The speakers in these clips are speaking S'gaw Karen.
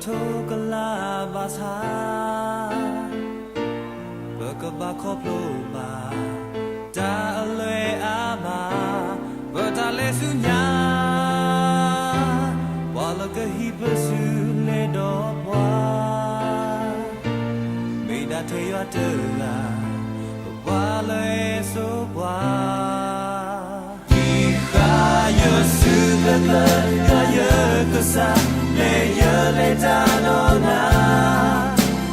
ထိၣ်ကလၤဘၣ်ဆၣ်, ပကဘၣ်ခီဖျိဘၣ် တၢ်အလွဲၢ်အါမး, ပတၢ်လဲၤဆူညါ, ပှၤလၢကဟံးပစုလဲၤဒီးပှၤ, မ့ၢ်ဒၣ်ထဲယွၤတဂၤ, ပှၤလၢအစိပှၤ ဟံးဃာ်ယစုကျၢၤကျၢၤ ယွၤယကစၢ်, လဲၤယလဲၤတၢ်ဒီးနၤ,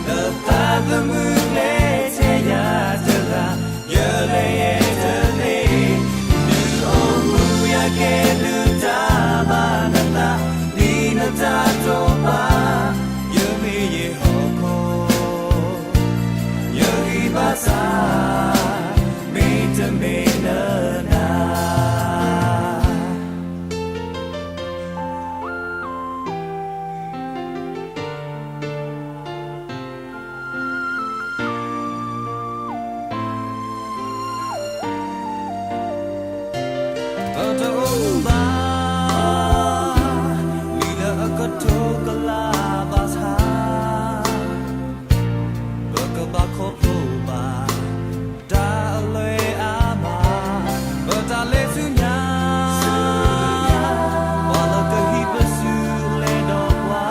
လၢသးသမူကျဲထဲယၤတဂၤ, ယလဲၤယဲတသ့, ဒုးအိၣ်မူယၤကဲဒုးတၢ်ဘၣ်နသး, ဒ်နတၢ်တိာ်ပာ်, ယမ့ၢ်ယဟီၣ်ခိၣ် ယဂံၢ်ဘါစၢ်, မ့တမ့ၢ်လၢနၤ. ပတအိၣ်မူဘၣ် လံာ်လၢအကထိၣ်ကလၤဘၣ်ဆၣ်, ပကဘၣ်ခီဖျိဘၣ် တၢ်အလွဲၢ်အါမး, ပတၢ်လဲၤဆူညါ, ပှၤလၢကဟံးပစုလဲၤဒီးပှၤ,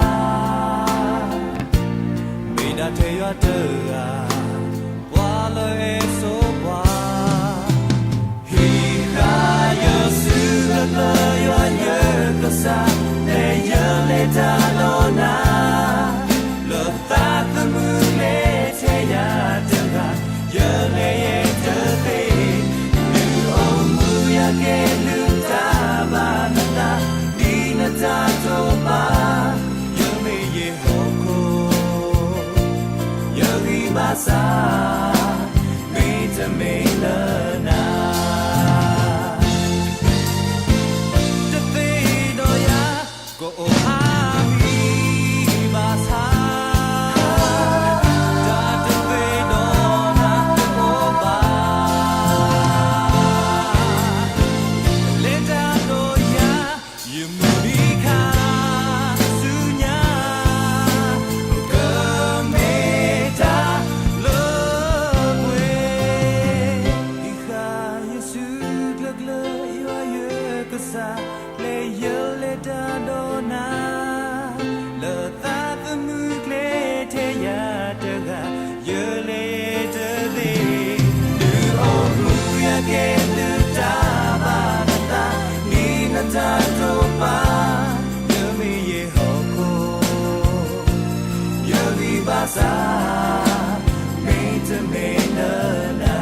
မ့ၢ်ဒၣ်ထဲယွၤတဂၤ, ပှၤလၢအစိပှၤ ဟံးဃာ်ယစုကျၢၤကျၢၤ ယွၤယကစၢ်, လဲၤယလဲၤတၢ်ဒီးနၤ, လၢသးသမူကျဲထဲယၤတဂၤ, ယလဲၤယဲတသ့, ဒုးအိၣ်မူယၤကဲဒုးတၢ်ဘၣ်နသး, ဒ်နတၢ်တိာ်ပာ်, ယမ့ၢ်ယဟီၣ်ခိၣ် ယဂံၢ်ဘါစၢ်, မ့တမ့ၢ်လၢနၤ. တသ့ဒီးယၤ ကအိၣ်ဖးဖံးဘၣ်ဆၣ်, တၢ်တသ့ဒီးနၤတအိၣ်ဘၣ်, လဲၤတၢ်ဒီးယၤ ယမုၢ်နံၤခါဆူညါ, ကမ့ၢ်တၢ်လၢပှဲၤ, ဟံးဃာ်ယစုကျၢၤကျၢၤ ယွၤယကစၢ်, လဲၤယလဲၤတၢ်ဒီးနၤ, လၢသးသမူကျဲထဲယၤတဂၤ, ယလဲၤတသ့, ဒုးအိၣ်မူယၤကဲဒုးတၢ်ဘၣ်နသး, ဒ်နတၢ်တိာ်ပာ်, ယမ့ၢ်ယဟီၣ်ခိၣ် ယဂံၢ်ဘါစၢ်, မ့တမ့ၢ်လၢနၤ.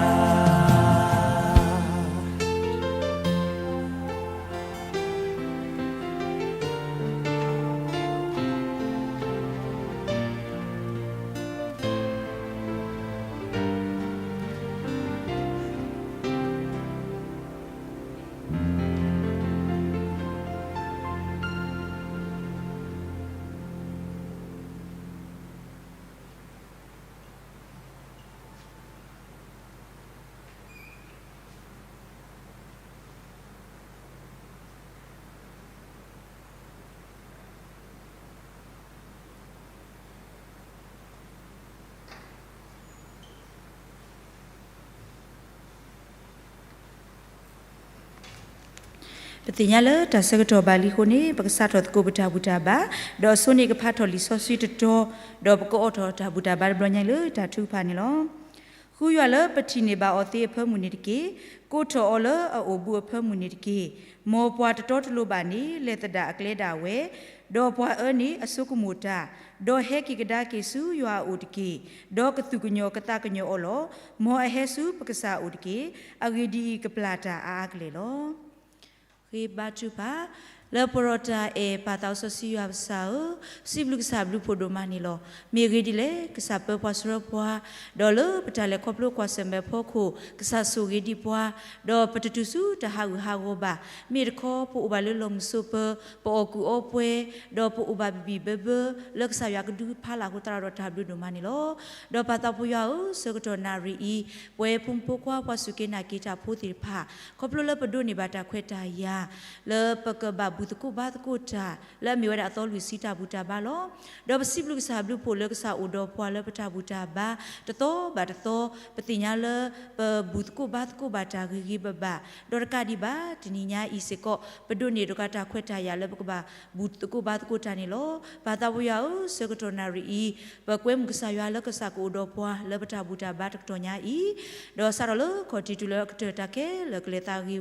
ပသ့ၣ်ညါလၢတၢ်ဆၢကတီၢ်ဘၣ်လံအဃိန့ၣ် ပကစးထီၣ်သကိးပတၢ်ဘူၣ်တၢ်ဘါ, ဒီးအဆိန့ၣ်ကဖးထီၣ်လံာ်စီဆှံတတီၤ, ဒီးပကအိးထီၣ်တၢ်ဘူၣ်တၢ်ဘါတဘျီညါလၢတၢ်ထုကဖၣ်န့ၣ်လီၤ. ဃုယွၤလၢပထံၣ်န့ၢ်ဘၣ်အီၤသ့အဖၢမုၢ်န့ၣ်တက့ၢ်. ကိးထီၣ်အီၤလၢအအိၣ်ဘူးအဖၢမုၢ်န့ၣ်တက့ၢ်. မ်ပှၤတတီတလိၤဘၣ်န့ၣ် လဲၤသဒၣ်အကျဲဒၣ်ဝဲ, ဒီးပှၤအၢန့ၣ်အဆိကမိၣ်တၢ်, ဒီးဟဲက့ၤကဒါက့ၤဆူယွၤအအိၣ်တက့ၢ်. ဒီးကသူၣ်ကညီၤကသးကညီၤအီၤလီၤ. မ်အဟဲဆူပကစၢ်အအိၣ်တက့ၢ်. အဂ့ၢ်ဒ်အံၤ, ကပျၢ်တၢ်အါအါကလဲာ်လီၤ. ဃ့ဘါထုကဖၣ်, လၢပှဲၤဒီးတၢ်အဲၣ်ပၢ်သးစီဆှံယွၤပကစၢ်ဧၢ, စံးဘျုးကစၢ်ဘျုးဖှိၣ်ဒိၣ်မးန့ၣ်လီၤ. မ့ၢ်အဂ့ၢ်ဒ်လဲၣ်, ကစၢ်ပၢပှၤဆှၢပှၤ, ဒီးလၢပတၢ်လဲၤခီဖျိကွၢ်ဆၢၣ်မဲာ်ဖီခိၣ် ကစၢ်ဆိၣ်ဂ့ၤဒံးပှၤ, ဒီးပတတုၤဆူတၢ်ဟးဂူာ်ဟးဂီၤဘၣ်. မ့ၢ်တခီ ပအိၣ်ဘၣ်လၢလီၢ်မုၢ်ဆိးပၢၤ, ပအီၣ်ကူၣ်အီပှဲၤ, ဒီးပအိၣ်ဘၣ်ဘံၣ်ဘံၣ်ဘၢဘၢ, လၢကစၢ်ယွၤကဒုးဖးလၢ်အဃိသတးဒီးတၢ်ဘျုးဒိၣ်မးန့ၣ်လီၤ. ဒီးပၢ်သးပှၢ်ယွၤဧၢ, ဆၢကတီၢ်နၣ်ရံၣ်အံၤ, ပဝဲဖိမုၣ်ဖိခွါပှၤစူၢ်က့ၤနာ်က့ၤတၢ်ဖိသ့ၣ်တဖၣ်, ခီဖျိလၢပဒိးန့ၢ်ဘၣ်တၢ်ခွဲးတၢ်ယာ်, လၢပကဘၣ် ပဘူၣ်သကိးဘါသကိးတၢ် လၢအမ့ၢ်ဝဲဒၣ်အသီလွံၢ်ဆံတၢ်ဘူၣ်တၢ်ဘါလီၤ. ဒီးပစံးဘျုးကစၢ်ဘျုးဖှိၣ်လၢကစၢ်အိၣ်ဒီးပှၤလၢပတၢ်ဘူၣ်တၢ်ဘါ တသီဘၣ်တသီ ပသ့ၣ်ညါလၢ ပဘူၣ်သကိးဘါသကိးဘၣ်တၢ်ဂ့ၤဂ့ၤဘၣ်ဘၣ် ဒီးတကးဒံးဘၣ် တနံၤညါအံၤစ့ၢ်ကီး ပဒိးန့ၢ်ဒီးကတၢ်ခွဲးတၢ်ယာ်လၢပကဘၣ်ဘူၣ်သကိးဘါသကိးတၢ်န့ၣ်လီၤ. ပၢ်သးဘိယွၤဧၢ, ဆၢကတီၢ်နၣ်ရံၣ်အံၤ ပကွဲမုာ်ကစၢ်ယွၤလၢကစၢ်ကအိၣ်ဒီးပှၤလၢပတၢ်ဘူၣ်တၢ်ဘါတကတီၢ်ညါအံၤ ဒီးစးထီၣ်လၢခီၣ်ထံးတုၤလၢအကတၢၢ် တၢ်ခဲလၢာ်ကလဲၤသးဂ့ၤဝီ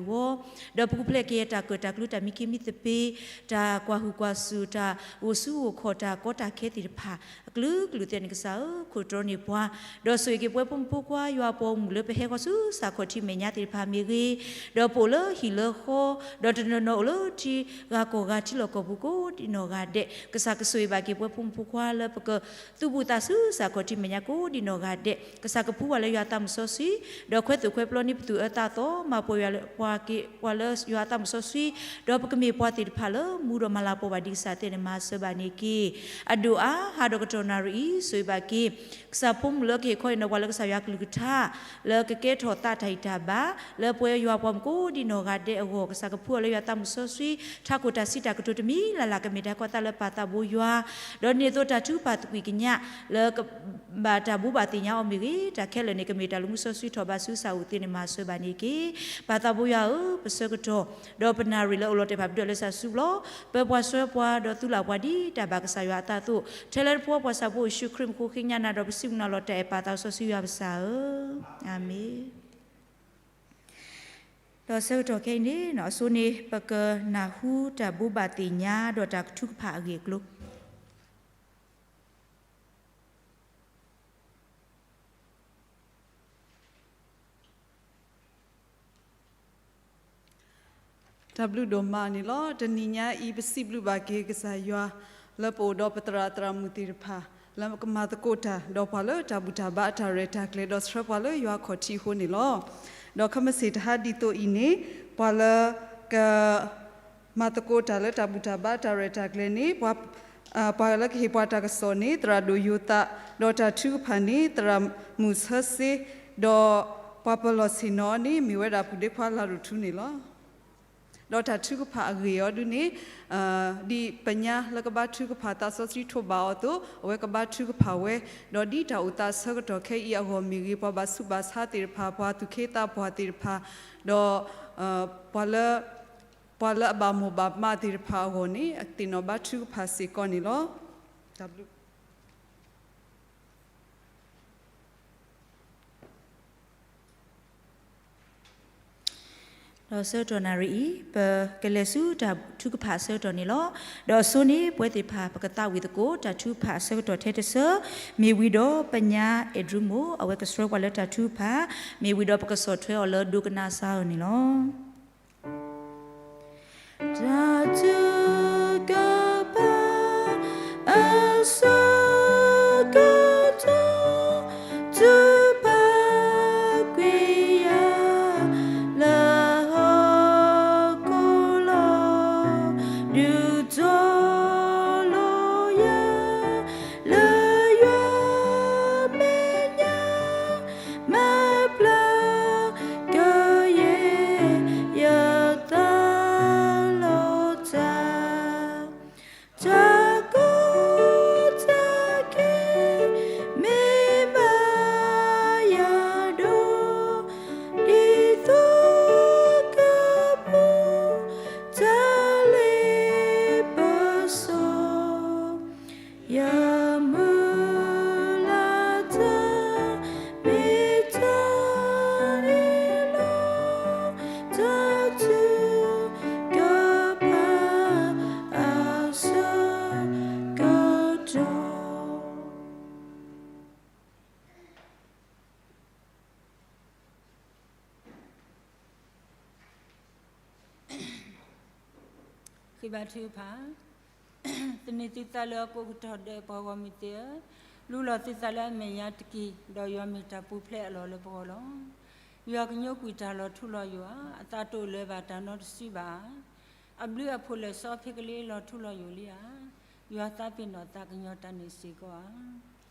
ဒီးပကဖျဲးက့ၤတၢ်ကၢၣ်တၢ်ကျူတၢ်မံခ့မံသပ့ၤ တၢ်ကွၢ်ဟုၣ်ကွၢ်စူၣ် တၢ်အိၣ်ဆူၣ်အိၣ်ခီၣ် တၢ်ကီတၢ်ခဲသ့ၣ်တဖၣ် အကလုာ်ကလုာ်သ့ၣ်န့ၣ် ကစၢ်ဧၢ, ခိၣ်တြီန့ၢ်ပှၤ ဒီးဆိၣ်ဂ့ၤက့ၤပဝဲဖိမုၣ်ဖိခွါ ယွၤအပှၤဂီၢ်မုၢ်လၢပဟဲဃီၤဆူစၢ်ခီၣ်ထံးမဲာ်ညါသ့ၣ်တဖၣ်မ့ၢ်ဂ့ၤ, ဒီးပအိၣ်လၢဟံၣ်လၢဃီ ဒီးတနီၤနီၤအိၣ်လၢထံဂၤကီၢ်ဂၤထံလီၢ်ကီၢ်ပူၤကိးဒံးနီၢ်ဂၤဒဲး ကစၢ်ကဆိၣ်ဂ့ၤဘၣ်က့ၤပဝဲဖိမုၣ်ဖိခွါလၢပက သူၣ်ဘူၣ်သးစူၤစၢ်ခီၣ်ထံးမဲာ်ညါကိးဒံးနီၢ်ဂၤဒဲး ကစၢ်ကဖှူပှၤလၢယွၤအသးမုၢ်စီဆှံ, ဒီးခွဲးသိၣ်ခွဲးပျီန့ၢ်ပသူၣ်အၢသးသီ မၤပှဲၤပှၤလၢယွၤအသးမုၢ်စီဆှံ, ဒီးပကမ့ၢ်ပှၤသ့ၣ်တဖၣ်လၢမူဒီးမၤလၤကပီၤဘၣ်ဒံးကစၢ်သ့ၣ်န့ၣ် မၤစၢၤဘၣ်န့ၢ်က့ၤ အဒိၣ်အါ ဟးဒီးကတီၢ်နၣ်ရံၣ်အံၤ ဆိၣ်ဂ့ၤဘၣ်က့ၤ ကစၢ်ဖိမုၣ်လၢကဟ့ၣ်ခီဟ့ၣ်နီၤပှၤလၢကစၢ်ယွၤကလုၢ်ကထါ လၢကကဲထီၣ်သးတၢ်ဂံၢ်တၢ်ဘါ လၢပဝဲယွၤပှၤမုၣ်ကိးဒံးနီၢ်ဂၤဒဲးအဂီၢ် ကစၢ်ကဖှူအီၤလၢယွၤသးမုၢ်စီဆှံ ထးခိၣ်တၢ်စံးတၢ်ကတိၤတမံၤလၢ်လၢ် ကမ့ၢ်တၢ်ကီသးလၢပၢ်သးဘိယွၤ, ဒီးန့ၢ်အသိးတၢ်ထုကဖၣ်သကွံာ်ကညး လၢကဘၣ်တၢ်ဘိးဘၣ်သ့ၣ်ညါအီၤမ့ၢ်ဂ့ၤ, တၢ်ခဲလၢာ်န့ၣ် ကမ့ၢ်တၢ်လၢမူစီဆှံထီၣ်ဘးဆူစၢ်အိၣ်သ့ၣ်န့ၣ် မၤစၢၤဘၣ်န့ၢ်က့ၤ ပၢ်သးဘိယွၤဧၢ, ပဆၢကတီၢ် ဒီးပနၣ်ရံၣ်လၢအိၣ်လီၤတဲာ် ပဒွဲၣ်လၢစၢ်စုပူၤလီၤ. ပၢပှၤဆှၢပှၤ ဒီးသူလၢ်ပှၤဒ်တၢ်ဘၣ်ကစၢ်ယွၤအသးအသိး, ထဲလၢတပှီၤပှၤစၢ်ဖိယ့ၣ်ၡူးခရံာ်မူခိၣ်ဃ့ညါနၤ ဒီးပစံးဘျုးနၤလီၤတၢ်အဲၣ်ပၢ်သးစီဆှံယွၤပစၢ်ဧၢ, အၤမ့ၣ်. ဒီးဆၢကတီၢ်ခဲအံၤန့ၣ် အဆိန့ၣ် ပကနၢ်ဟူတၢ်ဘိးဘၣ်သ့ၣ်ညါ ဒီးတၢ်ထုကဖၣ်အဂ့ၢ်အကျိၤ တၢ်ဘျုးဒိၣ်မးန့ၣ်လီၤ. တနံၤညါအံၤ ပစံးဘျုးဘၣ်က့ၤကစၢ်ယွၤ လၢပအိၣ်ဒီးပသရၣ်သရၣ်မုၣ်သ့ၣ်တဖၣ် လၢကမၤသကိးတၢ်ဒီးပှၤလၢတၢ်ဘူၣ်တၢ်ဘါအတၢ်ရဲၣ်တၢ်ကျဲၤ ဒီးဆှၢပှၤလၢယွၤခီၣ်ထံးအဃိန့ၣ်လီၤ. ဒီးခဲမုၢ်ဆ့ၣ်တဟါဒ်သိးအံၤန့ၣ် ပှၤလၢက မၤသကိးတၢ်လၢတၢ်ဘူၣ်တၢ်ဘါတၢ်ရဲၣ်တၢ်ကျဲၤန့ၣ် ပှၤလၢကဟ့ၣ်ပှၤတၢ်ကစီၣ်န့ၣ် သရၣ်ဒိၣ်ယိၤသး, ဒီးတၢ်ထုကဖၣ်န့ၣ် သရၣ်မုၣ်ဆၢစ့, ဒီးပှၤပလီၢ်ဆ့ၣ်နီၤန့ၣ် မ့ၢ်ဝဲဒၣ်ပုၢ်ဒ့ခွါလၤရူၢ်ထူန့ၣ်လီၤ. ဒီးတၢ်ထုကဖၣ်အဂ့ၢ်အီၤဒုန့ၣ် ဒ်ပညါလၢကဘါထုကဖၣ်သးစီဆှံထိးဘၣ်အီၤအသိး အဝဲကဘါထုကဖၣ်ဝဲ, ဒီးဒ်တၢ်အိၣ်သးဆၢကတီၢ်ခဲအံၤအဂီၢ်မ့ၢ်ဂ့ၤ ပှၤဘၣ်ဆူးဘၣ်ဆါသ့ၣ်တဖၣ် ပှၤသူၣ်က့သးပှၢ်သ့ၣ်တဖၣ်, ဒီး ပှၤလၢ ပှၤလၢအဘၣ်မိၢ်ဘၣ်ပၢ်သ့ၣ်တဖၣ်အဂီၢ်န့ၣ် အသ့ၣ်နီၣ်ဘါထုကဖၣ်စ့ၢ်ကီးန့ၣ်လီၤ. တၢ်ဘျုး ဒီးဆၢကတီၢ်နၣ်ရံၣ်အံၤ ပကလဲၤဆူတၢ်ထုကဖၣ်အဆၢကတီၢ်န့ၣ်လီၤ. ဒီးအဆိန့ၣ် ပဝဲသ့ၣ်တဖၣ် ပကသးဝံၣ်သကိး တၢ်ထုကဖၣ်အဆၢကတီၢ်ထဲတဆၢ မ့ၢ်ဝံၤဒီးပညါအဲၣ်ဒြူမိၢ် အဝဲကဆှၢပှၤလၢတၢ်ထုကဖၣ် မ့ၢ်ဝံၤဒီးပကဆီၣ်ထွဲအီၤလၢဒိကနၣ်စၢ်အၢၣ်န့ၣ်လီၤ. တၢ်ထုကဖၣ် အဆၢကတီၢ် ထုကဖၣ်ကွံာ်ယၤ လၢဟီၣ်ခိၣ်လီၤ ဒုးတီၤလီၤယၤ လၢယွၤမဲာ်ညါ မၤပျၢ်ကယဲၢ်ယသးလီၤတၢ် တၢ်ကီတၢ်ခဲ မ့ၢ်ဘၣ်ယၤဒီး ဒ်သိးကပူၤ တၢ်လ့ပစီ ယမုၢ်လၢ်တၢ် မ့ၢ်တၢ်န့ၣ်လီၤ တၢ်ထုကဖၣ်အဆၢကတီၢ် ဃ့ဘါထုကဖၣ်, သန့ၤသုသးလၢအကိးကတီၢ်ဒဲး ပှၤဂီၢ်မုၢ်သ့ၣ်ဧၢ, လူလီၤသုသးလၢအမဲာ်ညါတက့ၢ်, ဒီးယွၤမ့ၢ်တၢ်ပူၤဖျဲးအလီၢ်လၢပဂီၢ်လီၤ. ယွၤကညိကွံာ်တၢ်လီၤထူလီၤယိာ်ဧါ, အသးတအိၣ်လၢၤဘၣ်တၢ်နီတစုဘၣ်ဧါ. အဘျုးအဖှိၣ်လၢာ်စီဖ့ကလ့လီၤထူလီၤယိာ်လံဧါ. ယွၤသးပ့ၤနီၣ်သးကညီၤတၢ်န့ၣ်စ့ၢ်ကီးဧါ.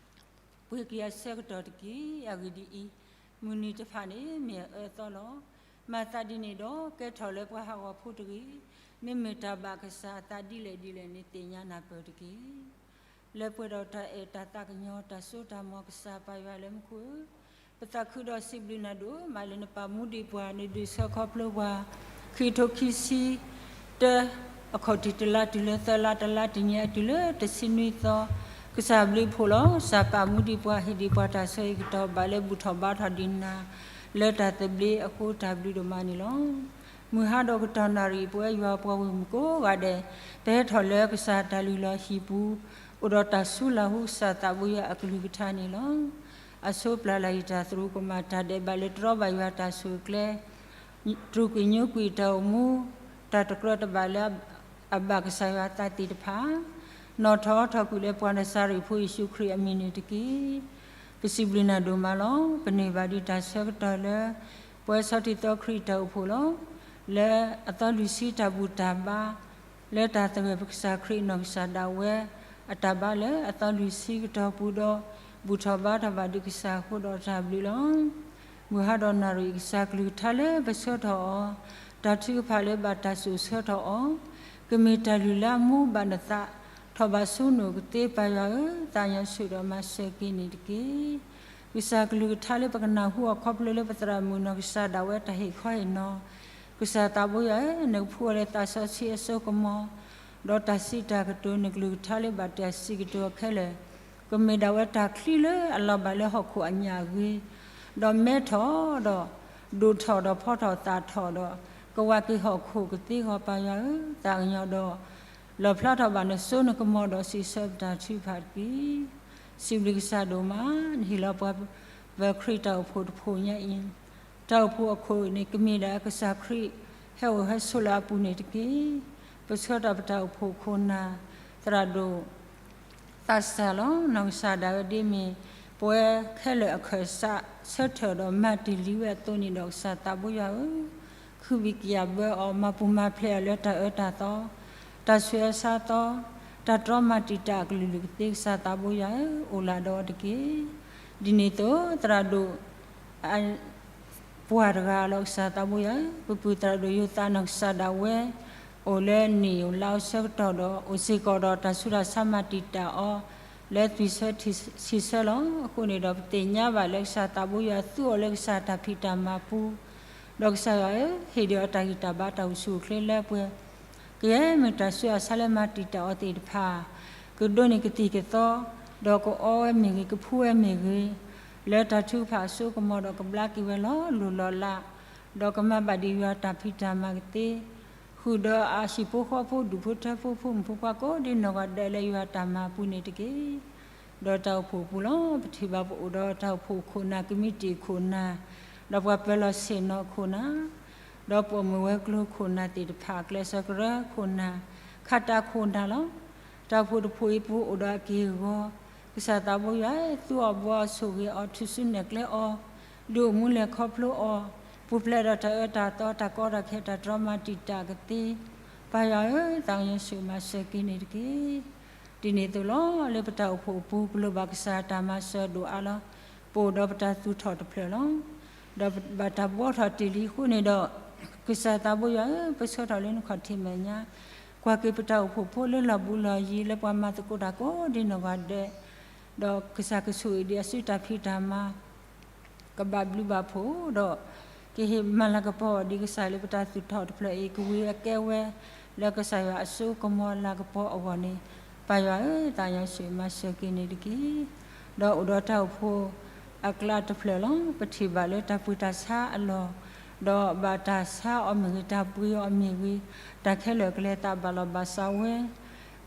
ပှ့ၤက့ၤအဆၢကတီၢ်တက့ၢ်. အဂ့ၢ်ဒ်အံၤ, မုၢ်နံၤတဖၣ်န့ၣ်မ့ၢ်အအၢအသီလီၤ. မၤသးဒ်န့ၣ်ဒီး ကဲထီၣ်လၢပှၤဟးဂီၤဖိတဂ့ၤ. မ့မ့ၢ်တၢ်ဘၣ်ကစၢ်အသးဒ်လဲၣ်ဒ်လဲၣ်န့ၣ် သ့ၣ်ညါနၢ်ပၢၢ်တက့ၢ်. လၢပှဲၤဒီးတၢ်အဲၣ်တၢ်သးကညီၤ တၢ်စိတၢ်ကမီၤ ကစၢ်ပၢ်ယွၤလၢမူခိၣ်ဧၢ, ပသးခုဒီးစံးဘျုးနၤဒိၣ်မးလၢနပာ်မူဒံးပှၤ နဒုးဆၢခီဖျိပှၤ ခံထိခံဆံတၢ အခီၣ်ထံးတလါတုၤလၢသၢလါ တလါတနံၤအတုၤလၢတဆံနွံသီ, ကစၢ်ဘျုးဖှိၣ်လီၤ. ကစၢ်ပာ်မူဒံးပှၤ ဟ့ၣ်ဒံးပှၤတၢ်ဆၢဂ့ၤကတီၢ် ဘၣ်လၢဘူၣ်ထီၣ်ဘါထီၣ်ဒံးနၤ လၢတၢ်သဘျ့အဃိ တၢ်ဘျုးဒိၣ်မးန့ၣ်လီၤ. မုၢ်ဟါဒီးကတီၢ်နၣ်ရံၣ် ပဝဲယွၤပှၤဂီၢ်မုၢ်ကိးဂၤဒဲး ပဟဲထီၣ်လၢကစၢ်တၢ်လုၢ်လီၢ်ဟံၣ်ပူၤ အိၣ်ဒီးတၢ်ဆူလၢ်ဟူ ကစၢ်သးဘိယွၤအကလုၢ်ကထါန့ၣ်လီၤ. အဆိပျၢ်လၢ်ယတၢ်သရူးကမၣ် တၢ်ဒဲးဘးလၢတြီဘၣ်ယွၤတၢ်ဆိၣ်ကျဲ တြူာ်ကွံာ်ညိကွံာ်တၢ်အိၣ်မူ တၢ်တကြၢးတဘၣ်လၢအဘၣ်ကစၢ်ယွၤအသးသ့ၣ်တဖၣ် နီၣ်ထီၣ်ထီၣ်ကွံာ်လၢပှၤနၤစၤရ့းဖိယ့ၣ်ၡူးခရံာ်အမံၤန့ၣ်တက့ၢ်. ပစံးဘျုးနၤဒိၣ်မးလီၤ. ပန့ၢ်ဘၣ်ဒံးတၢ်ဆၢကတီၢ်လၢ ပဝဲဆီၣ်တံၢ်သီခရံာ်တၢ်အိၣ်ဖှိၣ်လီၤ. လၢအသီလွံၢ်ဆံတၢ်ဘူၣ်တၢ်ဘါ လၢတၢ်သဂၢၢ်ပကစၢ်ခရံာ်နီၢ်ကစၢ်ဒၣ်ဝဲ အတၢ်ဘါလၢအသီလွံၢ်ဆံကတီၢ်ပူၤဒီး ဘူၣ်ထီၣ်ဘါထီၣ်ဘၣ်ဒံးကစၢ်အဃိဒီးတၢ်ဘျုးလီၤ. မုၢ်ဟါဒီးနၣ်ရံၣ် ကစၢ်ကလုၢ်ကထါလၢပဆၢထီၣ်အီၤ, တၢ်ထုကဖၣ်လၢဘၣ်တၢ်စိာ်ဆၢထီၣ်အီၤ, ကမ့ၢ်တၢ်လုၢ်လၢအမူဘၣ်နသး ထီၣ်ဘးဆိနအိၣ်ကသ့ ပၢ်ယွၤဧၢ, သးကညီၤဆိၣ်ဒီးမၤစၢၤက့ၤန့ၣ်တက့ၢ်. ကစၢ်ကလုၢ်ကထါလၢပကနၢ်ဟူအီၤခီဖျိလၢပသရၣ်မုၣ်နီၢ်ကစၢ်ဒၣ်ဝဲတၢ်ဟ့ၣ်ခီဟ့ၣ်နီၤ, ကစၢ်သးဘိယွၤဧၢ, နကဖှူအီၤလၢသးစီဆှံအစိကမီၤ, ဒီးတၢ်စံးတၢ်ကတိၤ နကလုၢ်ကထါလၢဘၣ်တၢ်စံးကတိၤအီၤခဲလၢာ် ကမ့ၢ်ဒၣ်ဝဲတၢ်ချံလၢအလီၤဘၣ်လၢဟီၣ်ခိၣ်အညၣ်အဂ့ၤ, ဒီးမဲထီၣ်ဒီး ဒိၣ်ထီၣ်ဒီးဖီထီၣ်သၣ်ထီၣ်ဒီး ကဝးက့ၤဟီၣ်ခိၣ်ကသ့အဂီၢ် ပၢ်ယွၤဧၢ, သးကညီၤဒီး လီၣ်ဖျါထီၣ်ဘၣ်နစိနကမီၤဒီး စံးဆၢပတၢ်ထုကဖၣ်တက့ၢ်. စံးဘျုးကစၢ်ဒိၣ်မး, နဟ့ၣ်လီၤပှၤ ပခရံာ်တၢ်အိၣ်ဖှိၣ်တဖှိၣ်ညါအံၤ, တၢ်အိၣ်ဖှိၣ်အခိၣ်န့ၣ် ကမ့ၢ်ဒၣ်ကစၢ်ခရံာ် ဟဲအိၣ်ဟဲဆိးလၢအပူၤန့ၣ်တက့ၢ်. ပဆၢထီၣ်ပတၢ်အိၣ်ဖှိၣ်ခိၣ်နၢ် သရၣ်ဒိၣ် သးစၢ်လီၤ. နီၢ်ကစၢ်ဒၣ်ဝဲဒ်မ့ၢ် ပဝဲခဲလၢာ်အခၢၣ်စး ဆၢထၢၣ်ဒီးမၤတ့ၢ်လံဝဲအသိးန့ၣ်ဒီး ကစၢ်သးဘိယွၤဧၢ, ခုဘံၣ်ကယာ်ဘၢအီၤ, မၤပူၤမၤဖျဲးအီၤလၢတၢ်အၢတၢ်သီ, တၢ်ဆူးအဆါသီ, တၢ်တြီမၤတံာ်တာ်အကလုာ်လုာ်ကသ့ ကစၢ်သးဘိယွၤဧၢ, အိၣ်လၢဒီးအီၤတက့ၢ်. ဒ်န့ၣ်အသိး သရၣ်ဒိၣ် ပှၤတဂၤလီၤ ကစၢ်သးဘိယွၤဧၢ, ပပုၢ်သရၣ်ဒိၣ်ယိၤသးနီၢ်ကစၢ်ဒၣ်ဝဲ အိၣ်လၢနံၣ်အိၣ်လါအိၣ်ဆၢကတီၢ်ဒီး အိၣ်စ့ၢ်ကီးဒီးတၢ်ဆူးတၢ်ဆါမၤတံာ်တာ်အီၤ လၢသွံၣ်ဆၢထံဆံးဆၢလီၤ. အဃိန့ၣ်ဒီး ပသ့ၣ်ညါဘၣ်လၢကစၢ်သးဘိယွၤ သူအီၤလၢကစၢ်တၢ်ဖံးတၢ်မၤပူၤ, ဒီးကစၢ်ယွၤဧၢ, ဟ့ၣ်ဒံးအီၤတၢ်ဂံၢ်တၢ်ဘါတၢ်အိၣ်ဆူၣ်အိၣ်ချ့လၢပှဲၤ ကယဲၢ်မ့ၢ်တၢ်ဆူးတၢ်ဆါလၢမၤတံာ်တာ်အီၤသ့ၣ်တဖၣ်, ကဒိးန့ၢ်ကသံၣ်ကသီ, ဒီးကအီဝဲမ့ၢ်ဂ့ၤ, ကဖှူဝဲမ့ၢ်ဂ့ၤ, လၢတၢ်ထုကဖၣ်အစိကမီၤဒီးကဘျါက့ၤဝဲလီၤလိၤလီၤလး, ဒီးကမၤဘၣ်ဒံးယွၤတၢ်ဖံးတၢ်မၤကသ့, ဃုာ်ဒီးအဟံၣ်ဖိဃီဖိ ဒူၣ်ဖိထၢဖိ ဖိမုၣ်ဖိခွါကိးဒ်နီၢ်ဂၤဒဲးလၢယွၤတၢ်မၤပူၤန့ၣ်တက့ၢ်. ဒီးတၢ်အိၣ်ဖှိၣ်ပူၤလီၤ. ပထံၣ်ဘၣ်ပအိၣ်ဒီးတၢ်အိၣ်ဖှိၣ်ခိၣ်နၢ် ကမံးတံာ်ခိၣ်နၢ်, ဒီးပှၤပၢၤလီၢ်ဆ့ၣ်နီၤခိၣ်နၢ်, ဒီးပိာ်မုၣ်ဝဲၤကျိၤခိၣ်နၢ်သ့ၣ်တဖၣ်, ကျဲးစၢးကရၢခိၣ်နၢ်, ခးတၢ်ခိၣ်နၢ်လီၤ. တၢ်အိၣ်ဖှိၣ်တဖှိၣ်အံၤပူၤအိၣ်ဒီးအက့ၢ်အဂီၤ, ကစၢ်သးဘိယွၤ သူအီၣ်ဘှီအီၤဆိၣ်ဂ့ၤအီၤ ထုးစုနဲၣ်ကျဲအီၤ, ဒုးအိၣ်မူလဲၤခီဖျိအီၤ, ပူၤဖျဲးဒီးတၢ်အၢတၢ်သီ တၢ်ကီတၢ်ခဲ တၢ်တြီမၤတံာ်တာ်ကသ့, ပၢ်ယွၤဧၢ, သးကညီၤဆိၣ်ဂ့ၤမၤစၢၤက့ၤန့ၣ်တက့ၢ်. ဒ်န့ၣ်အသိးလီၤ. လၢပတၢ်အိၣ်ဖှိၣ်အပူၤ ပလိၣ်ဘၣ်ကစၢ်တၢ်မၤစၢၤဒိၣ်အါလီၤ. ပအိၣ်ဒီးပတၢ်သူၣ်ထီၣ်တဖျၢၣ်လီၤ. ဒီးဘၣ်တၢ်ဘှီထီၣ်တ့ၢ်လံအဃိန့ၣ်ဒီး, ကစၢ်သးဘိယွၤဧၢ, ပဆၢထီၣ်လၢနခီၣ်ထံးမဲာ်ညါ, ကွၢ်က့ၤပတၢ်အိၣ်ဖှိၣ်ဖိလၢလီၢ်ဘူးလီၢ်ယံၤ လၢပှၤမၤသကိးတၢ်ကိးဒ်နီၢ်ဂၤဒဲး, ဒီးကစၢ်ကဆိၣ်ဂ့ၤဒံးအစုတၢ်ဖံးတၢ်မၤ ကဘၣ်ဘျုးဘၣ်ဖှိၣ်ဒီး ကဟ့ၣ်မၤလၤကပီၤအီၤဒံး ကစၢ်လၢပတၢ်သူၣ်ထီၣ်တဖျၢၣ်အံၤ ကဝံၤအကဲဝဲ လၢကစၢ်ယွၤအစိကမီၤလၤကပီၤအဂီၢ်န့ၣ်, ပၢ်ယွၤဧၢ, သးကညီၤဆိၣ်ဂ့ၤမၤစၢၤက့ၤန့ၣ်တက့ၢ်. ဒီးအိၣ်ဒီးတၢ်အိၣ်ဖှိၣ်အကျါတဖျၢၣ်လီၤ. ပထံၣ်ဘၣ်လၢတၢ်ပှ့ၤတၢ်ဆါအလီၢ်, ဒီးဘၣ်တၢ်ဆါအီၤမ့ၢ်ဂ့ၤ, တၢ်ပှ့ၤအီၤမ့ၢ်ဂ့ၤ, တၢ်ခဲလၢာ်ကလဲၤသးဘၣ်လီၤဘၣ်စးဝဲ,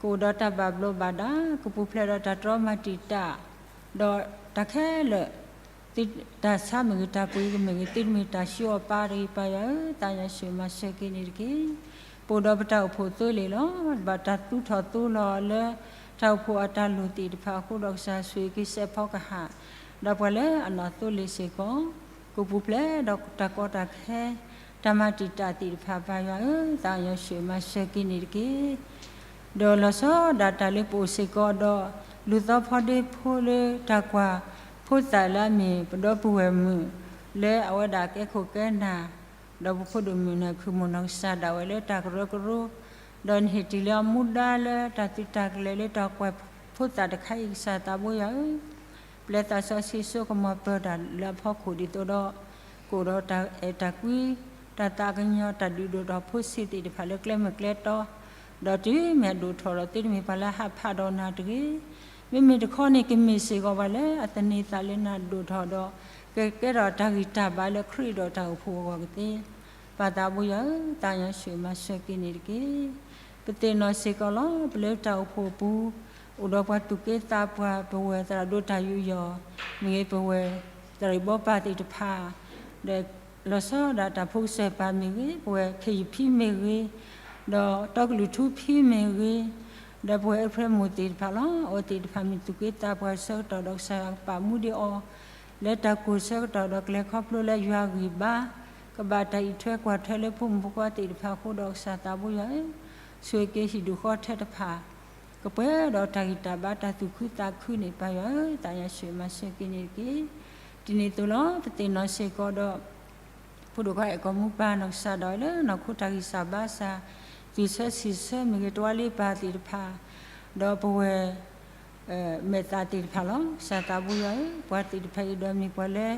ကအိၣ်ဒီးတၢ်ဘၣ်ဘျီးဘၣ်ဒါ, ကပူၤဖျဲးဒီးတၢ်တြီမၤတံာ်တာ်, ဒီးတၢ်ခဲလၢာ် သုတၢ်ဆါမ့ၢ်ဂ့ၤ, တၢ်ပှ့ၤမ့ၢ်ဂ့ၤ, သုတမ့ၢ်တၢ်ဆှီအီၤပၢ်တဂ့ၤ, ပၢ်ယွၤဧၢ, သးကညီၤဆိၣ်ဂ့ၤမၤစၢၤက့ၤန့ၣ်တက့ၢ်. ပအိၣ်ဒီးပတၢ်အိၣ်ဖှိၣ်သိလ့ၣ်လီၤ. ဘၣ်တၢ်သူၣ်ထီၣ်သိလီၤလၢ တၢ်အိၣ်ဖှိၣ်အတၢ်လိၣ်သ့ၣ်တဖၣ်အဃိဒီး ကစၢ်ဆိၣ်ဂ့ၤက့ၤစဲးဖီကဟၣ်, ဒီးပှၤလၢအနီၢ်သိလ့ၣ်စ့ၢ်ကီး, ကပူၤဖျဲးဒီးတၢ်ကီတၢ်ခဲ, တၢ်မၤတံာ်တာ်သ့ၣ်တဖၣ်, ပၢ်ယွၤဧၢ, သးကညီၤဆိၣ်ဂ့ၤမၤစၢၤက့ၤန့ၣ်တက့ၢ်. ဒီးလီၤဆီဒၣ်တၢ်လၢပအိၣ်စ့ၢ်ကီးဒီး လူၤသီဖီဒ့ဖိလၢတၢ်ကွၢ်ဖိသၣ်လၢအမ့ၢ် ပဒီပုၢ်ဝဲၢ်မုၣ် လၢအဝဲဒၣ်ကဲခိၣ်ကဲနၢ်, ဒီးပဖိဒိၣ်မုၣ်နၢ်ခုၣ်မိၢ်နီၢ်ကစၢ်ဒၣ်ဝဲလၢတၢ်ကရၢကရိ ဒီးနဟ့ၣ်တ့ၢ်လၢအမူဒါလၢတၢ်သုးတၢ်ကျဲၤလၢတၢ်ကွၢ်ဖိသၣ်တခါအံၤ ကစၢ်သးဘိယွၤဧၢ, ပျဲသးစီဆှံစိကမီၤပၢၤတၢ်လၢအဖီခိၣ်ဒ်သိးဒီး ကအိၣ်ဒီးတၢ်အဲၣ်တၢ်ကွံ တၢ်သးကညီၤ တၢ်ဒုးဒိၣ်ထီၣ်ဖိဆံးသ့ၣ်တဖၣ်လၢကျဲမုၢ်ကျဲတီ, ဒီးတုၤမ့ၢ်အဒိၣ်ထီၣ်ဒီးသုတမ့ၢ်ပှၤလၢအဟးဖးဒီးနၤတဂ့ၤ. မ့မ့ၢ်တခီန့ၣ် ကမ့ၢ်စ့ၢ်ကီးပှၤလၢအသန့ၤသးလၢနၤဒိၣ်ထီၣ်ဒီး ကကဲထီၣ်တၢ်ဂံၢ်တၢ်ဘါလၢခရံာ်ဒီးတၢ်အိၣ်ဖှိၣ်အဂီၢ်ကသ့ ပၢ်သးဘိယွၤဧၢ, သးကညီၤဆူၣ်မၤစၢၤက့ၤန့ၣ်တက့ၢ်. ပသ့ၣ်နီၣ်စ့ၢ်ကီးလီၤ ပလၢတၢ်အိၣ်ဖှိၣ်အပူၤ အိၣ်ဒီးပှၤသူၣ်က့သးပှၢ် ပဝဲၢ်သရၣ်ဒိၣ်တၢ်ယူးယီၣ်မ့ၢ်ဂ့ၤ, ပဝဲၢ်သရၣ်ဘီပၢ်သ့ၣ်တဖၣ် ဒီးလီၤဆီဒၣ်တၢ်ဖိကစၢၢ်ပၢ်မ့ၢ်ဂ့ၤ, ပဝဲၢ်ခ့ယုၢ်ဖံမ့ၢ်ဂ့ၤ, ဒီးတီကလုာ်ထူဖံမ့ၢ်ဂ့ၤ, ဒီးပဝဲၢ်အ့ဖြဲမူးသ့ၣ်တဖၣ်လီၤ. အဝဲသ့ၣ်တဖၣ်မ့ၢ်သူၣ်က့သးပှၢ်ဆၢကတီၢ်ဒီး ကစၢ်ယွၤကပာ်မူဒံးအီၤ လၢတၢ်ကိၢ်ဆၢကတီၢ်ဒီး ကလဲၤခီဖျိလၢယွၤဂံၢ်ဘါ ကဘၣ်တၢ်အံးထွဲကွၢ်ထွဲလၢဖိမုၣ်ဖိခွါသ့ၣ်တဖၣ်အဃိဒီး ကစၢ်သးဘိယွၤဧၢ, ဆိၣ်ဂ့ၤက့ၤဟံၣ်ဒူၣ်ဃီထဲတဖၣ် ကပှဲၤဒီးတၢ်ဂံၢ်တၢ်ဘါတၢ်သူၣ်ခုသးခုန့ၣ် ပၢ်ယွၤဧၢ, သးကညီၤဆူၣ်မၤစၢၤက့ၤန့ၣ်တက့ၢ်. ဒ်န့ၣ်အသိးလီၤ ပသ့ၣ်နီၣ်စ့ၢ်ကီးဒီး ဖိဒိၣ်ခွါအဲၣ်ကီၢ်မူပၢ် နီၢ်ကစၢ်ဒၣ်ဝဲလၢနီၢ်ခိတၢ်ဂံၢ်စၢ်ဘါစၢ် သူၣ်ဆၢဆံၣ်ဆၢမ့ၢ်ဂ့ၤ, တဝါလ့ပၢ်သ့ၣ်တဖၣ်, ဒီးပဝဲၢ် မဲာ်သၣ်သ့ၣ်တဖၣ်လီၤ. ကစၢ်သးဘိယွၤဧၢ, ပှၤသ့ၣ်တဖၣ်အံၤဒီးမ့ၢ်ပှၤလၢ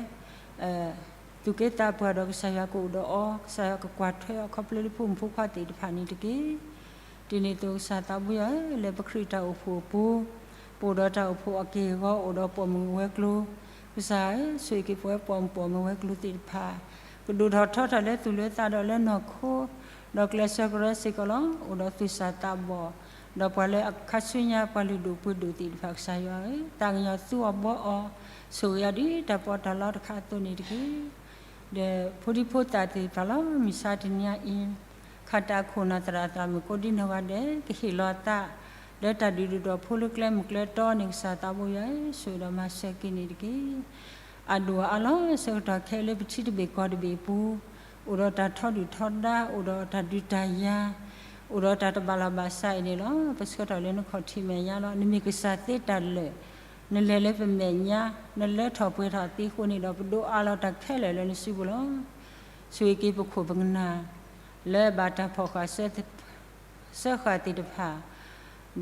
သူၣ်က့သးပှၢ်ဒီး ကစၢ်ယွၤကအိၣ်ဒီးအီၤ, ကစၢ်ယွၤကကွၢ်ထွဲအီၤ ခီဖျိလၢဖိမုၣ်ဖိခွါသ့ၣ်တဖၣ်န့ၣ်တက့ၢ်. ဒ်န့ၣ်အသိး ကစၢ်သးဘိယွၤဧၢ, လၢပခရံာ်တၢ်အိၣ်ဖှိၣ်အပူၤ ပအိၣ်ဒီးတၢ်အိၣ်ဖှိၣ်အက့ၢ်အဂီၤ အိၣ်ဒီးပိာ်မုၣ်ဝဲၤကျိၤ, ကစၢ်ဧၢ, ဆိၣ်ဂ့ၤက့ၤပဝဲပိာ်မုၣ်ပိာ်မုၣ်ဝဲၤကျိၤသ့ၣ်တဖၣ် ကဒိၣ်ထီၣ်ထီထီၣ်လၢသူၣ်လၢသးဒီးလၢနီၢ်ခိ, ဒီးကျဲးစၢးကရၢစ့ၢ်ကီးလီၤ. အိၣ်ဒီးသူၣ်စၢ်သးဘီၣ်, ဒီးပှၤလၢအခါဆူညါပှၤလုၢ်ဒိၣ်ပှ့ၤဒိၣ်သ့ၣ်တဖၣ် ကစၢ်ယွၤဧၢ, သးကညီၤသူအီၤဘှီအီၤ, ဆိၣ်ဂ့ၤအီၤဒ်တၢ်ပီးတၢ်လီတခါအသိးန့ၣ်တက့ၢ်. ဒီးဖိဒံဖိသၣ်သ့ၣ်တဖၣ်လီၤ, မုၢ်ဆါတနံၤအံၤ ခးတၢ်အခိၣ်နၢ်သရၣ်သရၣ်မုၣ်ကိးဒံနီၢ်ဂၤဒဲး ကဟ့ၣ်လီၤအသး လၢတၢ်ဒုးဒိၣ်ထီၣ်ဖိလၢကျဲမုၢ်ကျဲတီန့ၣ် ကစၢ်သးဘိယွၤဧၢ, ဆိၣ်ဂ့ၤဒီးမၤစၢၤက့ၤန့ၣ်တက့ၢ်. အဒိၣ်အါလီၤ ဆၢကတီၢ်ခဲလၢပထံတဘ့ၣ်ကီၢ်တဘ့ၣ်အပူၤ, အိၣ်ဒီးတၢ်ထီဒုၣ်ထီဒါ, အိၣ်ဒီးတၢ်ဒုးတၢ်ယၤ, အိၣ်ဒီးတၢ်တဘၣ်လီၢ်ဘၣ်စးအံၤန့ၣ်လီၤ. ပဆၢထၢၣ်လၢနခီၣ်ထံးမဲာ်ညါလီၤ. နမ့ၢ်ကစၢ်သ့တၢ်လၢာ်, နလဲၤလၢပမဲာ်ညါ, နလၢထီၣ်ပှဲၤထီၣ်သ့အဃိန့ၣ်ဒီး ပဒိးအါလီၤတၢ်ခဲလၢာ်လၢနစုပူၤလီၤ. ဆိၣ်ဂ့ၤက့ၤပခိၣ်ပနၢ် လၢဘၣ်တၢ်ဖီၣ်ဃာ် စၢဃာ်သ့ၣ်တဖၣ်,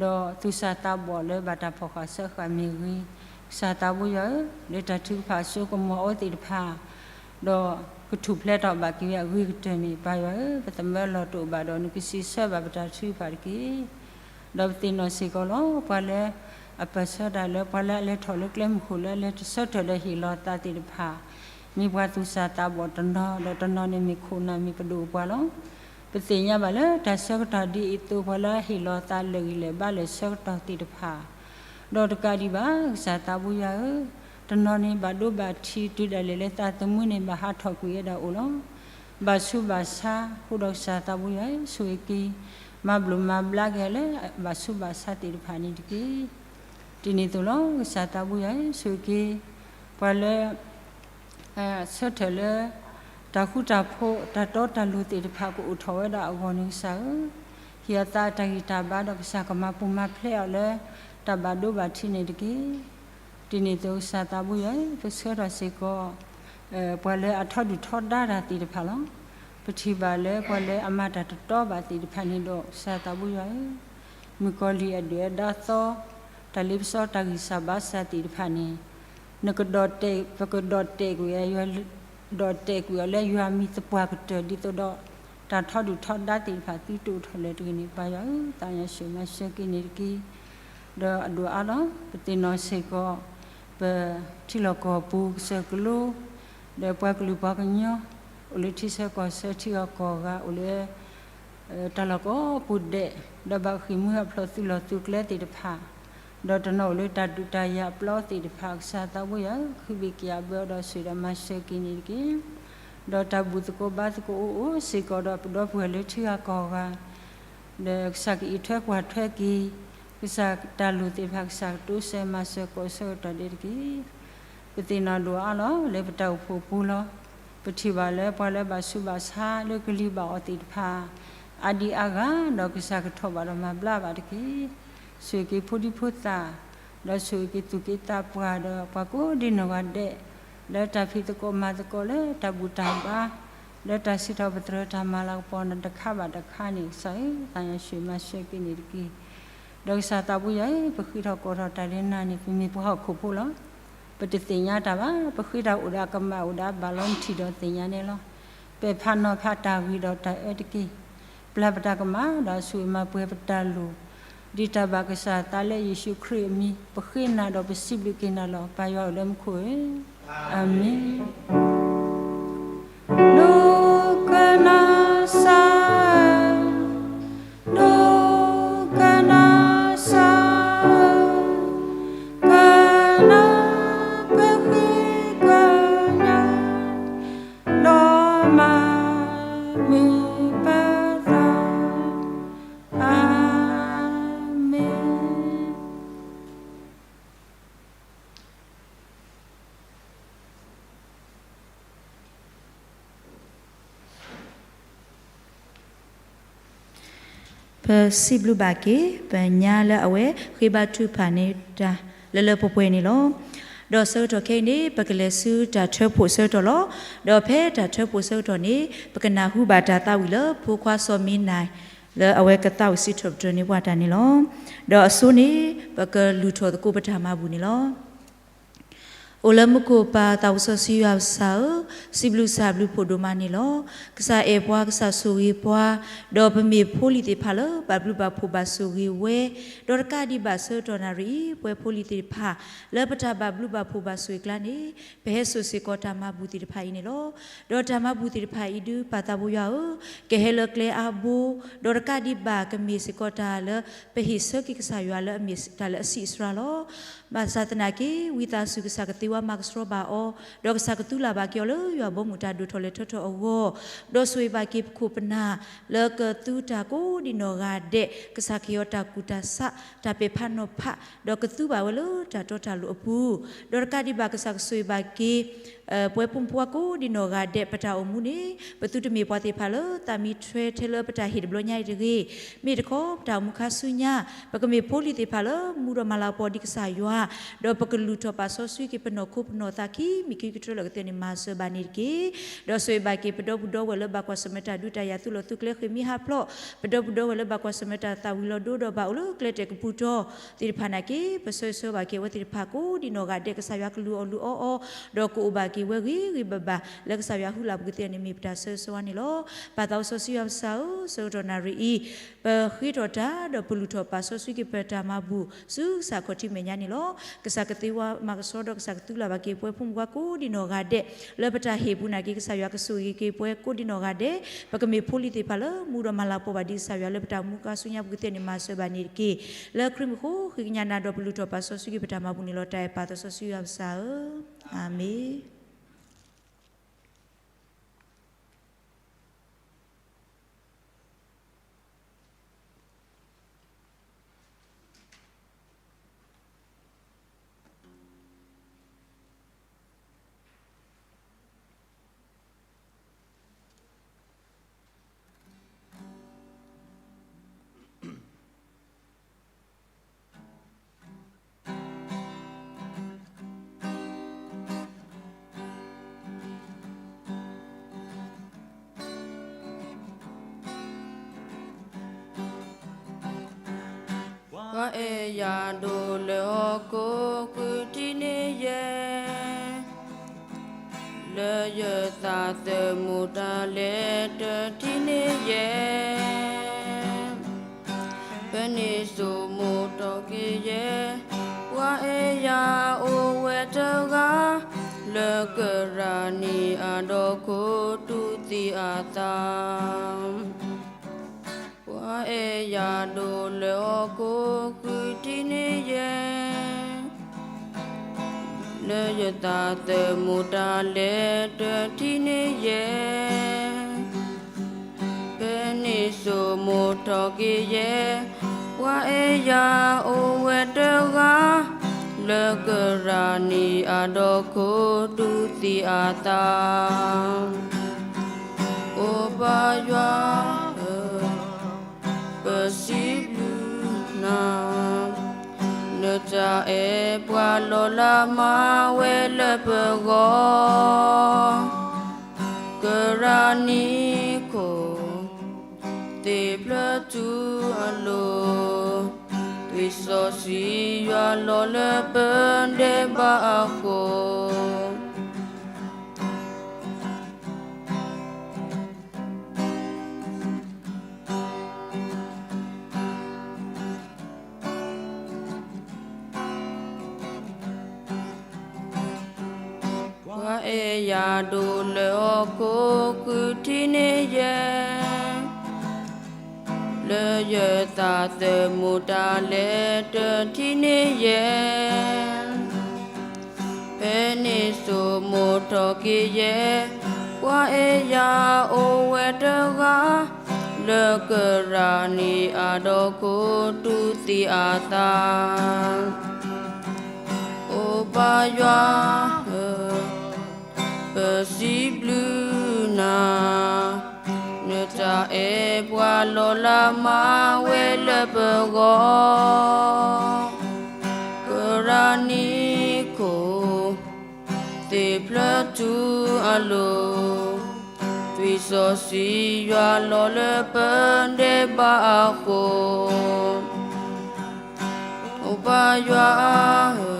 ဒီးသူၣ်စၢ်သးဘီၣ်လၢဘၣ်တၢ်ဖီၣ်ဃာ်စၢဃာ်မ့ၢ်ဂ့ၤ, ကစၢ်သးဘိယွၤဧၢ, လၢတၢ်ထုကဖၣ်စိကမီၤအီၤသ့ၣ်တဖၣ်, ဒီးကထူၣ်ဖျဲးထီၣ်ဘၣ်က့ၤဝဲအဂ့ၤကတၢၢ်န့ၣ် ပၢ်ယွၤဧၢ, ပသမၢလီၤတအိၣ်ဘၣ်ဒီး နကစံးဆၢဘၣ်ပတၢ်ထုကဖၣ်တက့ၢ်. ဒီးပသ့ၣ်နီၣ်စ့ၢ်ကီးလီၤ, ပှၤလၢအပၢၢ်ဆၢတၢ်လၢ ပှၤလၢအလဲၤထီၣ်လၢကျဲမုၢ်ခိၣ်လၢအလဲၤဆၢထၢၣ်ဒီးဟ့ၣ်လီၤသးသ့ၣ်တဖၣ် မ့ၢ်ပှၤသူၣ်စၢ်သးဘီၣ်တနီၤ, ဒီးတနီၤန့ၣ်မ့ၢ်ခိၣ်နၢ်မ့ၢ်ပဒိၣ်ပှၤလီၤ. ပသ့ၣ်ညါဘၣ်လၢတၢ်ဆၢကတီၢ်ဒ်အံၤအသိး ပှၤလၢအဟ့ၣ်လီၤသးလၢာ်ဂံၢ်လၢာ်ဘါလၢာ်ဆၢကတီၢ်သ့ၣ်တဖၣ်, ဒီးတကးဒံးဘၣ် ကစၢ်သးဘိယွၤဧၢ, တနီၤန့ၣ်ဘၣ်ဒိဘၣ်ထံးတုၤဒၣ်လဲာ်လၢသးသမူန့ၣ် ဘၣ်ဟးထီၣ်ကွံာ်ဝဲဒၣ်အိၣ်လီၤ. ဘၣ်ဆူးဘၣ်ဆါအဃိဒီး ကစၢ်သးဘိယွၤဧၢ, ဆိၣ်ဂ့ၤက့ၤ မၤဘျုးမၤဘျါက့ၤအီၤလၢ ဘၣ်ဆူးဘၣ်ဆါသ့ၣ်တဖၣ်န့ၣ်တက့ၢ်. ဒ်န့ၣ်အသိးလီၤ, ကစၢ်သးဘိယွၤဧၢ, ဆိၣ်ဂ့ၤက့ၤ ပှၤလၢ ဆၢထၢၣ်လၢ တၢ်ဃူတၢ်ဖိး တၢ်တီတၢ်လိၤသ့ၣ်တဖၣ် ကအိၣ်ထီၣ်ဝဲဒၣ်အဂီၢ်န့ၣ် ကစၢ်ဧၢ, ဟ့ၣ်အသးတၢ်ဂံၢ်တၢ်ဘါဒီး ကစၢ်ကမၤပူၤမၤဖျဲးအီၤလၢ တၢ်ဘၣ်ဒိဘၣ်ထံးန့ၣ်တက့ၢ်. ဒ်န့ၣ်အသိး ကစၢ်သးဘိယွၤဧၢ, ပဆၢထၢၣ်စ့ၢ်ကီး ပှၤလၢအထီဒုၣ်ထီဒါတၢ်သ့ၣ်တဖၣ်လီၤ. ပထံၣ်ဘၣ်လၢပှၤလၢအမၤတၢ်တတီဘၣ်သ့ၣ်တဖၣ်န့ၣ်ဒီး ကစၢ်သးဘိယွၤဧၢ, မုၣ်ကီၤလံၢ်အဒုၣ်အဒါသီ တၢ်လ့ပစီတၢ်ဂံၢ်စၢ်ဘါစၢ်သ့ၣ်တဖၣ်န့ၣ် နကဒီးတဲာ် ပကဒီးတဲာ်ကွံာ် ဒီးတဲာ်ကွံာ်အီၤလၢယွၤမံၤသပှၢ်ကတၢၢ် ဒ်သိးဒီး တၢ်ထီဒုၣ်ထီဒါသ့ၣ်တဖၣ် သုတအိၣ်ထီၣ်လၢၤတဂ့ၤန့ၣ် ပၢ်ယွၤဧၢ, သးကညီၤဆၢမၤစၢၤက့ၤန့ၣ်တက့ၢ်. ဒီးအဒိၣ်အါလီၤ ပသ့ၣ်နီၣ်စ့ၢ်ကီး ပထံလီၢ်ကီၢ်ပူၤကစၢၢ်ကလိ ဒီးပှၤကလုာ်ပှၤကညီ အိၣ်လၢထံဆၢကီၢ်ဆၢ ထံဂၤကီၢ်ဂၤ အိၣ်လၢ တၢ်လီၢ်ကိးပူၤဒဲး ဒီးဘၣ်ဃ့ၢ်မှံဟးဖျိးသုးလီၢ်သုးကျဲသ့ၣ်တဖၣ်, ဒီးတနီၤအိၣ်လၢတၢ်ဒုးတၢ်ယၤအပျီသ့ၣ်တဖၣ် ကစၢ်သးဘိယွၤဧၢ, ဃုဘ့ၣ်က့ၤအဘၢဒီးဆိၣ်ဒီးမၤစၢၤက့ၤန့ၣ်တက့ၢ်. ဒီးတၢ်ဘူၣ်သကိးဘါသကိးအိၣ်အိၣ်စ့ၢ်ကီးဒီးပဒီပုၢ်ဝဲၢ်လၢထံဂၤကီၢ်ဂၤ ဒီးကစၢ်ကအံးထွဲကွၢ်ထွဲက့ၤ ကစၢ်တၢ်လိၣ်သ့ၣ်တဖၣ် ကစၢ်ကတိစၢၤမၤစၢၤကိးဆၢကတီၢ်ဒဲးတက့ၢ်. ပသ့ၣ်နီၣ်ဒိၣ်အါလီၤ လၢပတၢ်အိၣ်ဖှိၣ်ပူၤလီၤ. ပထံၣ်ဘၣ်လၢပှၤလၢဘၣ်ဆူးဘၣ်ဆါလၢကလံၤဘၣ်အီၤသ့ၣ်တဖၣ် အါဒံအါဂၤ ဒီးကစၢ်ကထီၣ်ဘၣ်ဒီးမၤဘျါဘၣ်တက့ၢ်. ဆိၣ်ဂ့ၤက့ၤဖိဒံဖိသၣ် ဒီးဆိၣ်ဂ့ၤက့ၤသူၣ်က့သးပှၢ်ဒီးပှၤကိးဒံနီၢ်ဂၤဒဲး လၢတၢ်ဖံးသကိးမၤသကိးလၢတၢ်ဘူၣ်တၢ်ဘါ လၢတၢ်စံးထီၣ်ပတြၢၤတၢ်မၤလၤကပီၤန့ၣ် တခါဘၣ်တခါန့ၣ် ကစၢ်ဧၢ သးညါဆှၢမၤစၢၤက့ၤန့ၣ်တက့ၢ်. ဒီးကစၢ်သးပူယွၤဧၢ, ပဃ့ထီၣ်ကိးထီၣ်တၢ်လၢနၤန့ၣ် ပမ့ၢ်ပှၤဟီၣ်ခိၣ်ဖိလီၤ. ပတသ့ၣ်ညါတၢ်ဘၣ်, ပဃ့တၢ်အိၣ်ဒီးအကမၣ် အိၣ်ဒီးအဘၣ်လီၤ နထံၣ်ဒီးသ့ၣ်ညါန့ၣ်လီၤ. ပဲာ်ဖးနီၤဖးတၢ်ဂ့ၤဒီးတၢ်အၢတက့ၢ်. ပျၢ်ပတၢ်ကမၣ်ဒီးအစိကမီၤ ပှဲၤပတၢ်လိၣ် ဒ်တၢ်ဘၣ်ကစၢ်သးလၢယ့ၣ်ၡူးခရံာ်အမံၤ ပဃ့နၤဒီးပစံးဘျုးက့ၤနၤလီၤ. ပၢ်ယွၤအိၣ်လၢမူခိၣ်ဧၢ, အၤမ့ၣ်. ဒိကနၣ်စၢ်, ဒိကနၣ်စၢ်, ကနၣ်ပဃ့ကညး ဒီးမၤမုာ်ပသး, အၤမ့ၣ်. ပစံးဘျုးဘၣ်က့ၤ ပညါလၢအဝဲဃ့ဘါထုကဖၣ်န့ၢ်တၢ်လၢလၢပှဲၤပှဲၤန့ၣ်လီၤ. ဒီးဆၢကတီၢ်ခဲအံၤန့ၣ် ပကလဲၤဆူတၢ်ထၢဖှိၣ်ဆၢကတီၢ်လီၤ. ဒီးဖဲတၢ်ထၢဖှိၣ်ဆၢကတီၢ်န့ၣ် ပကနၢ်ဟူဘၣ်တၢ်သးဝံၣ်လၢဖိခွါစီၤမံနၤ လၢအဝဲကသးဝံၣ်စံးထီၣ်ပတြၢၤန့ၢ်ပှၤတၢ်န့ၣ်လီၤ. ဒီးအဆိန့ၣ် ပကလုၢ်ထီၣ်သကိးပတၢ်မၤဘူၣ်န့ၣ်လီၤ. အိၣ်လၢမူခိၣ်ပၢ်သးစီဆှံယွၤပကစၢ်ဧၢ, စံးဘျုးစံးဘျုးဖးဒိၣ်မးန့ၣ်လီၤ. ကစၢ်အဲၣ်ပှၤ ကစၢ်ဆိၣ်ဂ့ၤပှၤ, ဒီးပမ့ၢ်ဖိလံၤသ့ၣ်တဖၣ်လၢဘၣ်ဘျုးဘၣ်ဖှိၣ်ဘၣ်ဆိၣ်ဂ့ၤဝဲ, ဒီးတကးဒံးဘၣ်ဆၢကတီၢ်နၣ်ရံၣ်အံၤ ပဝဲဖိလံၤသ့ၣ်တဖၣ် လၢပတၢ်ဘၣ်ဘျုးဘၣ်ဖှိၣ်ဘၣ်ဆိၣ်ဂ့ၤအကျါန့ၣ် ပဟဲစိာ်စ့ၢ်ကီးတၢ်မၤဘူၣ်သ့ၣ်တဖၣ်အံၤန့ၣ်လီၤ. ဒီးတၢ်မၤဘူၣ်သ့ၣ်တဖၣ်အံၤဒုး ပၢ်သးဘိယွၤဧၢ, ကဟဲလၢကျဲအါဘိ, ဒီးတကးဒံးဘၣ်ကမ့ၢ်စ့ၢ်ကီးတၢ်လၢ ပဟ့ၣ်ဆၢက့ၤကစၢ်ယွၤလၢအမ့ၢ်တၢ်လၢအဆံးအစှၤလီၤ. ဘၣ်ဆၣ်သနာ်က့ ဝံသးစူၤကစၢ်ကသ့ဝဲမၤကဆှီဘၣ်အီၤ, ဒီးကစၢ်ကသူလၢ်ဘၣ်က့ၤအီၤလၢယွၤဘီမုၢ်တၢ်ဒိၣ်ထီၣ်လဲၤထီၣ်ထီၣ်အဂီၢ်, ဒီးဆိၣ်ဂ့ၤဘၣ်က့ၤပခိၣ်ပနၢ် လၢကသူတၢ်ကိးဒံးနီၢ်ဂၤဒဲး, ကစၢ်ကဟ့ၣ်အီၤတၢ်ကူၣ်တၢ်ဆး, တၢ်ပဲာ်ဖးနီၤဖး, ဒီးကသူဘၣ်ဝဲလၢတၢ်တီတၢ်လိၤအပူၤ, ဒီးတကးဒံးဘၣ်ကစၢ်ကဆိၣ်ဂ့ၤဘၣ်က့ၤ ပဝဲဖိမုၣ်ဖိခွါကိးဒံးနီၢ်ဂၤဒဲး ပတၢ်အိၣ်မူန့ၣ် ပသုတမ့ၢ်ပှၤသ့ၣ်တဖၣ်လၢသးမံထွဲထဲလၢပတၢ်ဟ့ၣ်တဘျီညါအံၤတဂ့ၤ, မ့ၢ်တခီ ပတၢ်အိၣ်မူခါဆူညါ ပကမ့ၢ်ဖိလံၤသ့ၣ်တဖၣ်လၢမူဒီးမၤလၤကပီၤဒ်ကစၢ်ယွၤ, ဒီးပကလုၢ်ထီၣ်ပာ်စီဆှံက့ၤပနီၢ်ခိပနီၢ်သးခံ မ့ၢ်ခံကတြၢလၢကသ့န့ၣ် မၤစၢၤဘၣ်န့ၣ်တက့ၢ်. ဒီးဆိၣ်ဂ့ၤဘၣ်က့ၤ ပဒီပုၢ်ဒီဝဲၢ်လၢဘၣ်ကွၢ်ဆၢၣ်မဲာ်တၢ်ဒုးတၢ်ယၤ သုးလီၢ်သုးကျဲဃ့ၢ်မှံဟးဖျိး, ပဒီပုၢ်ဒီဝဲၢ်လၢဘၣ်ကွၢ်ဆၢၣ်မဲာ်တၢ်သၣ်ဝံၤလီၤဒိဒီးဘၣ်အိၣ်လၢကျဲတဲာ်ကပူၤတီၤသ့ၣ်တဖၣ်နာ်က့ ပဆၢဂ့ၤဆၢဝါဘၣ်က့ၤအဝဲသ့ၣ်တဖၣ် ကိးဒံးနီၢ်ဂၤဒဲး ကစၢ်ယွၤကလုၢ်အီၣ်လုၢ်အီအီၤ, ဒီးကအိၣ်ဘၣ်က့ၤဝဲဂ့ၤဂ့ၤဘၣ်ဘၣ် လၢကစၢ်ယွၤဟုလၢ်ပကသ့န့ၣ် မ့ၢ်ပတၢ်ဆၢဂ့ၤဆၢဝါန့ၣ်လီၤ. ပၢ်သးစီဆှံယွၤပကစၢ်ဧၢ, ဆၢကတီၢ်နၣ်ရံၣ်အံၤ ပဃ့ထီၣ်တၢ်ဒီးပလုၢ်ထီၣ်ပာ်စီဆှံက့ၤပတၢ်မၤဘူၣ် ဆူကစၢ်ခီၣ်ထံးမဲာ်ညါန့ၣ်လီၤ. ကစၢ်ကသ့ဝဲမၤကဆှီဒီးကစၢ်ကသူလၢ်ဘၣ်က့ၤပဝဲဖိမုၣ်ဖိခွါကိးဒံးနီၢ်ဂၤဒဲး လၢပတၢ်ဟ့ၣ်ပူၤနာ်က့ ကစၢ်ယွၤကဆိၣ်ဂ့ၤက့ၤပဝဲကိးဒံးနီၢ်ဂၤဒဲး, ပကမ့ၢ်ဖိလံၤသ့ၣ်တဖၣ်လၢမူဒီးမၤလၤကပီၤဘၣ်ဒ်ကစၢ်ယွၤလၢပတၢ်အိၣ်မူခါဆူညါပကသ့န့ၣ် မၤစၢၤဘၣ်န့ၣ်တက့ၢ်. လၢခရံာ်မူခိၣ်ဃ့ကညးနၤဒီးပလုၢ်ထီၣ်ပာ်စီဆှံက့ၤပတၢ်မၤဘူၣ်န့ၣ်လီၤ. တၢ်အဲၣ်ပၢ်သးစီဆှံယွၤပကစၢ်ဧၢ, အၤမ့ၣ်. ပှၤအဲၣ်ယၤဒိၣ်လၢဟီၣ်ခိၣ်ဃုထံၣ်န့ၢ်ယဲ, လၢယသးသမူတၢ်လဲၤတထံၣ်န့ၢ်ယဲ, ဖဲန့ၣ်ဆိမိၣ်ထီၣ်က့ၤယဲ, ပှၤအဲၣ်ယၤအိၣ်ဝဲတဂၤ, လၢကရၢနံၤအဒီခိၣ်တူၢ်သံအသး ပှၤအဲၣ်ယၤဒိၣ်လၢဟီၣ်ခိၣ်ဃုထံၣ်န့ၢ်ယဲ, လၢယသးသမူတၢ်လဲၤတထံၣ်န့ၢ်ယဲ, ဖဲန့ၣ်ဆိမိၣ်ထီၣ်က့ၤယဲ, ပှၤအဲၣ်ယၤအိၣ်ဝဲတဂၤ, လၢကရၢနံၤအဒီခိၣ်တူၢ်သံအသး အိၣ်ပၢ်ယွၤဧၢ, ပစံးဘျုးနၤ, နတၢ်အဲၣ်ပှၤလီၤလးမၤဝဲလၢပဂီၢ်, ကရၢ နံၤခိၣ် သ့ၣ်ဖျၢၣ်ထူအလိၤ, သွံၣ်စီဆှံယွၤလီၤလၢပဒဲဘၣ်အဃိ ပှၤအဲၣ်ယၤဒိၣ်လၢဟီၣ်ခိၣ်ဃုထံၣ်န့ၢ်ယဲ, လၢယသးသမူတၢ်လဲၤတထံၣ်န့ၢ်ယဲ, ဖဲန့ၣ်ဆိမိၣ်ထီၣ်က့ၤယဲ, ပှၤအဲၣ်ယၤအိၣ်ဝဲတဂၤ လၢကရၤနံၤအဒီခိၣ်တူၢ်သံအသး, အိၣ်ပၢ်ယွၤဧၢ, ပစံးဘျုးနၤ, နတၢ်အဲၣ်ပှၤလီၤလးမၤဝဲလၢပဂီၢ်, ကရၤနံၤခိၣ် သ့ၣ်ဖျၢၣ်ထူအလိၤ, သွံၣ်စီဆှံယွၤလီၤလၢပဒဲဘၣ်အဃိ, အိၣ်ပၢ်ယွၤဧၢ,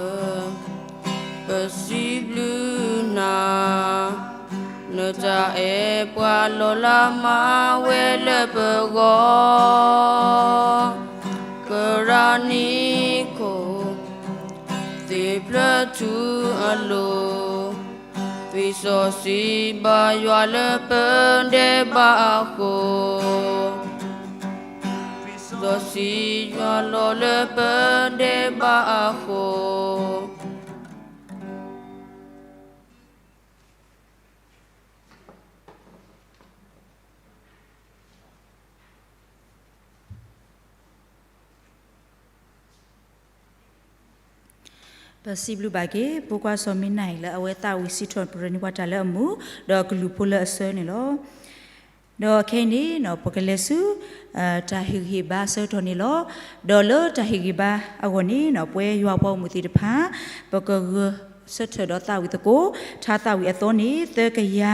ပစံးဘျုးနၤ, နတၢ်အဲၣ်ပှၤလီၤလးမၤဝဲလၢပဂီၢ်, ကရၤနံၤခိၣ် သ့ၣ်ဖျၢၣ်ထူအလိၤ, သွံၣ်စီဆှံဘၣ်ယွၤလၢပဒဲဘၣ်အဃိ, သွံၣ်စီဆှံယွၤလီၤလၢပဒဲဘၣ်အဃိ ပစံးဘျုးဘၣ်က့ၤ ဖိခွါစီၤမံနၤအံၤ လၢအဝဲသးဝံၣ်စံးထီၣ်ပတြၢၤန့ၢ်ပှၤတၢ်လၢအမူ ဒီးကလုၢ်ဖိလၢအဆၢန့ၣ်လီၤ. ဒီးခဲအံၤန့ၣ် ပကလဲၤဆူ တၢ်ဟ့ၣ်ဂံၢ်ဟ့ၣ်ဘါအဆၢကတီၢ်န့ၣ်လီၤ. ဒီးလၢတၢ်ဟ့ၣ်ဂံၢ်ဘါအဂီၢ်န့ၣ် ပဝဲယွၤပှၤဂီၢ်မုၢ်သ့ၣ်တဖၣ် ပကဂဲၤဆၢထၢၣ်ဒီးသးဝံၣ်သကိး ထါသးဝံၣ်အသီန့ၣ် သၢကယၤ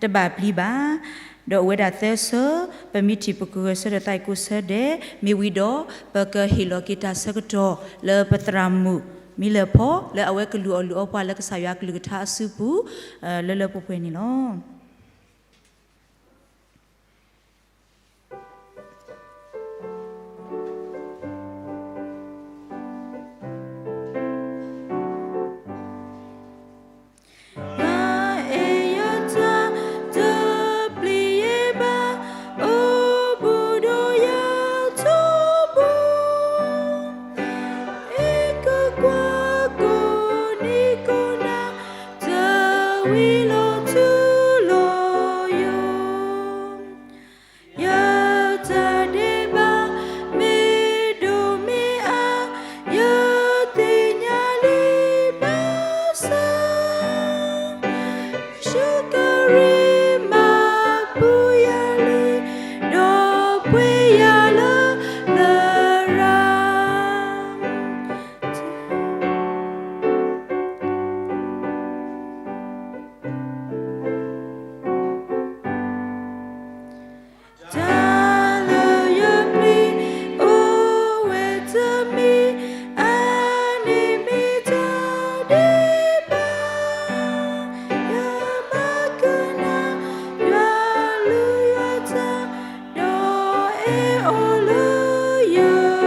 တဘၣ်ပျံၤဘၣ်. ဒီးအိၣ်ဝဲဒၣ်သၢဆၢ ပမ့ၢ်ထံၣ်ပကဂဲၤဆၢထၢၣ်သးဝံၣ်ကိးဆၢဒဲး မ့ၢ်ဝံၤဒီး ပကဟ့ၣ်လီၤက့ၤတၢ်ဆၢကတီၢ်လၢပသရၣ်မုၣ် မံလၢၢ်ဖီ လၢအဝဲကလူၤအီၣ်လုၢ်အီပှၤလၢကစၢ်ယွၤအကလုၢ်ကထါအစုပူၤ လၢလၢပှဲၤပှဲၤန့ၣ်လီၤ. ယအဲၣ်ယတၢ်တပျံၤယဘၣ် အိၣ်ဘူးဒီးယၤထီဘိ အဲၣ်ကကွၢ်ကိးနံၤကိးနၤ တၢ်ဝံၤလီၤထူလီၤယိာ် ယတၢ်ဒဲးဘး မ့ၢ်ဒိၣ်မ့ၢ်အါ ယသ့ၣ်ညါလံဘၣ်ဆၣ် ယ့ၣ်ၡူးကရံၣ်မၤပူၤယၤလံ ဒီးပှ့ၤယၤလၢလရာ် တၢ်လၢယပျံၤအိၣ်ဝဲတမံၤ အါန့ၢ်မ့ၢ်တၢ်ဒဲးဘး ယမၤကနၣ် ယွၤလုၢ်ယွၤတၢ် ဒီးအဲၣ်အီၤလၢယသ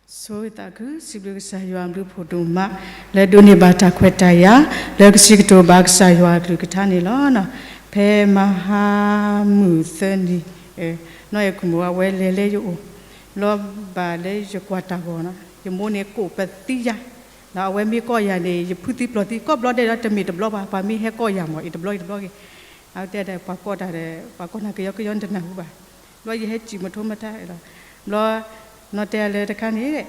း ဆိၣ်ဂ့ၤသးခု စံးဘျုးကစၢ်ယွၤအဘျုးဖှိၣ်ဒိၣ်မး လၢဒိးန့ၢ်ဘၣ်တၢ်ခွဲးတၢ်ယာ် လၢကစံးကတိၤဘၣ်ကစၢ်ယွၤအကလုၢ်ကထါန့ၣ်လီၤ. ဖဲမဟါမုၢ်သၢနံၤ နီၢ်အဲၣ်ခိၣ်မုၣ်ဝဲလဲၤလၢယအိၣ် လီၤဘၣ်လၢယကွၢ်တၢ်ဂီၤနီၤ ယမိၢ်န့ၣ်ကိးပသံယၤ ဒီးအဝဲမ့ၢ်ကိးယၤန့ၣ် ယဖုသံပျီၤသံ ကိးဘျီဒဲးဒီးတမ့ၢ်တဘျီဘၣ် ပှၤမ့ၢ်ဟဲကိးယၤမး အံၤတဘျီအံၤတဘျီဂ့ၤ အဝဲတဲဒီးပှၤကိးတၢ်ဒီး ပှၤကိးနၤကယီကယီနတနၢ်ဟူဘၣ်. ဘျီယဟဲစံၣ်မထိမထါလီၤ. ဘျီ နီၢ်တဲအလၢတခါန့ၣ်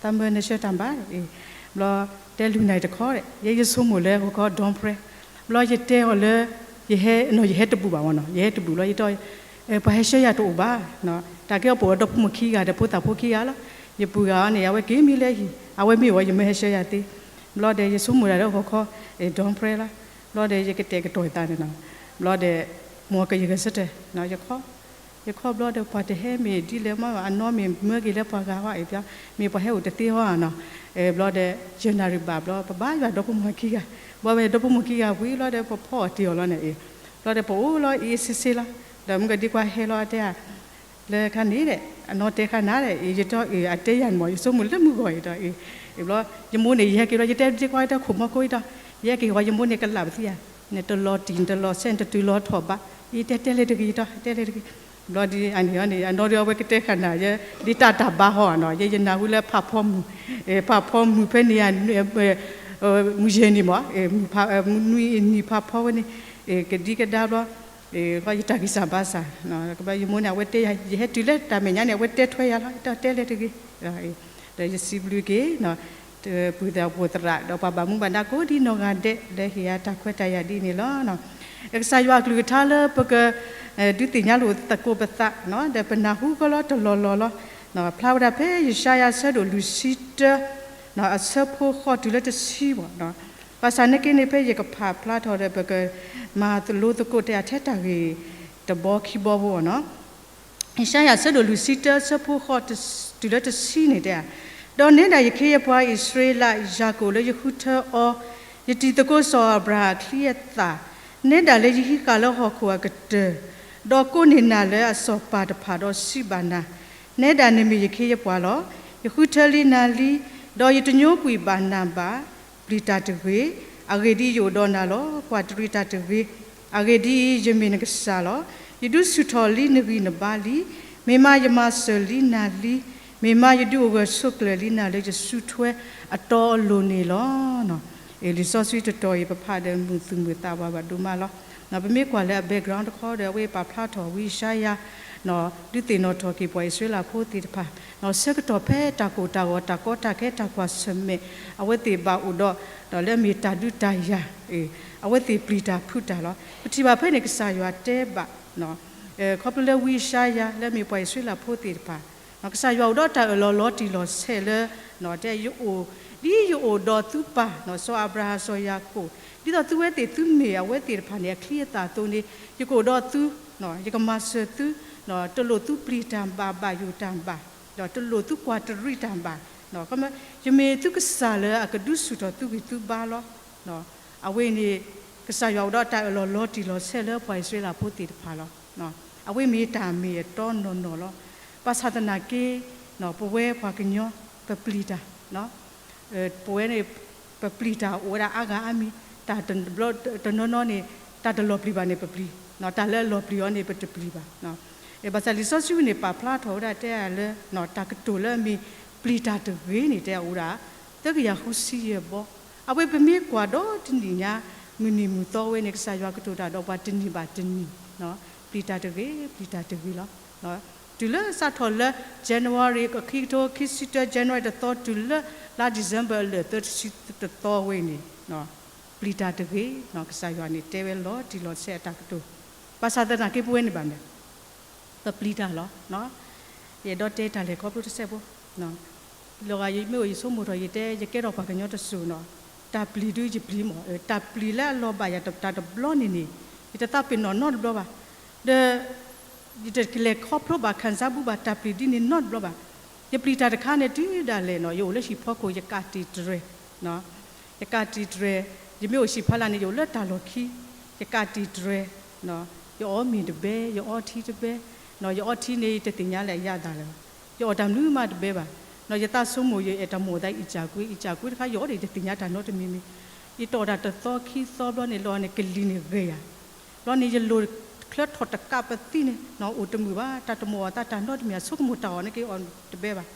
သးမၢနဆှၢတၢ်ဘၣ်, ဘျီ တဲလူၤနၤတခီဒီး ယဲယဆိကမိၣ်လၢပကီ dawn prayer, ဘျီယတဲအီၤလၢ ယဟဲ နီၢ် ယဟဲတဘူၣ်ဘၣ်မ့ၢ်နီၢ် ယဟဲတဘူၣ်ဘျီယတဲ ပှၤဟဲဆှၢယၤတအိၣ်ဘၣ်, တၢ်ကဲအီၤပအိၣ်ဒီဖိမိၢ်ခံဂၤဒီးဖိသၣ်ဖိခံဂၤလီၤ. ယပုၢ်ဂၤအီၤန့ၣ် အဝဲက့ၤမံလၢဟံၣ် အဝဲမ့ၢ်ဝဲ ယမၢဟဲဆှၢယၤသ့, ဘျီဒီးယဆိကမိၣ်ဒၣ်လၢဟီၣ်ခိၣ် dawn prayer လီၤ. ဘျီဒီးယကတဲာ်ကတီၤယသးန့ၣ်နီၢ်, ဘျီဒီး မ်ကယဂဲၤဆၢထၢၣ် ယခီ ယခီဘျီဒီးပှၤတဟဲမ့ၢ်ဒ်လဲၣ်မ့ၢ် အနီၢ်မ့ၢ်မၢက့ၤလၢပှၤဂၤဟီ မ့ၢ်ပှၤဟဲအိၣ်တသ့ဟီနီၢ်, ဘျီဒီး ယနၣ်ရံၣ်ဘၣ်ဘျီ ပဘါယွၤဒီဖိမိၢ်ခံဂၤ, ဘျီဝဲဒီဖိမိၢ်ခံဂၤဝံၤလီၤဒီး ပဖီအီၣ်တ့ၢ်အီၤလီၤန့ၣ်, ဘျီဒီးပအိၣ်လီၤအ့ၣ်စ့စ့လီၤ. ဒီးမုၢ်ကဒံကွၢ်ဟဲလီၤတဲ လၢခါန့ၣ်ဒီး အနီၢ်တဲခါနၤဒီး ယတီအ့ၣ် အတဲယၤန့ၣ်မ့ၢ် ယဆိကမိၣ်လၢမုၢ်ဂီၤအံၤဒီး အ့ၣ် ဘျီ ယမိၢ်န့ၣ် ယဟဲက့ၤဘျီ ယတဲဒ်ကွၢ်တၢ်ခိၣ်မီခိၣ်အံၤဒီး ယဟဲက့ၤဃီ ယမိၢ်န့ၣ်ကလးပသံယၤ နတလီၤတံၢ် နတလီၤဆဲး နတတုၤလီၤထီၣ်ဘး, ယတဲတဲလဲၣ်တဂ့ၤဒီး တဲလဲၣ်တဂ့ၤ, ဘျီဒ်အန့ၣ်န့ၣ် အနီၢ်ဒီးအဝဲကတဲခါနၤ ယ ဒ်တၢ်တၢ်ဘါဟီနီၢ် ယ ယနၢ်ဟူလၢဖးဖီမုၢ် ဖးဖီမုၢ်ဖဲန့ၣ် မုၢ်ယဲၢ်နံၣ်မ့ၢ် မုၢ်နွံနံၣ်ဖးဖီဝဲန့ၣ် ကဒံကဒါဘျီ ယတၢ်ဂံၢ်စၢ်ဘါစၢ်, ယမိၢ်န့ၣ် အဝဲတဲယၤ ယဟဲတုၤလၢတၢ်မဲာ်ညါန့ၣ် အဝဲတဲထွဲယၤလီၤ ယတဲတဲလဲၣ်တဂ့ၤ, ဒီးယစံးဘျုးက့ၤ ပုၢ်သးဖိသရၣ် ဒီးပှၤဘၣ်မူဘၣ်ဒါကိးဒ်နီၢ်ဂၤဒဲး လၢဟ့ၣ်ယၤတၢ်ခွဲးတၢ်ယာ်ဒ်န့ၣ်လီၤ. ကစၢ်ယွၤအကလုၢ်ကထါလၢပက ဒုးသ့ၣ်ညါလိာ်သကိးပသး ဒီးပနၢ်ဟူကီလီၤတလီၢ်လီၢ်လီၤ. ဖျါဝဲဒၣ်ဖဲယၡါယၤဆၢဒိၣ်လွံၢ်ဆံတၢ အဆၢဖိဃိးတုၤလၢတဆံဘၣ်. ဘၣ်ဆၣ်နာ်က့န့ၣ် ဖဲယကဖးဖျါထီၣ်ဒီး ပကမၤလိသကိးတၢ်ထဲတၢ်ဂ့ၢ်တဘီခံဘီဖိနီၢ်. ယၡါယၤဆၢဒိၣ်လွံၢ်ဆံတၢ ဆၢဖိဃိးတုၤလၢတဆံန့ၣ်တဲ, ဒီးနဲဒၣ်ယခ့ယပှၤအံၣ်စရ့လး ယၤကိာ်လၢယဃုထၢအီၤ, ယတံၤသကိးစီၤအၤဘြၤဟၣ်အချံအသၣ်, နဲဒၣ်လၢယဟံးဃာ်လၢဟီၣ်ခိၣ်အကတၢၢ်, ဒီးကိးန့ၢ်နၤလၢအစီၤပၤတဖၣ်ဒီးစံးဘၣ်နၤ, နဲဒၣ်နမ့ၢ်ယခ့ယပှၤလီၤ. ယဃုထၢလံနၤလံ, ဒီးယတညိကွံာ်ဘၣ်နၤဘၣ်. ပျံၤတၢ်တဂ့ၤ, အဂ့ၢ်ဒ်အံၤ ယအိၣ်ဒီးနၤလီၤ. ကွၢ်တရံးတၢ်တဂ့ၤ, အဂ့ၢ်ဒ်အံၤ ယမ့ၢ်နကစၢ်လီၤ. ယဒုးဆူၣ်ထီၣ်လံနဂံၢ်နဘါလံ. မ့ၢ်မးယမၤစၢၤလံနၤလံ. မ့ၢ်မးယဒုးအိၣ်ဂၢၢ်ဆိးကျၢၤလံနၤလၢယစုထွဲအတီအလိၤန့ၣ်လီၤ. လံာ်စီဆှံတတီၤအံၤ ပဖးဒီးမုာ်သူၣ်မုာ်သးပှၤဘၣ်ဒိၣ်မးလီၤ. ပမ့ၢ်ကွၢ်လၢအ background တခီဒီး အဝဲပာ်ဖျါထီၣ်ဝံယၡါယၤ ဒုးသ့ၣ်နီၣ်ထီၣ်က့ၤပှၤအံၣ်စရ့လးဖိသ့ၣ်တဖၣ် ဆၢကတီၢ်ဖဲတၢ်ကိၢ်တၢ်ဂီၤ တၢ်ကီတၢ်ခဲ တၢ်ကွၢ်ဆၢၣ်မဲာ် အဝဲသ့ၣ်ဘၣ်အိၣ်ဒီး ဒီးလၢအမ့ၢ်တၢ်ဒုးတၢ်ယၤ အဝဲသ့ၣ်ပျံၤတၢ်ဖုးတၢ်လီၤ. ပထံၣ်ဘၣ်ဖဲန့ၣ် ကစၢ်ယွၤတဲဘၣ် ခီဖျိလၢဝံယၡါယၤ လၢအမ့ၢ်ပှၤအံၣ်စရ့လးဖိသ့ၣ်တဖၣ် ကစၢ်ယွၤအိၣ်ဒီးတၢ်အၢၣ်လီၤလီၤတံၢ်လီၤဆဲးလၢ တဲယအိၣ် ဒ်ယအိၣ်ဒီးသုပၢ် စီၤအၤဘြၤဟၣ် စီၤယၤကိာ် ဒ်သိးသုဝဲသ့ၣ် သုမ့ၢ်အဝဲသ့ၣ်တဖၣ်န့ၣ် အချံအသၣ်အသိးန့ၣ် ယကအိၣ်ဒီးသု ယကမၤစၢၤသု တလိၣ်သုပျံၤတၢ်ဘၣ် ဘၣ်ယိၣ်တၢ်ဘၣ် ဒီးတလိၣ်သုကွၢ်တရံးတၢ်ဘၣ်. ယမ့ၢ်သုကစၢ်လၢအကဒုးဆူၣ်ထီၣ်သုဂံၢ်သုဘါလီၤ. အဝဲန့ၣ် ကစၢ်ယွၤအိၣ်ဒီးတၢ်အၢၣ်လီၤလီၤတံၢ်လီၤဆဲးလၢပှၤအံၣ်စရ့လးဖိသ့ၣ်တဖၣ်လီၤ. အဝဲမ့ၢ်တၢ်မ့ၢ်အတီနီၢ်နီၢ်လီၤ. ဘၣ်ဆၣ်သနာ်က့ ပဝဲပှၤကညီ ပပျံၤတၢ် ပဝဲန့ၣ် ပပျံၤတၢ်အိၣ်ဝဲဒၣ်အါဂၤအါမံၤ တၢ်တဘျီတနီၤနီၤန့ၣ် တၢ်တလီၤပျံၤဘၣ်န့ၣ်ပပျံၤ, တၢ်လၢအလီၤပျံၤအီၤန့ၣ် ပတပျံၤဘၣ်. ဘၣ်ဆၣ်လံာ်စီဆှံန့ၣ် ပာ်ဖျါထီၣ်ဝဲဒၣ်တဲလၢ တၢ်ကတိၤလၢအမ့ၢ်ပျံၤတၢ်တဂ့ၤန့ၣ် တဲအိၣ်ဝဲဒၣ် သၢကယၤဃုဆံယဲၢ်ဘီ. အဝဲပမ့ၢ်ကွၢ်ဒီးတနံၣ်ညါ မုၢ်နံၤမုၢ်သီဝဲန့ၣ် ကစၢ်ယွၤကတိၤတၢ်ဒီးပှၤတနံၣ်ဘၣ်တနံၣ် ပျံၤတၢ်တဂ့ၤ ပျံၤတၢ်တဂ့ၤလီၤ. တုၤလၢစးထီၣ်လၢ January ခံကထိခံဆံတၢ January တသီ တုၤလၢလါ December အလၢာ်သၢဆံတသီဝဲန့ၣ် ပျံၤတၢ်တဂ့ၤ ကစၢ်ယွၤန့ၣ် တဲဝဲလီၤတံၢ်လီၤဆဲးအတၢ်ကတိၤ. ဘၣ်ဆၣ်သနာ်က့ပဝဲန့ၣ်ဘၣ်န့ၣ် ပပျံၤတၢ်လီၤ. ယအဲၣ်ဒိးတဲတၢ်လဲၤခီဖျိတစဲးဖိ လီၤဂာ်ယမ့ၢ်အိၣ်ယဆိကမိၣ်ထီၣ် ယတဲ ယကဲထီၣ်ပှၤကညီတစိၤနီၤ တၢ်ပျံၤဒုးယပျံၤမး တၢ်ပျံၤလၢအလီၤဘၣ်ယၤတၢ်တဘျီန့ၣ်န့ၣ် ယတသးပ့ၤနီၣ်နီတဘျီဘၣ်. ဒီး ယတကလဲၤခီဖျိဘၣ် ခံစားဘူးဘၣ် တၢ်ပျံၤဒ်န့ၣ်နီတဘျီဘၣ်. ယပျံၤတၢ်တခါန့ၣ် တုၤဒၣ်လဲာ်နီၤ ယအိၣ်လၢဟံၣ်ဖီခိၣ် ယကးတံာ်တရဲ ယကးတံာ်တရဲ ယမ့ၢ်အိၣ်ဟံၣ်ဖီလာ်န့ၣ် ယအိၣ်လၢတၢ်လီၢ်ခံ ယကးတံာ်တရဲ ယအီမ့ၤတဘဲ ယအီထံတဘဲ ယအီထံန့ၣ် ယတသ့ၣ်ညါလၢအယါသးလၢၤဘၣ်. ယအီၣ်တၢ်မနုၤမးတဘဲဘၣ်. ယသးဆိကမိၣ် ယအဲၣ်တၢ်မိၣ်အသးအံၣ်စၢ်ကွ့ အံၣ်စၢ်ကွ့တခါ ယအီဒီးယတသ့ၣ်ညါတၢ်နီတမံၤမံၤ. ယတအီၣ်တၢ်တသီခံသီဘျီန့ၣ် လီၤန့ၣ် ကလံၤန့ၣ်ဂဲၤယၤ ဘျီန့ၣ် ယလိၤချၢထီၣ်တကးပသံန့ၣ် အိၣ်တမုာ်ဘၣ် တၢ်တမိၣ်အီၣ်သးတၢ်နီတမံၤ အဆိကမိၣ်တၢ်အီၣ်န့ၣ်က့ၤအီၣ်တဘဲဘၣ်.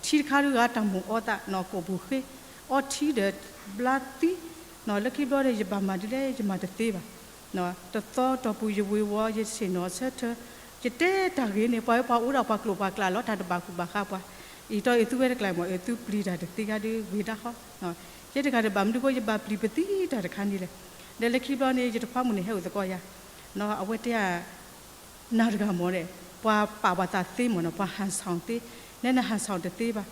ထံတခါတဂၤတၢ်မိၣ်အီသး ကိာ်ပူၤဃ့ အီထံဒီးဘျါသံ လၢခံဘျီန့ၣ် ယဘၣ်မၤဒ်လဲၣ် ယမၤတသ့ဘၣ်. တသီတီၢ်ပူၤ ယဝ့ၤဝီၤ ယဆ့ၣ်နီၤဆၢထၢၣ်, ယတဲတၢ်ဂ့ၤန့ၣ် ပှၤဝဲပှၤအိၣ်ဒီးပှၤကျိာ်ပှၤကျဲလီၤ တၢ်တဘၣ်ဃူဘၣ်ဃးပှၤ, အံၤတီအံၤသုဝဲတကျါမ့ၢ် အသုပျံၤတၢ်တသ့ခါဒုးဂ့ၤဒၣ်ဃီ, ယဲတဂၤတဘၣ်မနုၤဃိ ယဘၣ်ပျံၤပသံတၢ်တခါန့ၣ်လဲၣ်. ဒီးလၢခံဘျီန့ၣ် ယတခွါမုၣ်န့ၣ်ဟဲအိၣ်သကိးယၤ, အဝဲတဲ နၤတဂၤမ့ၢ်န့ၣ် ပှၤပာ်ပှၤသးသ့မ့ၢ်နီၤ ပှၤဟၣ်ဆၣ်သ့, နဲနဟၣ်ဆၣ်တသ့ဘၣ်.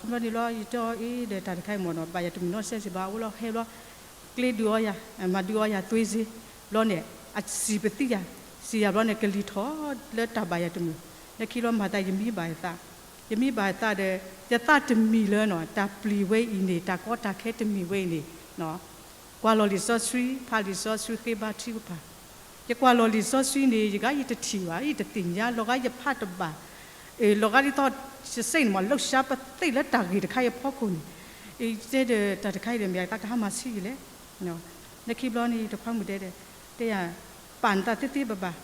ခီဖျိန့ၣ်ဘျီ ယတဲအီၤအ့ၣ်ဒီးတၢ်တခါအံၤမ့ၢ်နီၤ ဘၣ်ယၤတမုၢ်နီၢ်စဲးစံးဘၣ် အဝဲလီၤဟဲဘျီ ကျ့ဒုးအီယၤ မၤဒုးအီယၤသွ့စ့, ဘျီန့ၣ် အစံးပသံယၤ, စံးယၤဘျီန့ၣ် ကလံၤထီၣ်လၢတၢ်ဘၣ်ယၤတမုၢ်, လၢခံဘျီမၤသးယမံဘၣ်ယသး, ယမံဘၣ်ယသးဒီး ယသးတမံၤလၢနီၤ တၢ်ပျံၤဝဲအံၤန့ၣ် တၢ်ကီတၢ်ခဲတမံၤဝဲအံၤန့ၣ် ကွၢ်လီၤလံာ်စီဆှံ ဖးလံာ်စီဆှံ ဃ့ဘါထုကဖၣ်, ယကွၢ်လီၤလံာ်စီဆှံန့ၣ် ယဂၤယတထံၣ်ဘၣ် ယတသ့ၣ်ညါ လီၤဂာ်ယဖးတဘၣ်, လီၤဂာ်ဒ်သိး ယစ့န့ၣ်မ့ၢ် လှုပ်ရှား ပသ့ၣ်လၢတၢ်ဂ့ၢ်တခါအံၤအဖီခိၣ်န့ၣ်, တဲဒီးတၢ်တခါအံၤဒီး မ့ၢ်တၢ်ကဟါမၢ်ဆံးယံာ်လဲၣ်. လၢခံဘျီန့ၣ် တခွါမုၣ်တဲဒီး တဲယၤ ပာ်နသးသ့သ့ဘၣ်ဘၣ်,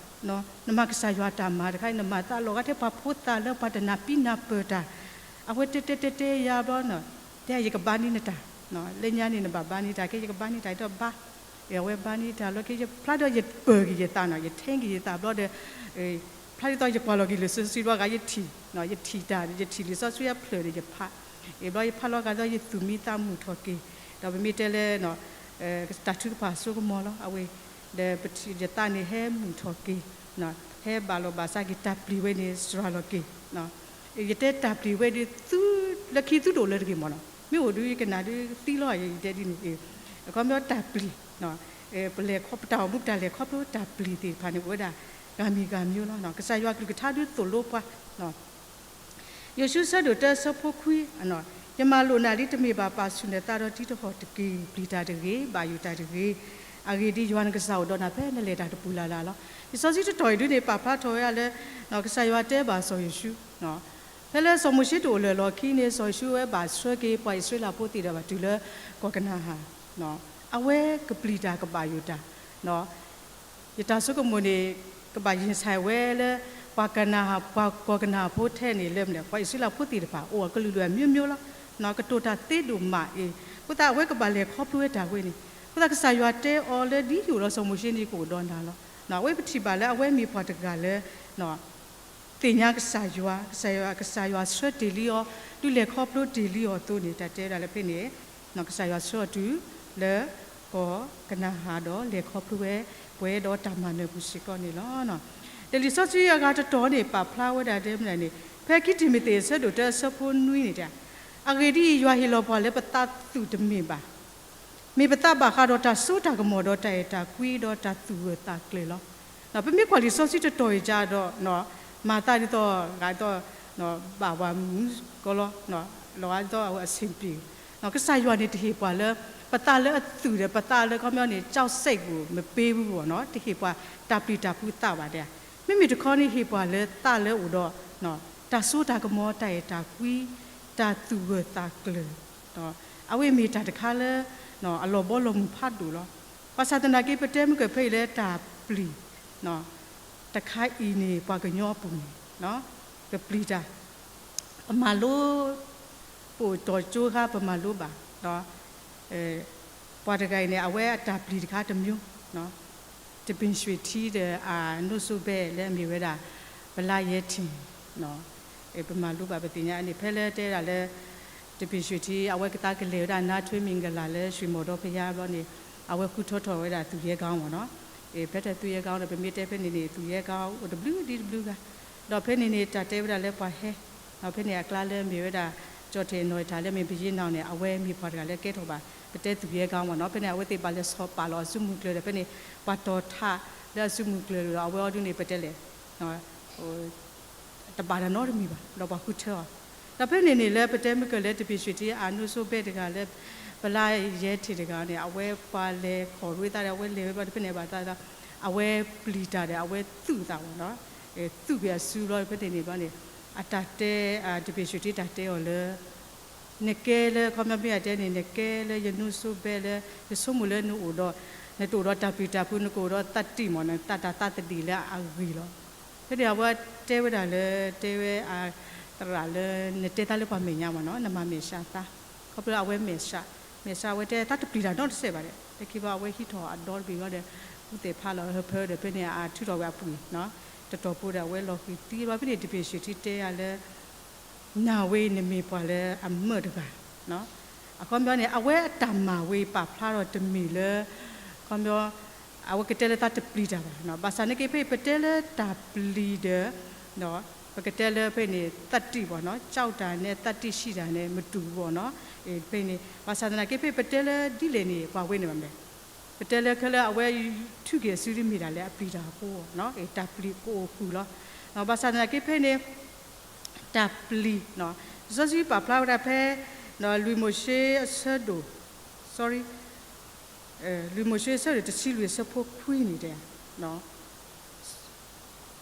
နမၤကစၢ်ယွၤတၢ်မၤတခါအံၤ နမၤသးလီၤဂာ်ထဲပှၤဖိသၣ်လၢပှၤတနၢ်ပံနၢ်ပၢၢ်တၢ်, အဝဲတဲတဲတဲတဲယၤဘျီန့ၣ်, တဲယၤယကဘါန့ၢ်နတၢ်, လၢညါန့ၣ်နဘၣ်ဘါန့ၢ်တၢ် ကဲယကဘါန့ၢ်တၢ်ဒီးဘါ, အဝဲဘါန့ၢ်တၢ်လီၤက့ၤ ယဖျါဒီးယပၢၤက့ၤယသးနီၤ ယထဲက့ၤယသးဘျီဒီး ဖျါဒ်သိးယကွၢ်လီၤက့ၤလံာ်စီဆှံဘျီဂာ်ယထံၣ်, ယထံၣ်တၢ် ယထံၣ်လံာ်စီဆှံအဖျၢၣ်ဒီးယဖး, အဘျီယဖးလီၤဂာ်ဒီးယသူၣ်မံသးမုာ်ထီၣ်က့ၤ, ဒီးပမ့ၢ်တဲလၢ တၢ်ထုကဖၣ်အစိကမီၤလီၤ အဝဲ, ဒီးပထံၣ်ယသးန့ၣ်ဟဲမုာ်ထီၣ်က့ၤ, ဟဲဘၣ်လီၤဘၣ်စးက့ၤ တၢ်ပျံၤဝဲန့ၣ်စှၤလီၤက့ၤ, ယတဲတၢ်ပျံၤဝဲဒ်သု, လၢခံသုတအိၣ်လၢတဂ့ၤမ့ၢ်နီၤ မ့ၢ်အိၣ်ဒုးယကနၣ်ဒုးသံလီၤ ယတဲဒ်န့ၣ်, အခီပညီတၢ်ပျံၤ ပလဲၤခီ ပတၢ်အိၣ်မူပတၢ်လဲၤခီဖျိတၢ်ပျံၤသ့ၣ်တဖၣ်န့ၣ် အိၣ်ဝဲဒၣ် ဂၤမံၤဂၤမံၤလီၤ. ကစၢ်ယွၤကလုၢ်ကထါဒုးသိၣ်လိပှၤ, ယိၤၡူ ဆၢဒိၣ်တၢ ဆၢဖိခွံ, ယမၤလိာ်နၤလံ တမ့ၢ်ဘၣ်ပာ်ဆူၣ်နသးဒီးတံၤတဟီၣ်တက့ၢ်. ပျံၤတၢ်တဂ့ၤ, ဘၣ်ယိၣ်တၢ်တဂ့ၤ, အဂ့ၢ်ဒ်အံၤ ယွၤနကစၢ်အိၣ်ဒီးနၤ ဖဲနလဲၤတၢ်တပူၤလၢ်လၢ်လီၤ. လံာ်စီဆှံတတီၢ်အံၤဒုးန့ၣ် ပာ်ဖျါထီၣ်ဝဲဒၣ်လၢ ကစၢ်ယွၤတဲဘၣ်စီၤယိၤၡူ ဖဲလၢစီၤမိၤၡ့တအိၣ်လၢၤလီၢ်ခံန့ၣ် စီၤယိၤၡူဝဲဘၣ်ဆှၢက့ၤပှၤအံၣ်စရ့လးဖိသ့ၣ်တဖၣ်တုၤလၢကီၢ်ကနၤအၣ်, အဝဲကပျံၤတၢ်ကဘၣ်ယိၣ်တၢ်, ယတၢ်ဆိကမိၣ်န့ၣ် ကဘၣ်ရင်ဆိုင်ဝဲလၢ ပှၤကနၤအၣ် ပှၤကီၢ်ကနၤအၣ်ဖိထဲန့ၣ်လၢမနုၤလဲၣ် ပှၤအံၣ်စရ့လးဖိသ့ၣ်တဖၣ် အိၣ်အကလုာ်လုာ်အမျိုးမျိုးလီၤ. ကတိၤတၢ်သ့ဒိၣ်မးအံၤ အဃိသတးအဝဲကဘၣ်လဲၤခီဖျိဝဲတၢ်ဝဲန့ၣ် အဃိသတးကစၢ်ယွၤတဲအီၤလၢ ဒ်ယအိၣ်ဒီးစီၤမိၤၡ့န့ၣ် ကအိၣ်ဒီးနၤလီၤ. အဝဲပထံၣ်ဘၣ်လၢအဝဲမ့ၢ်ပှၤတဂၤလၢ သ့ၣ်ညါကစၢ်ယွၤ, ကစၢ်ယွၤ, ကစၢ်ယွၤဆှၢတ့ၢ်လံအီၤ, ဒုးလဲၤခီဖျိတ့ၢ်လံအီၤအသိးန့ၣ် တၢ်တဲဝဲဒၣ်လၢဖဲန့ၣ် ကစၢ်ယွၤဆှၢအီၤတုၤလၢကီၢ်ကနၤအၣ်ဒီးလဲၤခီဖျိဝဲပှဲၤဒီးတၢ်မၤနၢၤပူၤစ့ၢ်ကီးန့ၣ်လီၤ. ဒီးလံာ်စီဆှံအဂၤတတီၤန့ၣ် ပာ်ဖျါဝဲဒၣ်ဒ်မနုၤလဲၣ်န့ၣ် ဖဲခံတံၤမသ့း အဆၢဒိၣ်တၢ အဆၢဖိနွံန့ၣ် အဂ့ၢ်ဒ်အံၤ ယွၤဟ့ၣ်လီၤပှၤလၢပသးသူၣ်တမ့ၢ်ဘၣ် မ့ၢ်ပသးဘၣ်ဃးဒီးတၢ်စိတၢ်ကမီၤဒီးတၢ်အဲၣ်တၢ်ကွံဒီးတၢ်သူၣ်ဂၢၢ်သးကျၢၤလီၤ. ပမ့ၢ်ကွၢ်လံာ်စီဆှံတတီၤအံၤကဒီး မၤသးဒ်သိး ဂၤဒ်သိး ဘၣ်ပှၤမုၣ် ကီလီၤ လီၤဂာ်ဒ်သိးအဝဲအဆ့ၣ်ပံၤ ကစၢ်ယွၤန့ၣ်တဟ့ၣ်ပှၤလၢ ပသးလၢအသူၣ်ဒီး ပသးလၢခီပညီန့ၣ် ကျောက်စိတ်ကို မပေးဘူးပေါ့နော် တဟ့ၣ်ပှၤတၢ်ပျံၤတၢ်ဖုးသးဘၣ်ဒဲး. မ့မ့ၢ်တခီန့ၣ်ဟ့ၣ်ပှၤလၢသးလၢအအိၣ်ဒီး တၢ်စိတၢ်ကမီၤ တၢ်အဲၣ်တၢ်ကွံ တၢ်သူၣ်ဂၢၢ်သးကျၢၤ အဝဲမ့ၢ်တၢ်တခါလၢ အလီၤဘီလီၤမုၢ်ဖးဒိၣ်လီၤ. ဘၣ်ဆၣ်သနာ်က့ ပတဲမုၢ်ကဖဲအံၤလၢတၢ်ပျံၤ တခါအံၤန့ၣ် ပှၤကညီအပူၤန့ၣ် ကပျံၤတၢ် ပမၤလိ ပအိၣ်တီၢ်ကၠိခါ ပမၤလိဘၣ် ပှၤတဂၤအံၤန့ၣ် အဝဲအတၢ်ပျံၤတခါတမျိုး တပ့ၢ်ရွှ့ၣ်ထံဒီး အနိၣ်စိဘဲၣ်လၢအမ့ၢ်ဝဲဒၣ် ပလါယဲထံၣ် ပမၤလိဘၣ်ပသ့ၣ်ညါန့ၣ် ဖဲလၢတဲဒၣ်လၢ တပ့ၢ်ရွှ့ၣ်ထံ အဝဲကသးကလဲၤဝဲဒၣ် နါထွ့မံၤကလၤ လၢရွှ့ၣ်မီၣ်ဒီဖယါဘျီန့ၣ် အဝဲဃုထၢထီၣ်ဝဲဒၣ်သူၣ်ယဲၢ်ကီဘီနီၤ. ဖဲတၢ်သူၣ်ယဲၢ်ကီဒီး ပမ့ၢ်တဲဖဲန့ၣ်န့ၣ် သူၣ်ယဲၢ်ကီအိၣ်တဘျုးဒ်တဘျုးဂၤ ဒီးဖဲန့ၣ်န့ၣ် တၢ်တဲဝဲဒၣ်လၢပှၤဟဲ ဒီးဖဲန့ၣ်အကျါလၢမ့ၢ်ဝဲဒၣ် ကၠီၣ်တဲၣ်နီၢ်တၢ်လၢမ့ၢ်ပယ့ၣ်နီၢ်န့ၣ် အဝဲမ့ၢ်ပှၤတဂၤလၢကဲထီၣ်ဘၣ် ပတဲသူၣ်ယဲၢ်ကီမ့ၢ်နီၤ. ဖဲန့ၣ် အဝဲသ့ၣ်ဘၣ်လဲၤဆီၣ်ပာ်လီၤအစုမုၢ်ကျၢၤဒီး ဖဲန့ၣ် ပှၤတီၤထးလၢအစုမုၢ်ကျၢၤဒီး အဝဲအီၤဒုန့ၣ် ပတဲလဲၣ် တဘၣ်တၢ်နီတမံၤဘၣ် ဒီးပှၤဃုထၢအီၤ. ဒီးဖဲန့ၣ်န့ၣ်လၢပတဲမုၢ်ကၢၢ်လၢတပ့ၢ်ရွှ့ၣ်ထံ အနိၣ်စိဘဲၣ်တဂၤလၢ ပလါယဲထံၣ်တဂၤန့ၣ် အဝဲပှၤလဲၤခီၣ်ရ့သးဒီး အဝဲလဲၤဝဲဘျီဒီး ဖဲန့ၣ်ဘၣ်သး အဝဲပျံၤတၢ်ဒီး အဝဲသူၣ်သးဘၣ်နီၤ. သူၣ်က့ၤအစုဘျီ ဖဲန့ၣ်န့ၣ်ဘျီန့ၣ် အတၢ်တဲ တပ့ၢ်ရွှ့ၣ်ထံတၢ်တဲအီၤလၢ နကဲလၢ ခီပညီမ့ၢ်အတဲန့ၣ် နကဲလၢယနိၣ်စိဘဲၣ်လၢ ယဆိကမိၣ်လၢနအိၣ်ဒီး နတအိၣ်ဒီးတၢ်ပျံၤတၢ်ဖုး နကအိၣ်ဒီးသတ္တိမ့ၢ်နီၤ နသးတၢ်သးသဒံးလၢအဂ့ၤလီၤ. ဖဲန့ၣ်အဝဲတဲဝဲဒၣ်လၢ တဲဝဲအသရၣ်လၢ နတဲသးလၢပှၤမဲာ်ညါမ့ၢ်နီၤ နမၤမဲာ်ဆှးသး ခီဖျိလၢအဝဲမဲာ်ဆှး မဲာ်ဆှးအဝဲတဲသးတပျံၤတၢ်နီတစဲးဘၣ်ဒီး ဟဲက့ၤဘၣ်အဝဲဟံးထီၣ်အဒီတဘ့ၣ်လီၤဒီး ကူၣ်သဲးဖးလီၤဟၢဖၢဒီး ဖဲန့ၣ်အထုးထီၣ်ဝဲအပှ့ၤ, တတီၤဖိဒီးအဝဲလီၤဃံၤသံဘၣ်. ဖဲန့ၣ် တပ့ၢ်ဆံးထံတဲယၤလၢ နၤဝဲအံၤနမ့ၢ်ပှၤလၢအမၢၢ်တဂၤ, အခီပညီန့ၣ် အဝဲအတၢ်မၤဝဲအံၤပာ်ဖျါထီၣ်တမ့ၢ်လၢ အခီပညီ အဝဲကတဲလၢသးတပျံၤတၢ်ဘၣ်. ဘၣ်ဆၣ်သနာ်က့ ဖဲပတဲလၢတၢ်ပျံၤဒီး ပကတဲလၢဖဲန့ၣ် သတ္တိ ပေါ့နော်, ကြောက်တာနဲ့ သတ္တိရှိတာနဲ့ မတူဘူးပေါ့နော်. ဖဲန့ၣ် ဘၣ်ဆၣ်သနာ်က့ ဖဲပတဲလၢဒ်လဲၣ်န့ၣ် ပှၤဝဲန့ၣ်ဘၣ်မလဲၣ်. ပတဲလၢခဲလၢာ် အဝဲထုးက့ၤအစုဒ်မ့ၢ်ဒၣ်လၢအပျံၤတၢ်အဃိ, တၢ်ပျံၤကအိၣ်ဃုာ်လီၤ. ဘၣ်ဆၣ်သနာ်က့ဖဲန့ၣ် တၢ်ပျံၤ, လံာ်စီဆှံပာ်ဖျါဝဲဒၣ်ဖဲ လွံၢ်မိၤၡ့အဆၢဒိၣ်, sorry, လွံၢ်မိၤၡ့အဆၢဒိၣ်တဆံလွံၢ်အဆၢဖိခွံန့ၣ်တဲ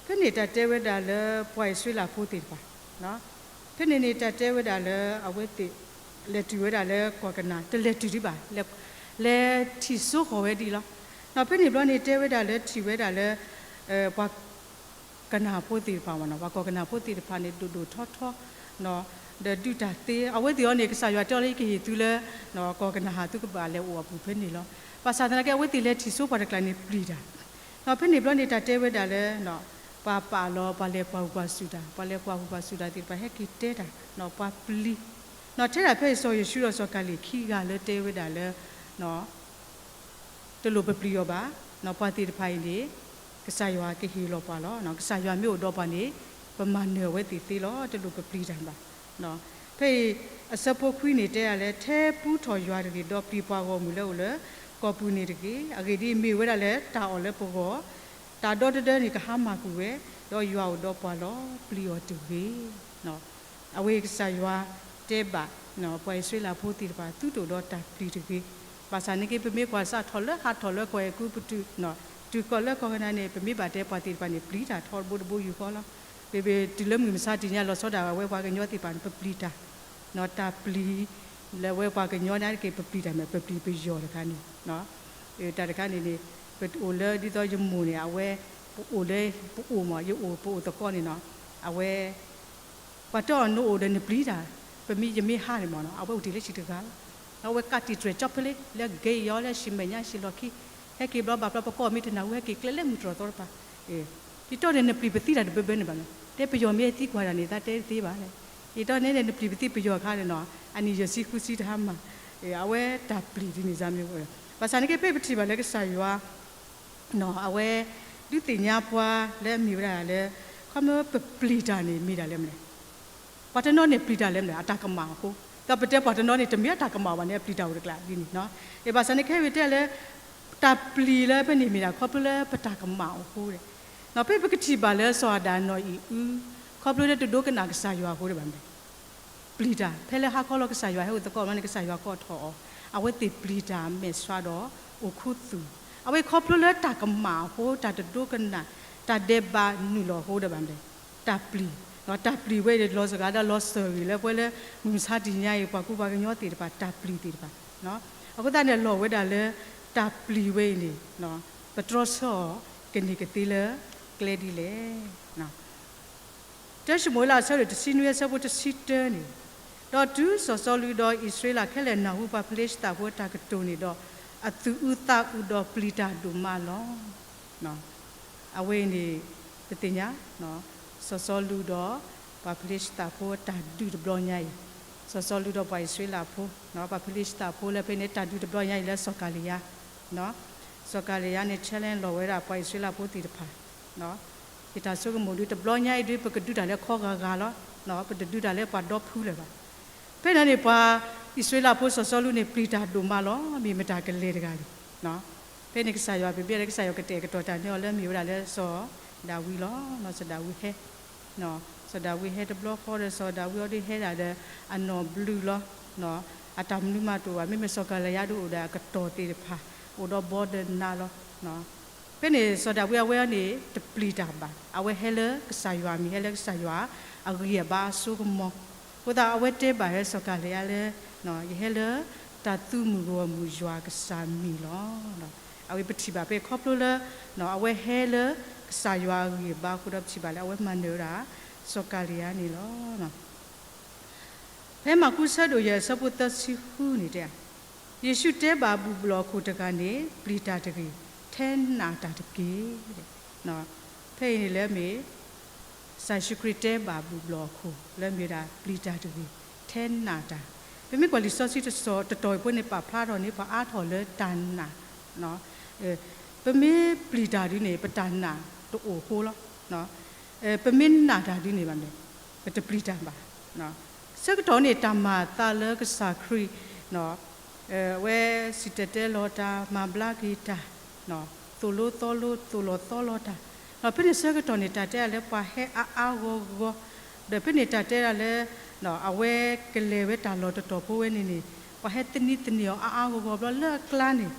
ဖဲန့ၣ်တၢ်တဲဝဲဒၣ်လၢပှၤအံၣ်စရ့လးဖိသ့ၣ်တဖၣ်, ဖဲန့ၣ်န့ၣ်တၢ်တဲဝဲဒၣ်လၢအဝဲသ့ၣ် လဲၤတုၤဝဲဒၣ်လၢကီၢ်ကနၤ, တလဲၤတုၤဒံးဘၣ်, လဲၤထံၣ်စိဃီၤဝဲဒၣ်လီၤ. ဖဲန့ၣ်ဘျီန့ၣ်တဲဝဲဒၣ်လၢထံၣ်ဝဲဒၣ်လၢ ပှၤ ကနၤဖိသ့ၣ်တဖၣ်, ပှၤကီၢ်ကနၤဖိသ့ၣ်တဖၣ်န့ၣ် ဒိၣ်ဒိၣ်ထီထီ ဒီးဒုးတၢ်သ့, အဝဲသ့ၣ်အံၤန့ၣ် ကစၢ်ယွၤတဲအီၤလၢ ယကဟ့ၣ်သုလၢ ကီၢ်ကနၤဧၣ် သုကဘၣ်လဲၤအိၣ်အပူၤဖဲန့ၣ်လီၤ. ဘၣ်ဆၣ်သနာ်က့ အဝဲသ့ၣ်လဲၤထံၣ်စိပှၤတကျါန့ၣ်ပျံၤတၢ်, ဖဲန့ၣ်ဘျီန့ၣ်တၢ်တဲဝဲဒၣ်လၢ ပှၤပာ်လီၤ ပှၤလဲၤကွၢ်ဟူးကွၢ်စူၣ်တၢ်, ပှၤလဲၤကွၢ်ဟူးကွၢ်စူၣ်တၢ်သ့ၣ်တဖၣ်ဟဲက့ၤတဲတၢ်, ပှၤပျံၤ, ထဲဒၣ်ဖဲအံၤစီၤယိၤၡူဒီးစီၤကၤလ့းခံဂၤလၢတဲဝဲဒၣ်လၢ တလိၣ်ပပျံၤအီၤဘၣ်. ပှၤသ့ၣ်တဖၣ်အံၤန့ၣ် ကစၢ်ယွၤကဟ့ၣ်လီၤပှၤလီၤ. ကစၢ်ယွၤမ့ၢ်အိၣ်ဒီးပှၤန့ၣ် ပမၤနၢၤအဝဲသ့ၣ်သ့လီၤ. တလိၣ်ပပျံၤတၢ်ဘၣ်. ဖဲအံၤအဆၢဖိခွံန့ၣ်တဲဒၣ်လၢ ထဲပူထီၣ်ယွၤတဂ့ၤ, ဒီးပျံၤပှၤဂီၢ်မုၢ်လၢအိၣ်လၢကီၢ်ပူၤန့ၣ်တဂ့ၤ. အဂ့ၢ်ဒ်အံၤ, မ့ၢ်ဝဲဒၣ်လၢတၢ်အီၣ်လၢပဂီၢ်, တၢ်ဒီတဒၢန့ၣ်ကဟါမၢ်ကွံာ်ဝဲ, ဒီးယွၤအိၣ်ဒီးပှၤလီၤ. ပျံၤအီၤတဂ့ၤ. အဝဲကစၢ်ယွၤတဲဘၣ် ပှၤအံၣ်စရ့လးဖိသ့ၣ်တဖၣ် သုတအိၣ်ဒီးတၢ်ပျံၤတဂ့ၤ. ဘၣ်ဆၣ်သနာ်က့ ပမ့ၢ်ကွၢ်စးထီၣ်လၢဟးထီၣ်လၢကီၢ်အဲၤကူပတူး တုၤဃီၤလၢကီၢ်ကနၤန့ၣ် ပမ့ၢ်ဘၣ်တဲပှၤသ့ၣ်တဖၣ်န့ၣ် ပျံၤတၢ်ထီတဘိတဘိယူၢ်ဃီလီၤ. ပ ပတုၤလၢမုၢ်မဆါတနံၤညါလီၤဆီဒၣ်ဝဲပှၤကညီသ့ၣ်တဖၣ်န့ၣ် ပပျံၤတၢ်, တၢ်ပျံၤ လၢအဝဲပှၤကညီန့ၣ်တက့ၢ် ပပျံၤတၢ်မ့ၢ် ပပျံၤပယီၤတခါန့ၣ် တၢ်တခါန့ၣ်န့ၣ် ပအိၣ်လၢဒ်သိးယမိၢ်န့ၣ် အဝဲ ပအိၣ်လၢ ပအိၣ်မး ယအိၣ်ပအိၣ်သကိးန့ၣ်နီၤ အဝဲ ပှၤတဲအီၤနအိၣ်ဒီးနပျံၤတၢ် ပမ့ၢ်ယမ့ၢ်ဟးန့ၣ်မးနီၤ အဝဲအိၣ်တ့ၢ်လၢဟံၣ်တဂၤလီၤ. အဝဲကးတံာ်တြဲၤကၠီဖဲလ့ လၢ gate ယီၤ လၢဟံၣ်မဲာ်ညါဟံၣ်လီၢ်ခံ ဟဲက့ၤဘျီဘၣ်ဘျီပကိးမ့ၢ်တနၢ်ဟူ ဟဲက့ၤကျဲလၢမုၢ်တြီၢ်သီတပၤ ယတီၢ်န့ၣ် နပျံၤပသံတၢ်တဘၢဘၢန့ၣ်ဘၣ်နီၤ တဲပယီၤမ့ၢ်သံကွၢ်တၢ်န့ၣ် သးတဲတသ့ဘၣ်လဲၣ်. ယတီၢ်န့ၣ် နပျံၤပသံပယီၤခါန့ၣ်နီၤ အနံၣ်ယဲၢ်ဆံဃုဆံတဟါမၢ် အဝဲတၢ်ပျံၤဒ်န့ၣ်စ့ၢ်မ့ၢ် ဘၣ်ဆၣ်န့ၣ်က့ ဖဲပထံၣ်ဘၣ်လၢကစၢ်ယွၤ အဝဲ ဒုးသ့ၣ်ညါပှၤလၢအမ့ၢ်ဝဲဒၣ်လၢ ခီဖျိပပျံၤတၢ်န့ၣ်မ့ၢ်ဒၣ်လၢမနုၤလဲၣ်. ပှၤတနီၤန့ၣ်ပျံၤတၢ်လၢမနုၤလဲၣ် အတၢ်ကမၣ်အဃိ ဒီးပတဲပှၤတနီၤန့ၣ် တမ့ၢ်အတၢ်ကမၣ်ဘၣ်န့ၣ် အပျံၤတၢ်အိၣ်တကျါဒ်န့ၣ် ဘၣ်ဆၣ်န့ၣ် ခဲအံၤတဲလၢ တၢ်ပျံၤလၢဖဲန့ၣ်မ့ၢ်ဒၣ်ခီဖျိလၢပတၢ်ကမၣ်အဃိဒီး ဖဲပကထံၣ်ဘၣ်လၢစီၤအၤဒၣ်နီၢ်အံၣ်အု ခီဖျိလၢတဒိကနၣ်ကစၢ်ယွၤအဃိဒီးဘၣ်မနုၤလဲၣ် ပျံၤတၢ် ဖဲလၢဟါခီလီၤကစၢ်ယွၤဟဲအိၣ်သကိးမးန့ၣ် ကစၢ်ယွၤကိးထီၣ်အီၤ အဝဲသ့ၣ်ပျံၤတၢ်မဲာ်ဆှးဒီးအိၣ်ခူသူၣ် အဝဲခီဖျိလၢတၢ်ကမၣ်အဃိ တၢ်တဒိကနၣ် တၢ်ဒဲးဘးနုာ်လီၤအဃိဒီးဘၣ်မနုၤလဲၣ် တၢ်ပျံၤ တၢ်ပျံၤဝဲအံၤလီၤစှၤဒီးလီၤစၢၤဂ့ၤလၢပဝဲလၢ မုၢ်မဆါတနံၤညါအံၤ ပှၤကူပှၤကညီသ့ၣ်တဖၣ် တၢ်ပျံၤသ့ၣ်တဖၣ် အဃိသတးန့ၣ် လီၢ်ဝဲဒၣ်လၢ တၢ်ပျံၤဝဲအံၤန့ၣ် ပတြီဆၢအီၤ ကန့ၢ်ကသ့လၢကျဲဒ်လဲၣ် တၢၡမူၤအ့လးအဆၢဒိၣ်တဆံနွံအဆၢဖိတဆံတၢန့ၣ်, ဒီးတုၤစီၤစီလူးဒီးအံၣ်စရ့လးခဲလၢာ်နၢ်ဟူပှၤဖလ့ၡသးဖိအတၢ်ကတိၤန့ၣ်ဒီး, အသူၣ်အုးသးအုးဒီးပျံၤတၢ်ဒိၣ်မးလီၤ. အဝဲအံၤန့ၣ် ပသ့ၣ်ညါ စီၤစီလူးဒီးပှၤဖလ့ၡသးဖိအတၢ်ဒုးတဘျီညါအံၤ, စီၤစီလူးဒီးပှၤအံၣ်စရ့လးဖိ, ပှၤဖလ့ၡသးဖိလၢဖဲန့ၣ် တၢ်ဒုးတဘျီညါအံၤလၢစီၤကၤလံယါ, စီၤကၤလံယါန့ၣ် challenge လီၤဝဲဒၣ်ပှၤအံၣ်စရ့လးဖိသ့ၣ်တဖၣ် ယတၢ်ဆိကမိၣ်ဒုးတဘျီညါအံၤဒုး ပကဒုးတၢ်လၢခီဂၤဂၤလီၤ. ပတဒုးတၢ်လၢပှၤဒီဖုလၢၤဘၣ်. ဖဲန့ၣ်န့ၣ် ပှၤအံၣ်စရ့လးဖိစီၤစီလူးန့ၣ် ပျံၤတၢ်ဒိၣ်မးလီၤ. မ့ၢ်မတၤကလဲၤတဂၤလဲၣ်. ဖဲန့ၣ်ကစၢ်ယွၤ ပဘၣ်လၢကစၢ်ယွၤကတဲာ်ကတီၤတၢ်န့ၢ်အီၤလၢ မ့ၢ်ဝဲဒၣ်လၢစီၤဒၤဝံးလီၤ. စီၤဒၤဝံးဟဲ စီၤဒၤဝံးဟဲတဘျီဃီဒီး စီၤဒၤဝံးအီၤဒုးဟဲဒၣ်ဒီး အနီၢ်ဘျုးလီၤ. အတၢ်မနုၤမးတအိၣ်ဘၣ်. မ့မ့ၢ်စီၤကၤလံယါဒုးအိၣ်ဒီးအကတီၢ်သ့ၣ်တဖၣ် အိၣ်ဒီးဘီဒီးနးလီၤ. ဖဲန့ၣ်စီၤဒၤဝံးအဝဲန့ၣ် တပျံၤတၢ်ဘၣ်. အဝဲဟဲလၢကစၢ်ယွၤအမံၤ ဟဲလၢကစၢ်ယွၤအဂံၢ်အဘါအစိကမီၤ. အဃိသတးအဝဲတဲဘၣ်ဟဲစီၤကၤလံယါလၢ ယဟဲလၢတၢ်သူၣ်မုၢ်ဂီၢ်မုၢ်ယွၤကစၢ်မံၤလီၤ. အဝဲပထံၣ်ဘၣ်ဖဲခီဖျိလၢ အဝဲဟဲလၢကစၢ်ယွၤအဂံၢ်အဘါအဃိဒီး ပထံၣ်ဘၣ်လၢအဝဲမၤနၢၤဝဲဒၣ် စီၤကၤလံယါန့ၣ်လီၤ. ဖဲမၢ်ကူးဆၢဒိၣ်ယဲၢ်အဆၢဖိသၢဆံဃုန့ၣ်တဲ ယ့ၣ်ၡူးတဲဘၣ်ဘူၣ်ဘျီၣ်အခိၣ်တဂၤန့ၣ် ပျံၤတၢ်တဂ့ၤ, ထဲနာ်တၢ်တက့ၢ်. ဖဲအံၤန့ၣ်လၢအမ့ၢ် ကစၢ်ယ့ၣ်ၡူးခရံာ်တဲဘၣ်ဘူၣ်ဘျီၣ်အခိၣ် လၢအမ့ၢ်ဝဲဒၣ်ပျံၤတၢ်တဂ့ၤ, ထဲနာ်တၢ်. ပမ့ၢ်ကွၢ်လံာ်စီဆှံတတီၤအံၤဖိန့ၣ် ပာ်ဖျါထီၣ်န့ၣ် ပှၤအါထီၣ်လၢတၢ်နာ် ပမ့ၢ်ပျံၤတၢ်ဒုန့ၣ် ပတၢ်နာ်တအိၣ်အဃိလီၤ. ပမ့ၢ်နာ်တၢ်ဒုန့ၣ်ဘၣ်န့ၣ် ပတပျံၤတၢ်ဘၣ်. ဆၢကတီၢ်န့ၣ် တၢ်မၤအသးလၢကစၢ်ခရံာ် အဝဲစံၣ်တဲၤတဲလီၤတၢ် မၤဘျါက့ၤတၢ်, သိၣ်လိသီလိ သိၣ်လီၤသီလီၤတၢ်, ဖဲန့ၣ်ဆၢကတီၢ်န့ၣ် တၢ်တဲဒၣ်လၢပှၤဟဲအါအါဂီၢ်ဂီၢ်, ဒီးဖဲန့ၣ်တၢ်တဲဒၣ်လၢ အဝဲကလဲၤဝဲတၢ်လီၢ်တတီၤဖိဝဲန့ၣ်န့ၣ် ပှၤဟဲသန့ၤသန့ၤအီၤအါအါဂီၢ်ဂီၢ်ဘျီ လၢအကျါန့ၣ်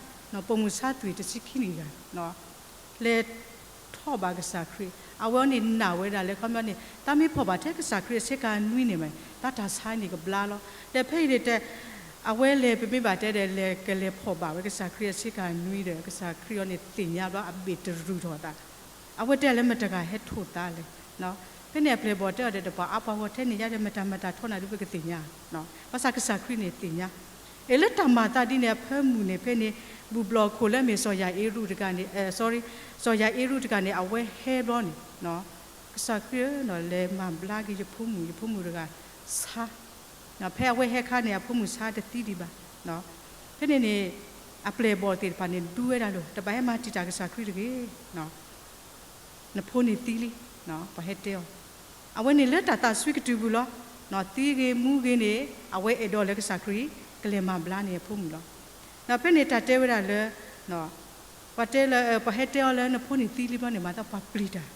ပိာ်မုၣ်ဆါသွံၣ်တဆံခံနံၣ်တဂၤ လဲၤထီၣ်ဘၣ်ကစၢ်ခရံာ်, အဝဲအံၤန့ၣ်နာ်ဝဲဒၣ်လၢ ခီပညီန့ၣ် တၢ်မ့ၢ်ဖီၣ်ဘၣ်ထဲကစၢ်ခရံာ်အဆ့ကၤနွံန့ၣ်မး တၢ်တၢ်ဆါန့ၣ်ကဘျါလီၤ. ဒီးဖဲအံၤန့ၣ်တဲ အဝဲလဲၤပမ့ၢ်ဘၣ်တဲဒီး လဲၤကလဲၤဖီၣ်ဘၣ်ဝဲကစၢ်ခရံာ်အဆ့ကၤနွံဒီး ကစၢ်ခရံာ်အံၤန့ၣ်သ့ၣ်ညါဘျီ အဘ့ၣ်တရူးထီၣ်အသး, အဝဲတဲလၢမတၤတဂၤဟဲထိၣ်သါလဲၣ်. ဖဲန့ၣ်အပျဲၢ်ဘီၣ်တဲအီၤဒီး ပှၤအါပှၤဂီၢ်ထဲန့ၣ်ယါဒီး မတၤမတၤထီၣ်နၤဒုး ပကသ့ၣ်ညါ, ဘၣ်ဆၣ်ကစၢ်ခရံာ်န့ၣ်သ့ၣ်ညါ အ့ၣ် လၢတၢ်မၤသးဒ်န့ၣ်အဖၢမုၢ်န့ၣ် ဖဲန့ၣ် ဘူၣ်ဘျီၣ်အခိၣ်လၢအမ့ၢ်စီၤယၤအ့ရူးတဂၤန့ၣ် sorry စီၤယၤအ့ရူးတဂၤန့ၣ် အဝဲဟဲဘျီန့ၣ် ကစၢ်ခရံာ်ဧၢ လဲၤမၤဘျါက့ၤယဖိမုၣ် ယဖိမုၣ်တဂၤဆါ, ဖဲအဝဲဟဲခါန့ၣ် အဖိမုၣ်ဆါတသံဒံးဘၣ်. ဖဲန့ၣ်န့ၣ် အပျဲၢ်ဘီၣ်သ့ၣ်တဖၣ်န့ၣ် ဒူဝဲဒၣ်လီၤ တဘၣ်ဟဲမၤတံာ်တာ်ကစၢ်ခရံာ်တဂ့ၤ နဖိန့ၣ်သံလံ, ပှၤဟဲတဲအီၤ, အဝဲန့ၣ်လၢတၢ်သးစွံကတုၤပူၤလီၤ. သံဂ့ၤမူဂ့ၤန့ၣ် အဝဲအဲၣ်ဒိးလၢကစၢ်ခရံာ် ကလဲၤမၤဘျါန့ၢ်အဖိမုၣ်လီၤ. ဖဲန့ၣ်တၢ်တဲဝဲဒၣ်လၢ ပှၤတဲလၢ ပှၤဟဲတဲအီၤလၢနဖိန့ၣ်သံလံဘျီန့ၣ် မၤသးပှၤပျံၤတၢ်,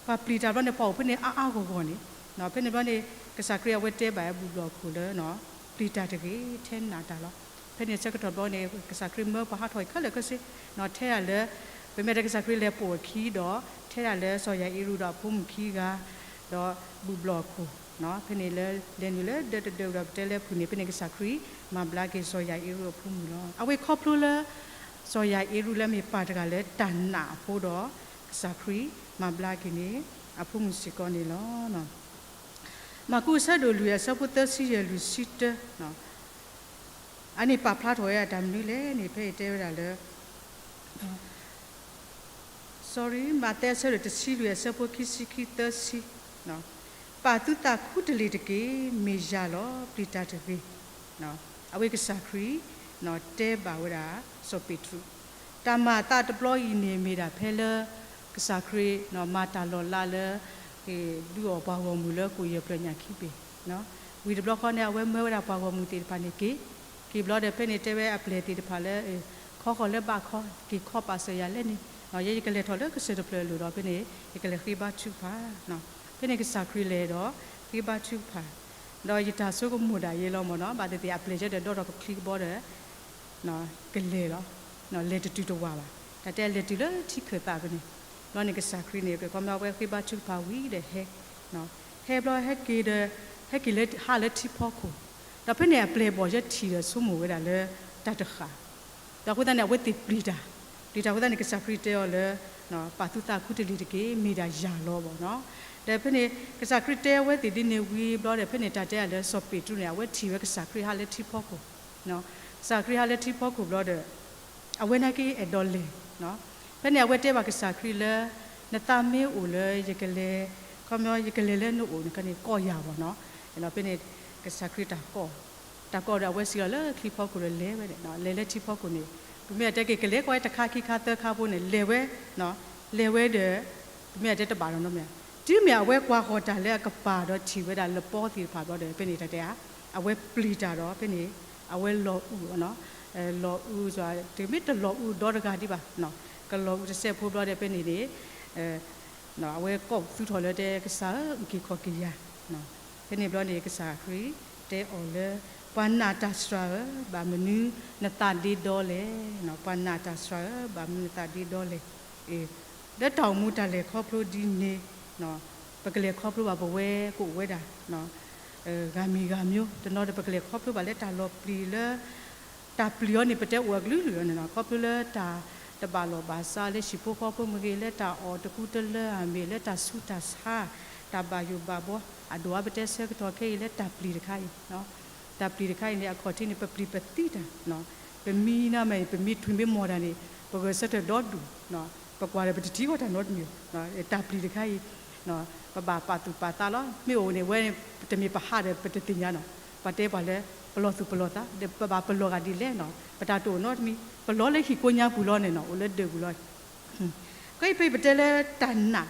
ပှၤပျံၤတၢ်ဘျီန့ၣ် ပှၤအိၣ်ဖဲန့ၣ်အါအါဂီၢ်ဂီၢ်န့ၣ်, ဖဲန့ၣ်ဘျီန့ၣ် ကစၢ်ခရံာ်အဝဲတဲဘၣ်ဘူၣ်ဘျီၣ်အခိၣ်လၢ ပျံၤတၢ်တဂ့ၤ ထဲနာ်တၢ်လီၤ. ဖဲန့ၣ်ဆၢကတီၢ်ဘျီန့ၣ် ကစၢ်ခရံာ်မၢပှၤဟးထီၣ်အံၤခဲလၢာ်ခဲဆ့, ထဲဒၣ်လၢ ပမ့ၢ်တဲကစၢ်ခရံာ်လဲၤပိာ်အခံဒီး ထဲဒၣ်လၢစီၤယၤအ့ရူးဒီးအဖိမုၣ်ခံဂၤ ဒီးဘူၣ်ဘျီၣ်အခိၣ်, ဖဲန့ၣ်လၢလဲၤနုာ်လၢဒၢးတဒၢးဒီးပတဲလၢအဖုၣ်န့ၣ် ဖဲန့ၣ်ကစၢ်ခရံာ် မၤဘျါက့ၤစီၤယၤအ့ရူးအဖိမုၣ်လီၤ. အဝဲခီဖျိလၢ စီၤယၤအ့ရူးလၢအမ့ၢ်ပၢ်တဂၤလၢတၢ်နာ်အဃိဒီး ကစၢ်ခရံာ်မၤဘျါက့ၤန့ၣ် အဖိမုၣ်စ့ၢ်ကီးန့ၣ်လီၤ. မၢ်ကူးအဆၢဒိၣ်လွံၢ်အဆၢဖိသၢဆံယဲၢ်လွံၢ်ဆံတၢ အန့ၣ်ပာ်ဖျါထီၣ်ဝဲဒၣ်တၢ်မနုၤလဲၣ်န့ၣ် ဖဲအံၤတဲဝဲဒၣ်လၢ sorry မးသဲအဆၢဒိၣ်တဆံလွံၢ်အဆၢဖိခံဆံခံသၢဆံ, ပာ်သုသးခူတလ့ၢ်တက့ၢ်, မ့ၢ်ယၤလီၤ ပျံၤတၢ်တဂ့ၤ. အဝဲကစၢ်ခရံာ် တဲဘၣ်ဝဲဒၣ် စီၤပ့းတရူး, တၢ်မၤအသးတဘျီအံၤန့ၣ် မ့ၢ်ဒၣ်ဖဲလၢ ကစၢ်ခရံာ် မၤတၢ်လီၤလးလၢ ဒုးအီၣ်ပှၤဂီၢ်မုၢ်လၢကိၣ်ယဲၢ်ဖျၢၣ်ညၣ်ခံဘ့ၣ် ဝံၤတဘျီဃီန့ၣ် အဝဲမၢဝဲဒၣ်ပှၤဂီၢ်မုၢ်သ့ၣ်တဖၣ်န့ၣ်က့ၤ, က့ၤဘျီဒီးဖဲန့ၣ်တဲဝဲအပျဲၢ်သ့ၣ်တဖၣ်လၢ ခီဃီၤလၢဘၣ်ခီ, က့ၤခီပာ်စၢၤယၤလဲၣ်န့ၣ်, ယဲယကလဲၤထီၣ်လၢကစၢၢ်တဖျၢၣ်အလိၤဒီးဖဲန့ၣ် ယကလဲၤဃ့ဘါထုကဖၣ်, ဖဲန့ၣ်ကစၢ်ခရံာ်လဲၤဒီး ဃ့ဘါထုကဖၣ်, ဒီးယတၢ်ဆိကမိၣ်ဒၣ်ယဲလီၤမ့ၢ်နီၤ, ဘၣ်သ့ၣ်သ့ၣ်အပျဲၢ်ယဲဒီးဒီထီၣ်ကချံကဘီဒီး ကလဲၤလီၤ, လဲၤတတုၤတဝာ်ဘၣ်, တၢ်တဲလဲၤတုၤလၢထံခၢၣ်သးဖဲန့ၣ်, ဘျီန့ၣ်ကစၢ်ခရံာ်န့ၣ် ကဲခီမ့ၢ်ဝဲဃ့ဘါထုကဖၣ်ဝံၤဒီးဟဲ, ဟဲဘျီဟဲက့ၤဒီး ဟဲက့ၤလၢဟးလၢထံဖီခိၣ်, ဒီးဖဲန့ၣ်အပျဲၢ်ဘီၣ်ယဲထံၣ်ဒီး ဆိကမိၣ်ဝဲဒၣ်လၢတၢ်တဃၣ်, ဒီးအဃိသတးန့ၣ် အဝဲသ့ၣ်ပျံၤတၢ်, ပျံၤတၢ်အဃိသတးန့ၣ် ကစၢ်ခရံာ်တဲအီၤလၢ ပာ်သုသးခူတလ့ၢ်တက့ၢ်, မ့ၢ်ဒၣ်ယၤလီၤဘၣ်နီၤ, ဒီးဖဲန့ၣ် ကစၢ်ခရံာ်တဲအဝဲသ့ၣ်ဒ်န့ၣ်ဝံၤဘျီဒီး ဖဲန့ၣ်တၢ်တဲအီၤလၢစီၤပ့းတရူးန့ၣ် အဝဲထံၣ်ဝဲကစၢ်ခရံာ်ဟးလၢထံဖီခိၣ် ကစၢ်ခရံာ်ဟးလၢထံဖီခိၣ်ဘျီဒီး အဝဲနာ်က့အဲၣ်ဒိးလဲၤ, ဖဲန့ၣ်အဝဲတဲဘၣ်ကစၢ်ခရံာ်လၢ နသးမ့ၢ်အိၣ်လၢယကလဲၤ, ခီပညီယကလဲၤလၢနအိၣ်န့ၣ် ကိးယၤဘၣ်နီၤ, ဖဲန့ၣ် ကစၢ်ခရံာ်တၢ်ကိး, တၢ်ကိးဒီးအဝဲစံးလီၤလၢထံဖီခိၣ်ဒီးလဲၤဝဲန့ၣ်, လဲၤလၢထံဖီခိၣ်န့ၣ် ပမ့ၢ်အတဲက့ၤကလဲၤကွၢ်တခါခံခါသၢခါဖိန့ၣ် လဲၤဝဲ, လဲၤဝဲဒီး ပမ့ၢ်အတဲတဘၣ်ဒီးနီတမံၤ, တုၤမ့ၢ်အဝဲကွၢ်ဃီၤတၢ်လၢအကပၤဒီးထံၣ်ဝဲဒၣ်လပီသ့ၣ်တဖၣ်ဘျီဒီး ဖဲန့ၣ်တၢ်တဲဧါ, အဝဲပျံၤတၢ်ဒီးဖဲန့ၣ် အဝဲလီၤအုၣ်, လီၤအုၣ်, တမ့ၢ်တလီၤအုၣ်ဒီတဂၤဒံးဘၣ်, ကလီၤအုၣ်တစဲးဖိဘျီဒီးဖဲန့ၣ်န့ၣ် အဝဲကိးသူထီၣ်လၢတဲကစၢ်ဧၢ အုၣ်က့ၤခီၣ်က့ၤယၤ, ဖဲန့ၣ်ဘျီန့ၣ် ကစၢ်ခရံာ်တဲအီၤလၢ ပှၤနာ်တၢ်စှၤဧၢ, ဘၣ်မနုၤနသးဒ့ဒီလဲၣ်, ပှၤနာ်တၢ်စှၤဧၢ, ဘၣ်မနုၤနသးဒ့ဒီလဲၣ်, လၢတၢ်အိၣ်မူတၢ်လဲၤခီဖျိဒ်န့ၣ် ပကလဲၤခီဖျိဘၣ်ပဝဲကအိၣ်ဝဲဒၣ် ဂၤမံၤဂၤမံၤ, တနီၤဒီးပကလဲၤခီဖျိဘၣ်လၢတၢ်လီၤပျံၤလၢ တၢ်ပျံၤအီၤန့ၣ် ပတဲအိၣ်အကလုာ်ကလုာ်လီၤန့ၣ်နီၤ, ခီဖျိလၢတၢ်တဘၣ်လီၢ်ဘၣ်စးလၢဟံၣ်ဖိဃီဖိမ့ၢ်ဂ့ၤ, လၢတၢ်အီၣ်တကူတလၢဧါမ့ၢ်, လၢတၢ်ဆူးတၢ်ဆါ, တၢ်ဘၣ်ယိၣ်ဘၣ်ဘှီ, အဒိၣ်အါပတဲဆၢကတီၢ်ခဲအံၤလၢတၢ်ပျံၤတခါအံၤ, တၢ်ပျံၤတခါအံၤန့ၣ် အခီၣ်ထံးန့ၣ် ပပျံၤပသံတၢ်, ပမံနၤမ့ၢ် ပမံထွံၣ်မ့ၢ်မီၢ်တၢ်န့ၣ် ပဂဲၤဆၢထၢၣ်ဒီဒူၣ်, ပကွၢ်ဒီးပတထံၣ်ဃီတၢ်နီတမံၤ, တၢ်ပျံၤတခါအံၤ ပဘၣ်ပာ်သူၣ်ပာ်သးလီၤ. မ့ၢ်အိၣ်န့ၣ် ဝဲတမ့ၢ်ပဟးဒီးပတသ့ၣ်ညါနီၤ, ပှၤတဲပှၤလၢ ပလီၢ်သူၣ်ပလီၢ်သး ဒီးပဘၣ်ပလီၢ်ဂၤဒ်လဲၣ်နီၤ, ပတၢ်တအိၣ်နီတမံၤ ပလီၢ်လၢဟံၣ်ကိးညါပူၤလီၤန့ၣ်နီၤ, အိၣ်လၢဒၢးပူၤလီၤ. ကဲအံၤပတဲလၢတၢ်နာ်,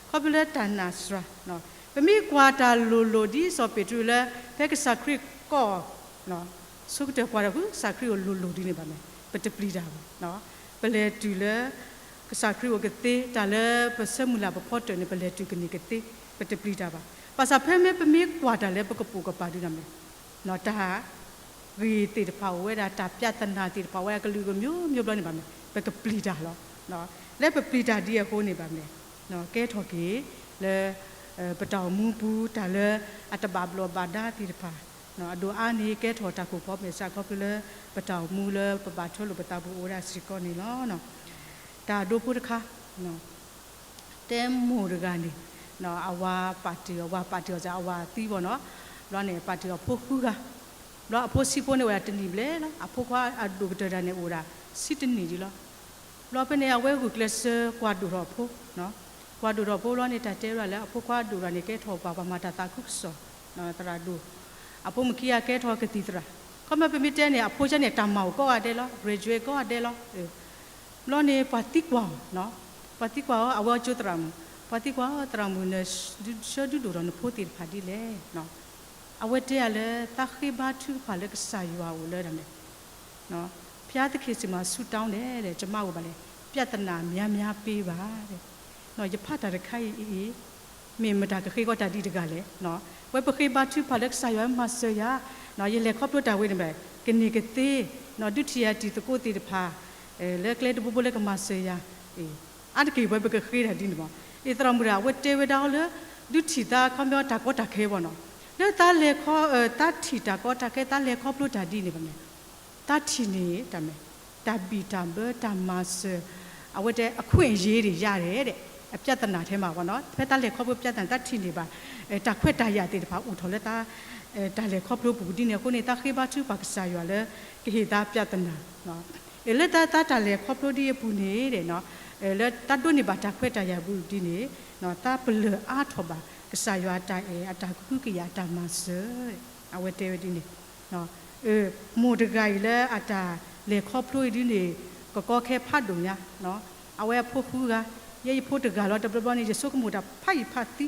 ခီဖျိလၢတၢ်နာ်စှၤ, ပမ့ၢ်ကွၢ်တၢ်လိၤလိၤဒ်စီၤပ့းတရူးလၢ ဖဲကစၢ်ခရံာ်ကိး ဆိကတၢၢ်ကွၢ်ဒီးဃု ကစၢ်ခရံာ်အိၣ်လိၤလိၤဒ်န့ၣ်ဘၣ်န့ၣ် ပတပျံၤတၢ်ဘၣ်. ပလဲၤတုၤလၢ ကစၢ်ခရံာ်အိၣ်ကသ့ တၢ်လၢပဆၢမုၢ်လၢ်ပဖီတၢၣ်န့ၣ် ပလဲၤတုၤကန့ၢ်ကသ့ ပတပျံၤတၢ်ဘၣ်. ဘၣ်ဆၣ်ဖဲမ့ၢ်ပမ့ၢ်ကွၢ်တၢ်လၢပကပိာ်ကပၤဒ်န့ၣ်မ့ၢ် တၢ်ဂ့ၢ်သ့ၣ်တဖၣ်အိၣ်ဝဲဒၣ် တၢ်ပြဿနာသ့ၣ်တဖၣ်အိၣ်ဝဲဒၣ် ကလုာ်ကမျိုးမျိုးဘျီန့ၣ်ဘၣ်န့ၣ် ပကပျံၤတၢ်လီၤ. လၢပပျံၤတၢ်ဒ်အဃိန့ၣ်ဘၣ်န့ၣ် ကဲထီၣ်က့ၤလၢ ပတၢ်အိၣ်မူပူၤ တၢ်လၢအတဘၣ်ဘျီးဘၣ်ဒါသ့ၣ်တဖၣ် အဒိၣ်အါန့ၣ် ကဲထီၣ်တၢ်ခိၣ်ဖီမဲာ်ဆှးခီဖျိလၢ ပတၢ်အိၣ်မူလၢပဘၣ်ထွဲလိာ်ပသးပူၤအိၣ်ဝဲဒၣ်စ့ၢ်ကီးန့ၣ်လီၤ. တၢ်ဒိဖိတခါ တဲမိၢ်တဂၤန့ၣ် အဝၤပာ်တ့ၢ်အီၤ ဝၤပာ်တ့ၢ်အီၤ အဝၤသံဘၣ်နီၤ, ဘျီန့ၣ် ပာ်တ့ၢ်အီၤဖိဃုဂၤ, ဘျီအဖိဆံးဖိန့ၣ်အိၣ်ဝဲဒၣ်တနံၣ်ဘျဲၣ်လီၤ. အဖိခွါအဒိၣ်ကတၢၢ်တဂၤန့ၣ် အိၣ်ဝဲဒၣ်ဆံတနံၣ်ဒံးလီၤ. ဘျီဖဲန့ၣ် အဝဲဂုာ်ကျဲးစၢးကွၢ်ဒိၣ်ထီၣ်အဖိ, ကွၢ်ဒိၣ်ထီၣ်အဖိဘျီန့ၣ် တၢ်တဲဝဲဒၣ်လၢအဖိခွါဒိၣ်ထီၣ်န့ၣ် ကဲထီၣ်ပှၤ ပှၤမၤတၢ်သးခုကစီၣ် သရၣ်ဒိၣ်, အဖိမုၣ်ခံဂၤကဲထီၣ်ကသံၣ်သရၣ်, ခီမ့ၢ်ပမ့ၢ်တဲန့ၣ် အဖိဆံးန့ၣ် တၢ်မၤအိၣ်ကိးဂၤဒဲးလီၤ graduate ကိးဂၤဒဲးလီၤ. ဘျီန့ၣ် ပှၤသံကွၢ်အီၤ, ပှၤသံကွၢ်အီၤ အဝဲအကၠိသရၣ်မုၣ်, ပှၤသံကွၢ်အီၤ သရၣ်မုၣ် နဆှၢဒုးဒိၣ်ထီၣ်နဖိသ့ၣ်တဖၣ်ဒ်လဲၣ်. အဝဲတဲယၤလၢ သးဃ့ဘါထုကဖၣ်လၢကစၢ်ယွၤအိၣ်လၢဒၣ်န့ၣ် ဘုရားသခင်ဆီမှာ ဆုတောင်းတယ်တဲ့, ကျွန်မကို ပြဿနာများများပေးပါတဲ့. ယဖးတၢ်တခါအံၤအံၤ မ့ၢ်မတၤကဃ့ကီးတၢ်ဒ်တဂၤလဲၣ်. ဝဲပဃ့ဘါထုကဖၣ်လၢကစၢ်ယွၤမၤစၢၤယၤ, ယလဲၤခီဖျိတၢ်ဝဲန့ၣ်ဘၣ် ကန့ၢ်ကသ့ ဒုးထံၣ်ယၤတံၤသကိးသ့ၣ်တဖၣ် လၢကျဲတဘိဘိလၢကမၤစၢၤယၤ, အါတက့ၢ်ဝဲပကဃ့တၢ်ဒ်န့ၣ်မး. အသရၣ်မုၣ်ဒီး အဝဲတဲဝဲဒၣ်အီၤလၢ ဒုးထံၣ်သးခီပညီတၢ်ကီတၢ်ခဲဘၣ်နီၤ, လၢသးလဲၤခီ သးထံၣ်တၢ်ကီတၢ်ခဲ သးလဲၤခီဖျိတၢ်ဒ်န့ၣ်ဘၣ်န့ၣ် သးထံၣ်န့ၢ်တၢ်မ့ၢ် တၢ်ဘံၣ်တၢ်ဘၢတၢ်မၤစၢၤ, အဝဲတဲ အခွင့်အရေးတွေရတယ်တဲ့, အပြဿနာထဲမှာပေါ့နော်, ဖဲတၢ်လဲၤခီဖျိပြဿနာ တၢ်ထံၣ်န့ၢ်ဘၣ် တၢ်ခွဲးတၢ်ယာ်သ့ၣ်တဖၣ်အိၣ်ထီၣ်လၢတၢ် တၢ်လဲၤခီဖျိပူၤဒ်န့ၣ်အဃိန့ၣ် တၢ်ဃ့ဘါထုကဖၣ်ကစၢ်ယွၤလၢ ကဟ့ၣ်သးပြဿနာ လၢတၢ် တၢ်လဲၤခီဖျိဒ်အပူၤန့ၣ် လၢတၢ်ဒိးန့ၢ်ဘၣ်တၢ်ခွဲးတၢ်ယာ်ပူၤဒ်န့ၣ် တၢ်ပလၢၢ်အါထီၣ်ဘၣ် ကစၢ်ယွၤအတၢ်အဲၣ် အတၢ်ကဟုကယာ် အတၢ်မၤစၢၤ, အဝဲတဲဝဲဒ်န့ၣ် မိၢ်တဂၤအံၤလၢအတၢ်လဲၤခီဖျိအံၤဒ်န့ၣ် ကကီခဲဖးဒိၣ်ညါ, အဝဲအဖိဃုဂၤ, ယဲယဖိတဂၤလီၤ တဘျီဘျီန့ၣ် ယဆိကမိၣ်တၢ်ဖးယံာ်ဖးသ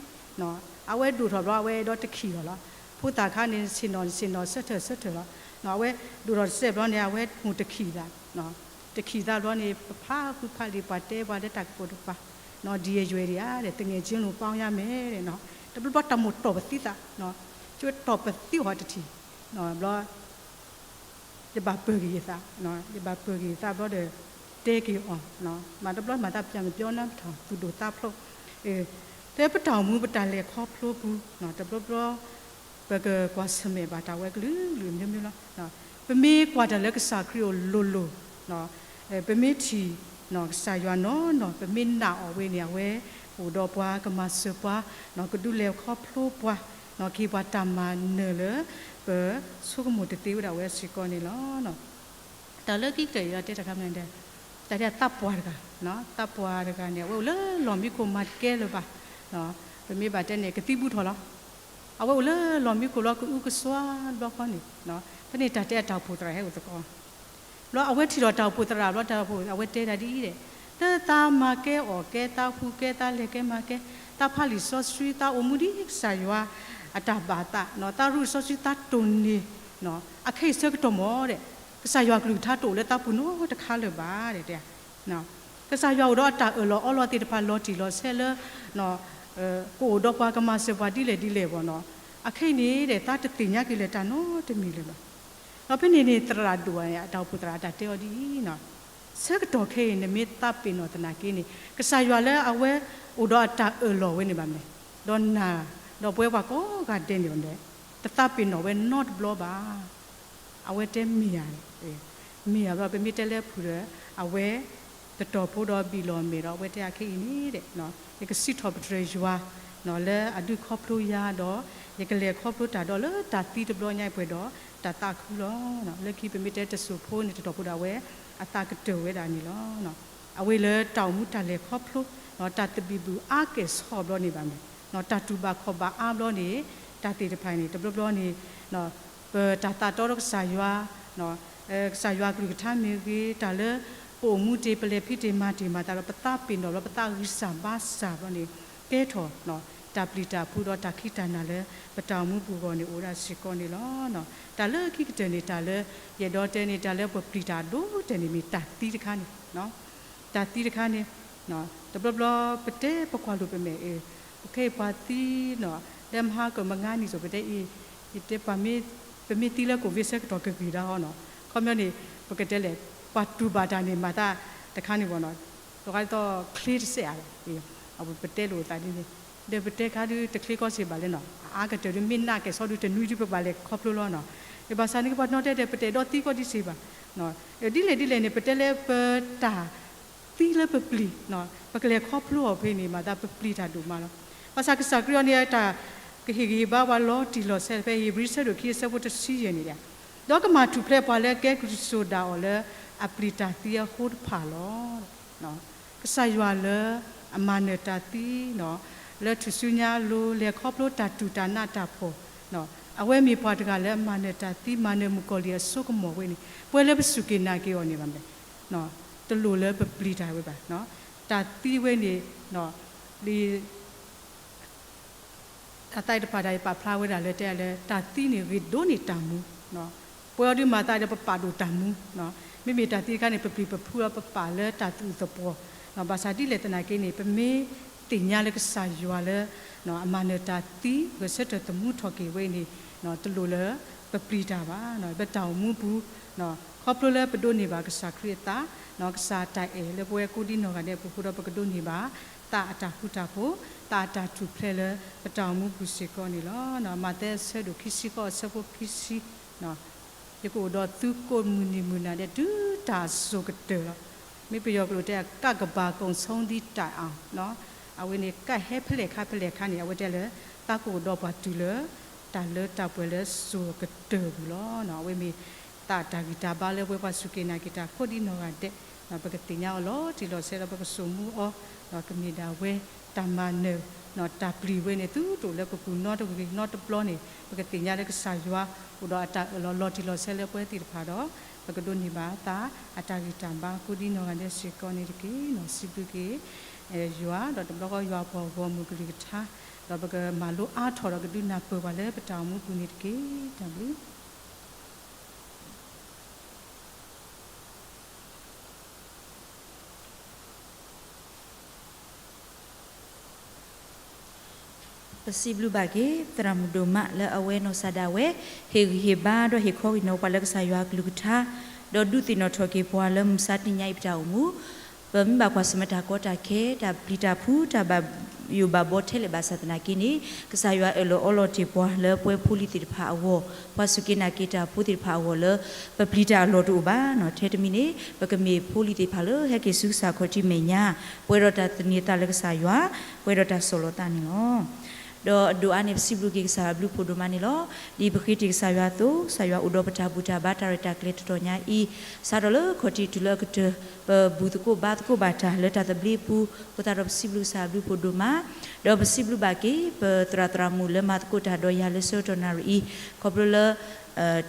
ံ, အဝဲဒိၣ်ထီၣ်ဘျီ အဝဲအဲၣ်ဒိးတခံးလီၤလီၤ, ဖိသၣ်ခါန့ၣ် ဆ့ၣ်နီၤဆ့ၣ်နီၤဆၢထၢၣ်ဆၢထၢၣ်လီၤ, အဝဲဒိၣ်ထီၣ်တစဲးဘျီန့ၣ် အဝဲမိၢ်တခံးသး, တခံးသးဘျီန့ၣ် ပဖးဃုဖးလံာ် ပှၤတဲပှၤလၢတၢ်ကပိာ်တပၤ, ဒီးယွဲၢ်ဒံးဧါ သူငယ်ချင်းလို ပေါင်းရမယ်တဲ့, တဘျီဘျီတၢ်မိၣ်တီၢ်ပသံသး, ကၠိတီၢ်ပသံအီၤတထံၣ်, ဘျီ ယဘၣ်ပၢၢ်က့ၤယသး, ယဘၣ်ပၢၢ်က့ၤယသးဘျီဒီး တဲက့ၤအီၤ, မၤတဘျီမၤသးပျၢ်မပြောနန်းတော် သူၣ်ဒိၣ်သးဖျိး, တဲပတၢ်အိၣ်မူပတၢ်လဲၤခီဖျိပူၤ, တဘျီဘျီ ပကကွၢ်ဆၢၣ်မဲာ်ဘၣ်တၢ်ဝဲကလုာ်ကလုာ်မျိုးမျိုးလီၤ. ပမ့ၢ်ကွၢ်တၢ်လၢကစၢ်ခရံာ်အိၣ်လိၤလိၤ, ပမ့ၢ်ထံၣ် ကစၢ်ယွၤနီၢ်နီၢ် ပမ့ၢ်နာ်အီၤဝဲန့ၣ် အဝဲအိၣ်ဒီးပှၤ ကမၤစၢၤပှၤ, ကဒုးလဲၤခီဖျိပှၤ, ကဟ့ၣ်ပှၤတၢ်မၤနၢၤလၢ ပဆိကမိၣ်တသ့ဝဲဒၣ်ဝဲစ့ၢ်ကီးန့ၣ်လီၤ. တၢ်လၢခံကတၢၢ်အံၤ တဲတခါမ့ၢ်ဒီး တၢ်ဒ်သးပှၢ်တဂၤ, သးပှၢ်တဂၤန့ၣ် အဝဲအိၣ်လၢလီၢ်မံခိၣ်မၤတကဲလၢၤဘၣ်, ပမ့ၢ်ဘၣ်တဲန့ၣ် ကသံဘူးထီၣ်လီၤ. အဝဲအိၣ်လၢလီၢ်မံခိၣ်လီၤ ကအုကစွါဘျီဃီန့ၣ်, ဖဲန့ၣ်တၢ်တဲအတၢ်အိၣ်ဖှိၣ်သရၣ်ဟဲအိၣ်သကိး ဘျီအဝဲထံၣ်ဒီးတၢ်အိၣ်ဖှိၣ်သရၣ်ဘျီ တၢ်အိၣ်ဖှိၣ် အဝဲတဲဒၣ်ဒ်အံၤဒီး လၢသးမၤကဲအီၣ်ကဲ သးဟူးကဲ သးလဲၤကဲမၤကဲ သးဖးလံာ်စီဆှံ သးအိၣ်မူဒ်ကစၢ်ယွၤအတၢ်ဘၣ်သး သးရူၢ်စီဆှံ သးတိၢ်န့ၢ် အခဲအံၤဆၢကတီၢ်မ့ၢ်ဒီး ကစၢ်ယွၤကလုၢ်ကထါတအိၣ်လၢသးပူၤနီတခါလၢၤဘၣ်ဒီး ကစၢ်ယွၤအိၣ်ဒီးအတၢ်အၢၣ်လီၤအီလီၤသ့ၣ်တဖၣ်လီၤတံၢ်လီၤဆဲးလၢ ကအိၣ်ဒီးပှၤကမၤစၢၤပှၤဒ်လဲၣ်ဒ်လဲၣ်ဘၣ်နီၤ, အခဲအံၤန့ၣ်ဒီး သးတသ့ၣ်ညါက့ၤလၢတၢ်နီတမံၤလၢၤဘၣ်. ဒီးဖဲန့ၣ်န့ၣ် သရၣ်ဒိၣ်အတၢ်အိၣ်ဖှိၣ်သရၣ်အတၢ်တဲအီၤဒ်အံၤ, ဆၢကတီၢ်ခဲအံၤ နမ့ၢ်သးပ့ၤနီၣ်သနာ်က့န့ၣ် ကစၢ်ယွၤလၢအဝဲအိၣ်ဒီးအတၢ်အၢၣ်လီၤဝဲန့ၣ်ဘၣ်မ့ၢ်, ဒီးနၤ ဒီးပဝဲပှၤကိးဂၤဒဲးန့ၣ်ဘၣ်မ့ၢ်, တသးပ့ၤနီၣ်ဝဲနီတဘျီဘၣ်. အဝဲတဲမ့ၢ်ဧါ, မ့ၢ်ဧါဘျီ ပမ့ၢ်တဲလၢဖုၣ်ဒီး အဝဲတတီၢ်ဖိဒီးဘံၣ်လီၤမဲာ်ဒီး အဝဲတဲအခဲအံၤန့ၣ်ဒီး ယကစံးထီၣ်ပတြၢၤယွၤ လၢအဒုးခီဖျိယၤဒီး ယကလဲၤခီဖျိတၢ်ဒီးလၢတၢ်သံတဘျီညါအံၤပှဲၤဒီး တၢ်သးခုလီၤ. လၢခံပမ့ၢ်တဲတစိၤဖိန့ၣ် တတီၢ်ဖိဒီးအဝဲအသးကတၢၢ်ဝဲဒၣ်န့ၣ်လီၤ. အဝဲလၢတၢ်အိၣ်မူတၢ်လဲၤခီဖျိ တၢ်သဘံၣ်ဘုၣ်အါကဲၢ်ဆိးဘျီန့ၣ်ဘၣ်မ့ၢ် တၢ်တူၢ်ဘၣ်ခီၣ်ဘၣ်အါဘျီန့ၣ် တၢ်သ့ၣ်တဖၣ်န့ၣ် တဘျီဘျီန့ၣ် ပတၢ်သးတီဒီးကစၢ်ယွၤ ကစၢ်ယွၤကလုၢ်ကထါမ့ၢ်ဂ့ၤ တၢ်လၢပအိၣ်မူတ့ၢ် ပလဲၤဖံးတ့ၢ်မၤတ့ၢ်မၤသးဒီး ပသးပ့ၤနီၣ်ဘျီ ပသးဂံၢ်စၢ်ဘါစၢ်ဘျီန့ၣ် ကဲထီၣ် တၢ်ပျံၤတၢ်ဖုးဒီးတၢ်ခံးတၢ်နၤလၢ ပတၢ်အိၣ်မူပူၤအဂီၢ်န့ၣ် အိၣ်ဒၣ်စ့ၢ်ကီးန့ၣ်လီၤ. တၢ်လၢခံကတၢၢ်န့ၣ် တၢ်လၢယအဲၣ်ဒိးတဲန့ၣ် တၢ်လၢပပျံၤတၢ်ဒိၣ်တဲာ်န့ၣ် မ့ၢ်တၢ်သံတခါန့ၣ် တၢ်သံတခါန့ၣ် တဘျီဘျီပတဲပကွၢ်လိာ်ပမဲာ် ပခဲအံၤပှၤသံနီၤ လၢမဟါကမုၢ်နံၤစိၤ ပတဲအံၤ ယတဲပှၤမ့ၢ် ပမ့ၢ်သံလၢ COVID ဆၢကတီၢ်ကဂ့ၤဒၣ်ဟီနီၤ ခီပညီန့ၣ် ပကတဲလဲၣ် ပှၤတူၢ်ဘၣ်တၢ်န့ၣ်မၤသးတခါန့ၣ်ဘၣ်နီၤ တခါသိးချ့တစဲးဧါ ပတဲလိာ်သးဒ်န့ၣ် ဒီးပတဲခါဒုတချ့ကီစ့ၢ်ဘၣ်လဲၣ်နီၤ အအါကတၢၢ်ဒုမ့ၢ်နးကဲၣ်ဆိးဒုတနွံဒု ပဘၣ်လဲၤခီဖျိလီၤနီၤ ဘၣ်ဆၣ်န့ၣ်ကပှၤနီၣ်တဲဒီး ပတအဲၣ်ဒိးသံကီးဒံးစ့ၢ်ဘၣ် ဒ်လဲၣ်ဒ်လဲၣ်န့ၣ် ပတဲလၢပတၢ်သံလၢပပျံၤ ပကလဲၤခီဖျိအီၤဖဲန့ၣ် မၤသးပပျံၤတၢ်ဒိၣ်မးလီၤ. ဘၣ်ဆၣ်ကစၢ်ခရံာ်အံၤန့ၣ် တၢ်ကဟ့ၣ်ဂံၢ်ဟ့ၣ်ဘါပှၤလီၤတံၢ်လီၤဆဲးဖဲဧ့ၤဘြံၤဆၢဒိၣ်ခံအဆၢဖိတဆံယဲၢ်န့ၣ် ဒီးကမၤထူၣ်ဖျဲးပှၤလၢကဲကလုၢ်စိၤဒၣ်အီၤလၢ အပျံၤတၢ်သံအဃိတဖၣ်လီၤ. ကစၢ်ယွၤလၢအမၤနၢၤတၢ်သံ လၢထူၣ်စုညါအလိၤ လဲၤခီဖျိတၢ်တူၢ်တၢ်နးတၢ်ဖှီၣ် အဝဲမ့ၢ်ပှၤတဂၤလၢအမၤနၢၤတၢ်သံ မၤနၢၤမုၣ်ကီၢ်လံၢ်အစိကမီၤဝဲန့ၣ် ပဝဲလၢပစူၢ်က့ၤနာ်က့ၤအီၤန့ၣ်ဘၣ် တလိၣ်လၢပပျံၤတၢ်ဝဲဘၣ်. တၢ်သံဝဲန့ၣ် လံ တၢ်သးတဖၣ်တၢ်အံၤပာ်ဖျါဝဲဒၣ်လၢတဲလၢ တၢ်သံန့ၣ်ဂ့ၤဒိၣ်န့ၢ်တၢ်မူ, ပဝဲအီၤဒုးမၤသးဒီးပပာ်ဒိၣ်တၢ်မူ, မ့မ့ၢ်တၢ်သံတခါန့ၣ် ပပျံၤပဖုးဒီးပပာ်လၢတၢ်သူၣ်အုးသးပှီၤ, ဘၣ်ဆၣ်ဒ်လဲၣ်သနာ်က့န့ၣ် ပမ့ၢ်သ့ၣ်ညါလၢကစၢ်ယွၤလၢ အမၤနၢၤတၢ်သံ ဂဲၤဆၢထၢၣ်သမူထီၣ်က့ၤဝဲန့ၣ် တလိၣ်လၢပပျံၤတၢ်ဘၣ်. ပတၢ်အိၣ်မူပူၤ ခီဖျိလၢပဒိးန့ၢ်ဘၣ်ကစၢ်ခရံာ်အသး, ကစၢ်အတၢ်အဲၣ်လၢပဝဲကိးဒံနီၢ်ဂၤဒဲးအပူၤဃိဒီး ပကဒိးန့ၢ်ဘၣ် သးအတၢ်ဃူတၢ်ဖိး, သးအတၢ်ထူၣ်ဖျဲးလၢပတၢ်အိၣ်မူပူၤစ့ၢ်ကီးန့ၣ်လီၤ. မးသဲအဆၢဒိၣ်ခံဆံဃိးအဆၢဖိခံဆံ, ယကအိၣ်ဒီးသုကိးမုၢ်နံၤမုၢ်နၤဒဲး တုၤတၢ်စိၤကတၢၢ်လီၤ. မ့ၢ်ပယီၤကျိာ်တဲ ကပ်ကပၤ ကုန်ဆုံးသည့်တိုင်အောင်, အဝဲန့ၣ် ကပ်ဟဲဖဲလဲၣ်ခါဖဲလဲၣ်ခါန့ၣ် အဝဲတဲလၢ သးကအိၣ်ဒီးပှၤတုၤလၢ တၢ်လၢတၢ်ပှဲၤလၢစိၤကတၢၢ်ပူၤလီၤ. အဝဲမ့ၢ်သးတၢ်ဂံၢ်တၢ်ဘါလၢပဝဲပှၤစူၢ်က့ၤနာ်က့ၤတၢ်ကိးဒံနီၢ်ဂၤဒဲး, ပကသ့ၣ်ညါအီၤလီၤတံၢ်လီၤဆဲးဒီး ပကစိာ်မူအီၤ, ကမ့ၢ်ဒၣ်ဝဲတၢ်မၤနၢၤ တၢ်ပျံၤဝဲန့ၣ် သုတအိၣ်လၢပပူၤနီတဂ့ၤနီတဘျီန့ၣ် ပကသ့ၣ်ညါလၢကစၢ်ယွၤ အိၣ်ဒီးအတၢ်အၢၣ်လီၤလီၤတံၢ်လီၤဆဲးလၢပဝဲသ့ၣ်တဖၣ်ဒီး ပကဒိးန့ၢ်ဘၣ်သးအတၢ်ဂံၢ်တၢ်ဘါကိးဒံနီၢ်ဂၤဒဲးစ့ၢ်ကီးန့ၣ်တက့ၢ်. စံးဘျုးက့ၤ ယွၤ ဒီးတဘျီဃီယွၤပှၤဂီၢ်မုၢ်ကလုၢ်ကထါ, ဒီးပကမၤလိအါထီၣ်ဒီးကဒုးနၢ်ပၢၢ်ပှၤလၢပတၢ်အိၣ်မူပူၤန့ၣ်တက့ၢ်. တၢ်ဘျုး ပစံးဘျုးဘၣ်က့ၤ သရၣ်မုၣ်ဒိၣ်မးလၢအဝဲနီၢ်ကစၢ်ဒၣ်ဝဲ ဟ့ၣ်ဂံၢ်ဟ့ၣ်ဘါဒီးဟ့ၣ်ခီဂ့ၤနီၣ်ပှၤလၢကစၢ်ယွၤအကလုၢ်ကထါ, ဒီးဒုးသ့ၣ်နီၣ်ထီၣ်က့ၤပှၤလၢမုၢ်မဆါတနံၤညါအံၤပတၢ်အိၣ်မူ, ပမ့ၢ်ဘၣ်ကွၢ်ဆၢၣ်မဲာ်တၢ်ကီတၢ်ခဲ တၢ်ပျံၤတၢ်ဖုး တၢ်ဘၣ်ယိၣ်ဘၣ်ဘီထဲလဲၣ်ဘၣ်ဆၣ်သနာ်က့န့ၣ် ကစၢ်ယွၤအၢၣ်လီၤအီလီၤတ့ၢ်ပှၤလၢပဝဲဖိလံၤသ့ၣ်တဖၣ်အဂီၢ်, ပှၤစူၢ်က့ၤနာ်က့ၤတၢ်ဖိသ့ၣ်တဖၣ်အဂီၢ်လၢ ပပျံၤတၢ်အလီၢ်တအိၣ်ဘၣ်. ထဲတမံၤန့ၣ် ပကမ့ၢ်ဖိလံၤသ့ၣ်တဖၣ်လၢဟဲက့ၤဆူကစၢ်ခီၣ်ထံးမဲာ်ညါ, ပှဲၤဒီးတၢ်သန့ၤသးလၢကစၢ်ယွၤ, ပှဲၤဒီးတၢ်ဆီၣ်လီၤသးန့ၣ်လီၤ. ဒီးအဒိၣ်အါန့ၣ် ပစံးဘျုးက့ၤကစၢ်ယွၤအဘျုးဖှိၣ်ဒိၣ်မးန့ၣ်လီၤ. ဒ်ပဃ့တ့ၢ်ကစၢ်ယွၤအသိး ကစၢ်ယွၤအိၣ်ဒီးပတၢ်ဘူၣ်တၢ်ဘါတၢ်ရဲၣ်တၢ်ကျဲၤတတီၤညါအံၤ, စးထီၣ်လၢခီၣ်ထံးတုၤလၢအကတၢၢ် ပဘူၣ်သကိးဘါသကိးဘၣ်တၢ်လၢတၢ်သဘျ့အပူၤ, အဃိသတးဒီးပစံးဘျုးကစၢ်အဘျုးဖှိၣ်ဒိၣ်မး, ဒီးပစံးဘျုးဘၣ်က့ၤ ပသရၣ်သရၣ်မုၣ်လၢမၤသကိးတၢ်ဒီးယၤလၢဆၢကတီၢ်နၣ်ရံၣ်အံၤ, ခီဖျိလၢ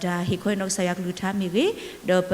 တၢ်ဟ့ၣ်ခီဟ့ၣ်နီၤကစၢ်ယွၤကလုၢ်ကထါမ့ၢ်ဂ့ၤ, ဒီးပ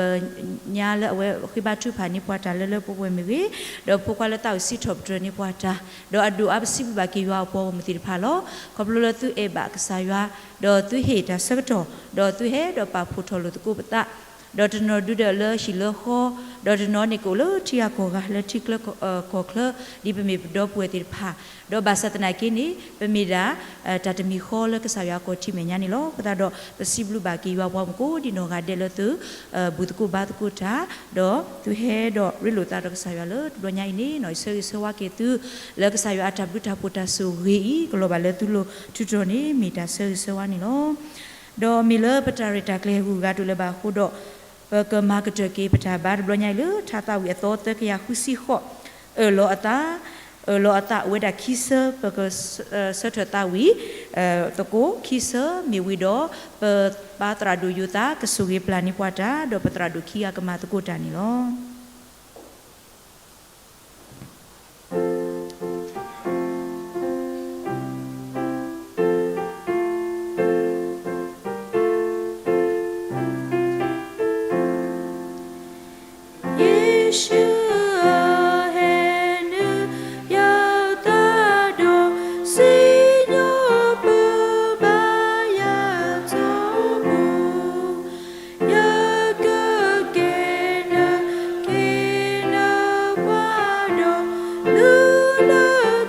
ညါလၢအဝဲဃ့ဘါထုကဖၣ်န့ၢ်ပှၤတၢ်လၢလၢပှဲၤပှဲၤမ့ၢ်ဂ့ၤ, ဒီးဖိခွါလၢသးအိၣ်စံးထီၣ်ပတြၢၤန့ၢ်ပှၤတၢ်, ဒီးအဒိၣ်အါပစံးဘျုးဘၣ်က့ၤယွၤအပှၤဂီၢ်မုၢ်သ့ၣ်တဖၣ်လီၤ. ခီဖျိလၢသုအဲၣ်ဘၣ်ကစၢ်ယွၤ, ဒီးသုဟ့ၣ်တၢ်ဆၢကတီၢ်, ဒီးသုဟဲဒီးပာ်ဖှိၣ်ထီၣ်လိာ်သကိးပသး, ဒီးတနီၤဒုးဒီးလၢဟံၣ်လၢဃီ, ဒီးတနီၤန့ၣ်ကအိၣ်လၢထံဂၤကီၢ်ဂၤလၢထံချၢကီၢ်ချၢ, ဒ်ပမ့ၢ်ပဒီပုၢ်ဝဲၢ်သ့ၣ်တဖၣ်, ဒီးဘၣ်ဆၣ်သနာ်က့န့ၣ် ပမ့ၢ်ဒၣ် တၢ်တမံၤဃီလၢကစၢ်ယွၤအခီၣ်ထံးမဲာ်ညါန့ၣ်လီၤ. အဃိသတးဒီး ပစံးဘျုးဘၣ်က့ၤယွၤပှၤမုၣ်ကိးဒံနီၢ်ဂၤဒဲးလၢသု ဘူၣ်သကိးဘါသကိးတၢ်, ဒီးသုဟဲဒီးရ့လိာ်သးဒီးကစၢ်ယွၤလၢတဘျီညါအံၤန့ၣ် နီၢ်ဆၢဂ့ၤဆၢဝါက့ၤသု လၢကစၢ်ယွၤအတၢ်ဘျုးတၢ်ဖှိၣ်တၢ်ဆိၣ်ဂ့ၤအံၤ ကလီၤဘၣ်လၢသုလိၤထူးတီၤန့ၣ် မ့ၢ်တၢ်ဆၢဂ့ၤဆၢဝါန့ၣ်လီၤ. ဒီးမ့ၢ်လၢပတၢ်ရဲၣ်တၢ်ကျဲၤဟဲဂုၤဂၤတအိၣ်လၢၤဘၣ်အဃိဒီး ပကမၤကတၢၢ်က့ၤပတၢ်ဘါတဘျီညါအံၤလၢ ထါသးဝံၣ်အသီသၢကယၤဃုဆံဃိး, အၢၣ်လီၤအသး, အၢၣ်လီၤအသးအိၣ်ဝဲဒၣ်ခံဆၢ, ပကဆၢထၢၣ်သးဝံၤ သကိးခံဆၢမ့ၢ်ဝံၤဒီး, ပပၢ်သရၣ်ဒိၣ်ယိၤသး ကဆိၣ်ဂ့ၤပျၢ်န့ၢ်ပှၤတၢ်, ဒီးပသရၣ်ဒိၣ်ခံဂၤကမၤသကိးတၢ်န့ၣ်လီၤ. ယ့ၣ်ၡူးအဟဲနုာ် ယသးဒီး စံၣ်ညီၣ်ပၢဘၣ်ယၤထီဘိ, ယကကဲနၤ ကဲနၤပှၤဒီး ဒုးန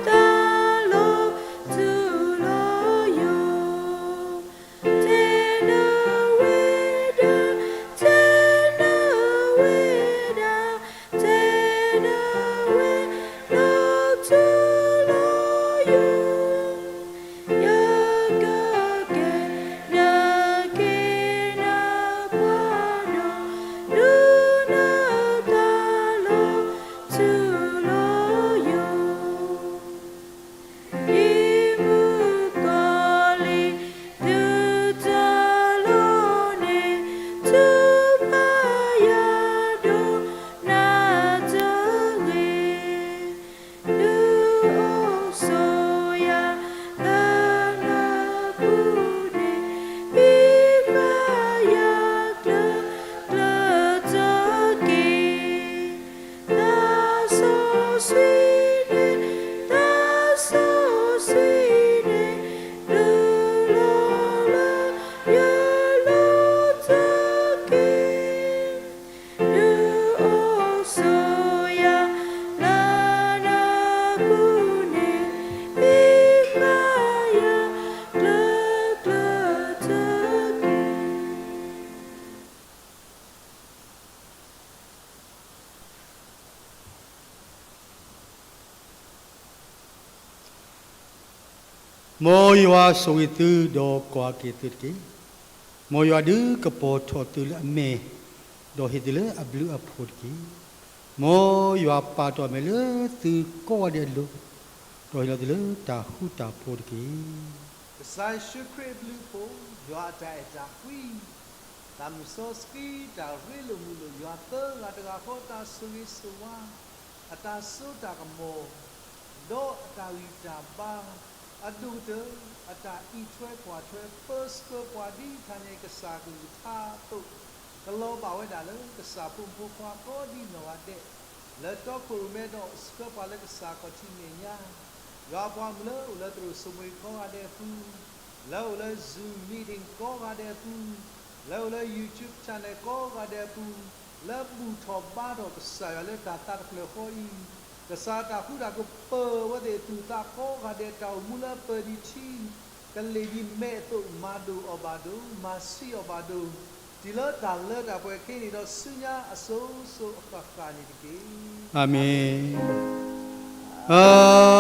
သးလီၤထူလီၤယိာ်. တဲနၤဝဲဒၣ်, တဲနၤဝဲဒၣ်, တဲနၤဝဲ လီၤထူလီၤယိာ်, ယကကဲနၤ ကဲနၤပှၤဒီး ဒုးနသးလီၤထူလီၤယိာ်. ဒ်မုၣ်ကီၤလံၤသုတၢ်လီၢ်န့ၣ် ထူဘၣ်ယၤဒီးနၤတဂ့ၤ, ဒုးအိၣ်ဆိးယၤလၢနပူၤန့ၣ်, ဘံၣ်ဃာ်ယၤကျၢၤကျၢၤတက့ၢ်. သးစီဆှံန့ၣ်, သးစီဆှံန့ၣ်, လူလီၤလၢယလိၤတက့ၢ်. ဒုးအိၣ်ဆိးယၤလၢနပူၤန့ၣ်, ဘံၣ်ဃာ်ယၤကျၢၤကျၢၤတက့ၢ်. မ်ယွၤဆိၣ်ဂ့ၤသုဒီးကွၢ်က့ၤသုတက့ၢ်. မ်ယွၤဒုးကပီၤထီၣ်သုလၢအမဲာ်, ဒီးဟ့ၣ်သုလၢအဘျုးအဖှိၣ်တက့ၢ်. မ်ယွၤပာ်တ့ၢ်အမဲာ်လၢသုကိးဂၤဒဲးအလိၤ, ဒီးဟ့ၣ်လီၤသုလၢတၢ်ဃူတၢ်ဖိးတက့ၢ်. ကစၢ်ယ့ၣ်ၡူးခရံာ်အဘျုးအဖှိၣ်, ယွၤအတၢ်အဲၣ်တၢ်ကွံ, တၢ်မုၢ်စီဆှံ, တၢ်ရ့လိာ်မုာ်လိာ်, ယွၤသၢဂၤတဂၤဃီတၢ်ဆိၣ်ဂ့ၤဆိၣ်ဝါ, အတၢ်စိတၢ်ကမီၤ, ဒီးအတၢ်ဂံၢ်တၢ်ဘါ, အဒိၣ်ကတၢၢ်, အတၢ်အံးထွဲကွၢ်ထွဲ ပၢဆှၢပှၤဒ်တနံၤအံၤ ကစၢ်ကလုၢ်ကထါအသိး, ကလီၤဘၣ်ဝဲဒၣ်လၢကစၢ်ဖိမုၣ်ဖိခွါကိးဒံနီၢ်ဂၤဒဲး, လၢတီခိၣ်ရိၣ်မဲဒီး ဆှၢပှၤလၢကစၢ်ခီၣ်ထံးမဲာ်ညါ, ယွၤပှၤမုၣ်လၢအိၣ်လၢသရိာ်စိမိၤအ့ၤကိးဂၤဒဲးအပူၤ, လၢအိၣ်လၢ Zoom meeting ကိးဂၤဒဲးအပူၤ, လၢအိၣ်လၢ YouTube channel ကိးဂၤဒဲးအပူၤ, လၢဘူၣ်ထီၣ်ဘါထီၣ်ကစၢ်ယွၤလၢတၢ်သးတဖျၢၣ်ဃီအံၤ, ကစၢ်တၢ်ဃူတၢ်ဖိးပၢၤအဝဲသ့ၣ်အသူၣ်အသးကိးဂၤဒဲး တၢ်အိၣ်မူလၢအပၢၤဒံးထံ, ကလ့ၣ်ဒံးမဲာ်အသိး မၤဒိၣ်အီၤဘၣ်ဒိ, မၤဆံးအီၤဘၣ်ဒိ, တုၤလၢတၢ်လၢတၢ်ပှဲၤခဲအံၤန့ၣ်ဒီး ဆူညါအစိၤစိၤအဃၣ်ဃၣ်န့ၣ်တက့ၢ်. အၤမ့ၣ်. အၤ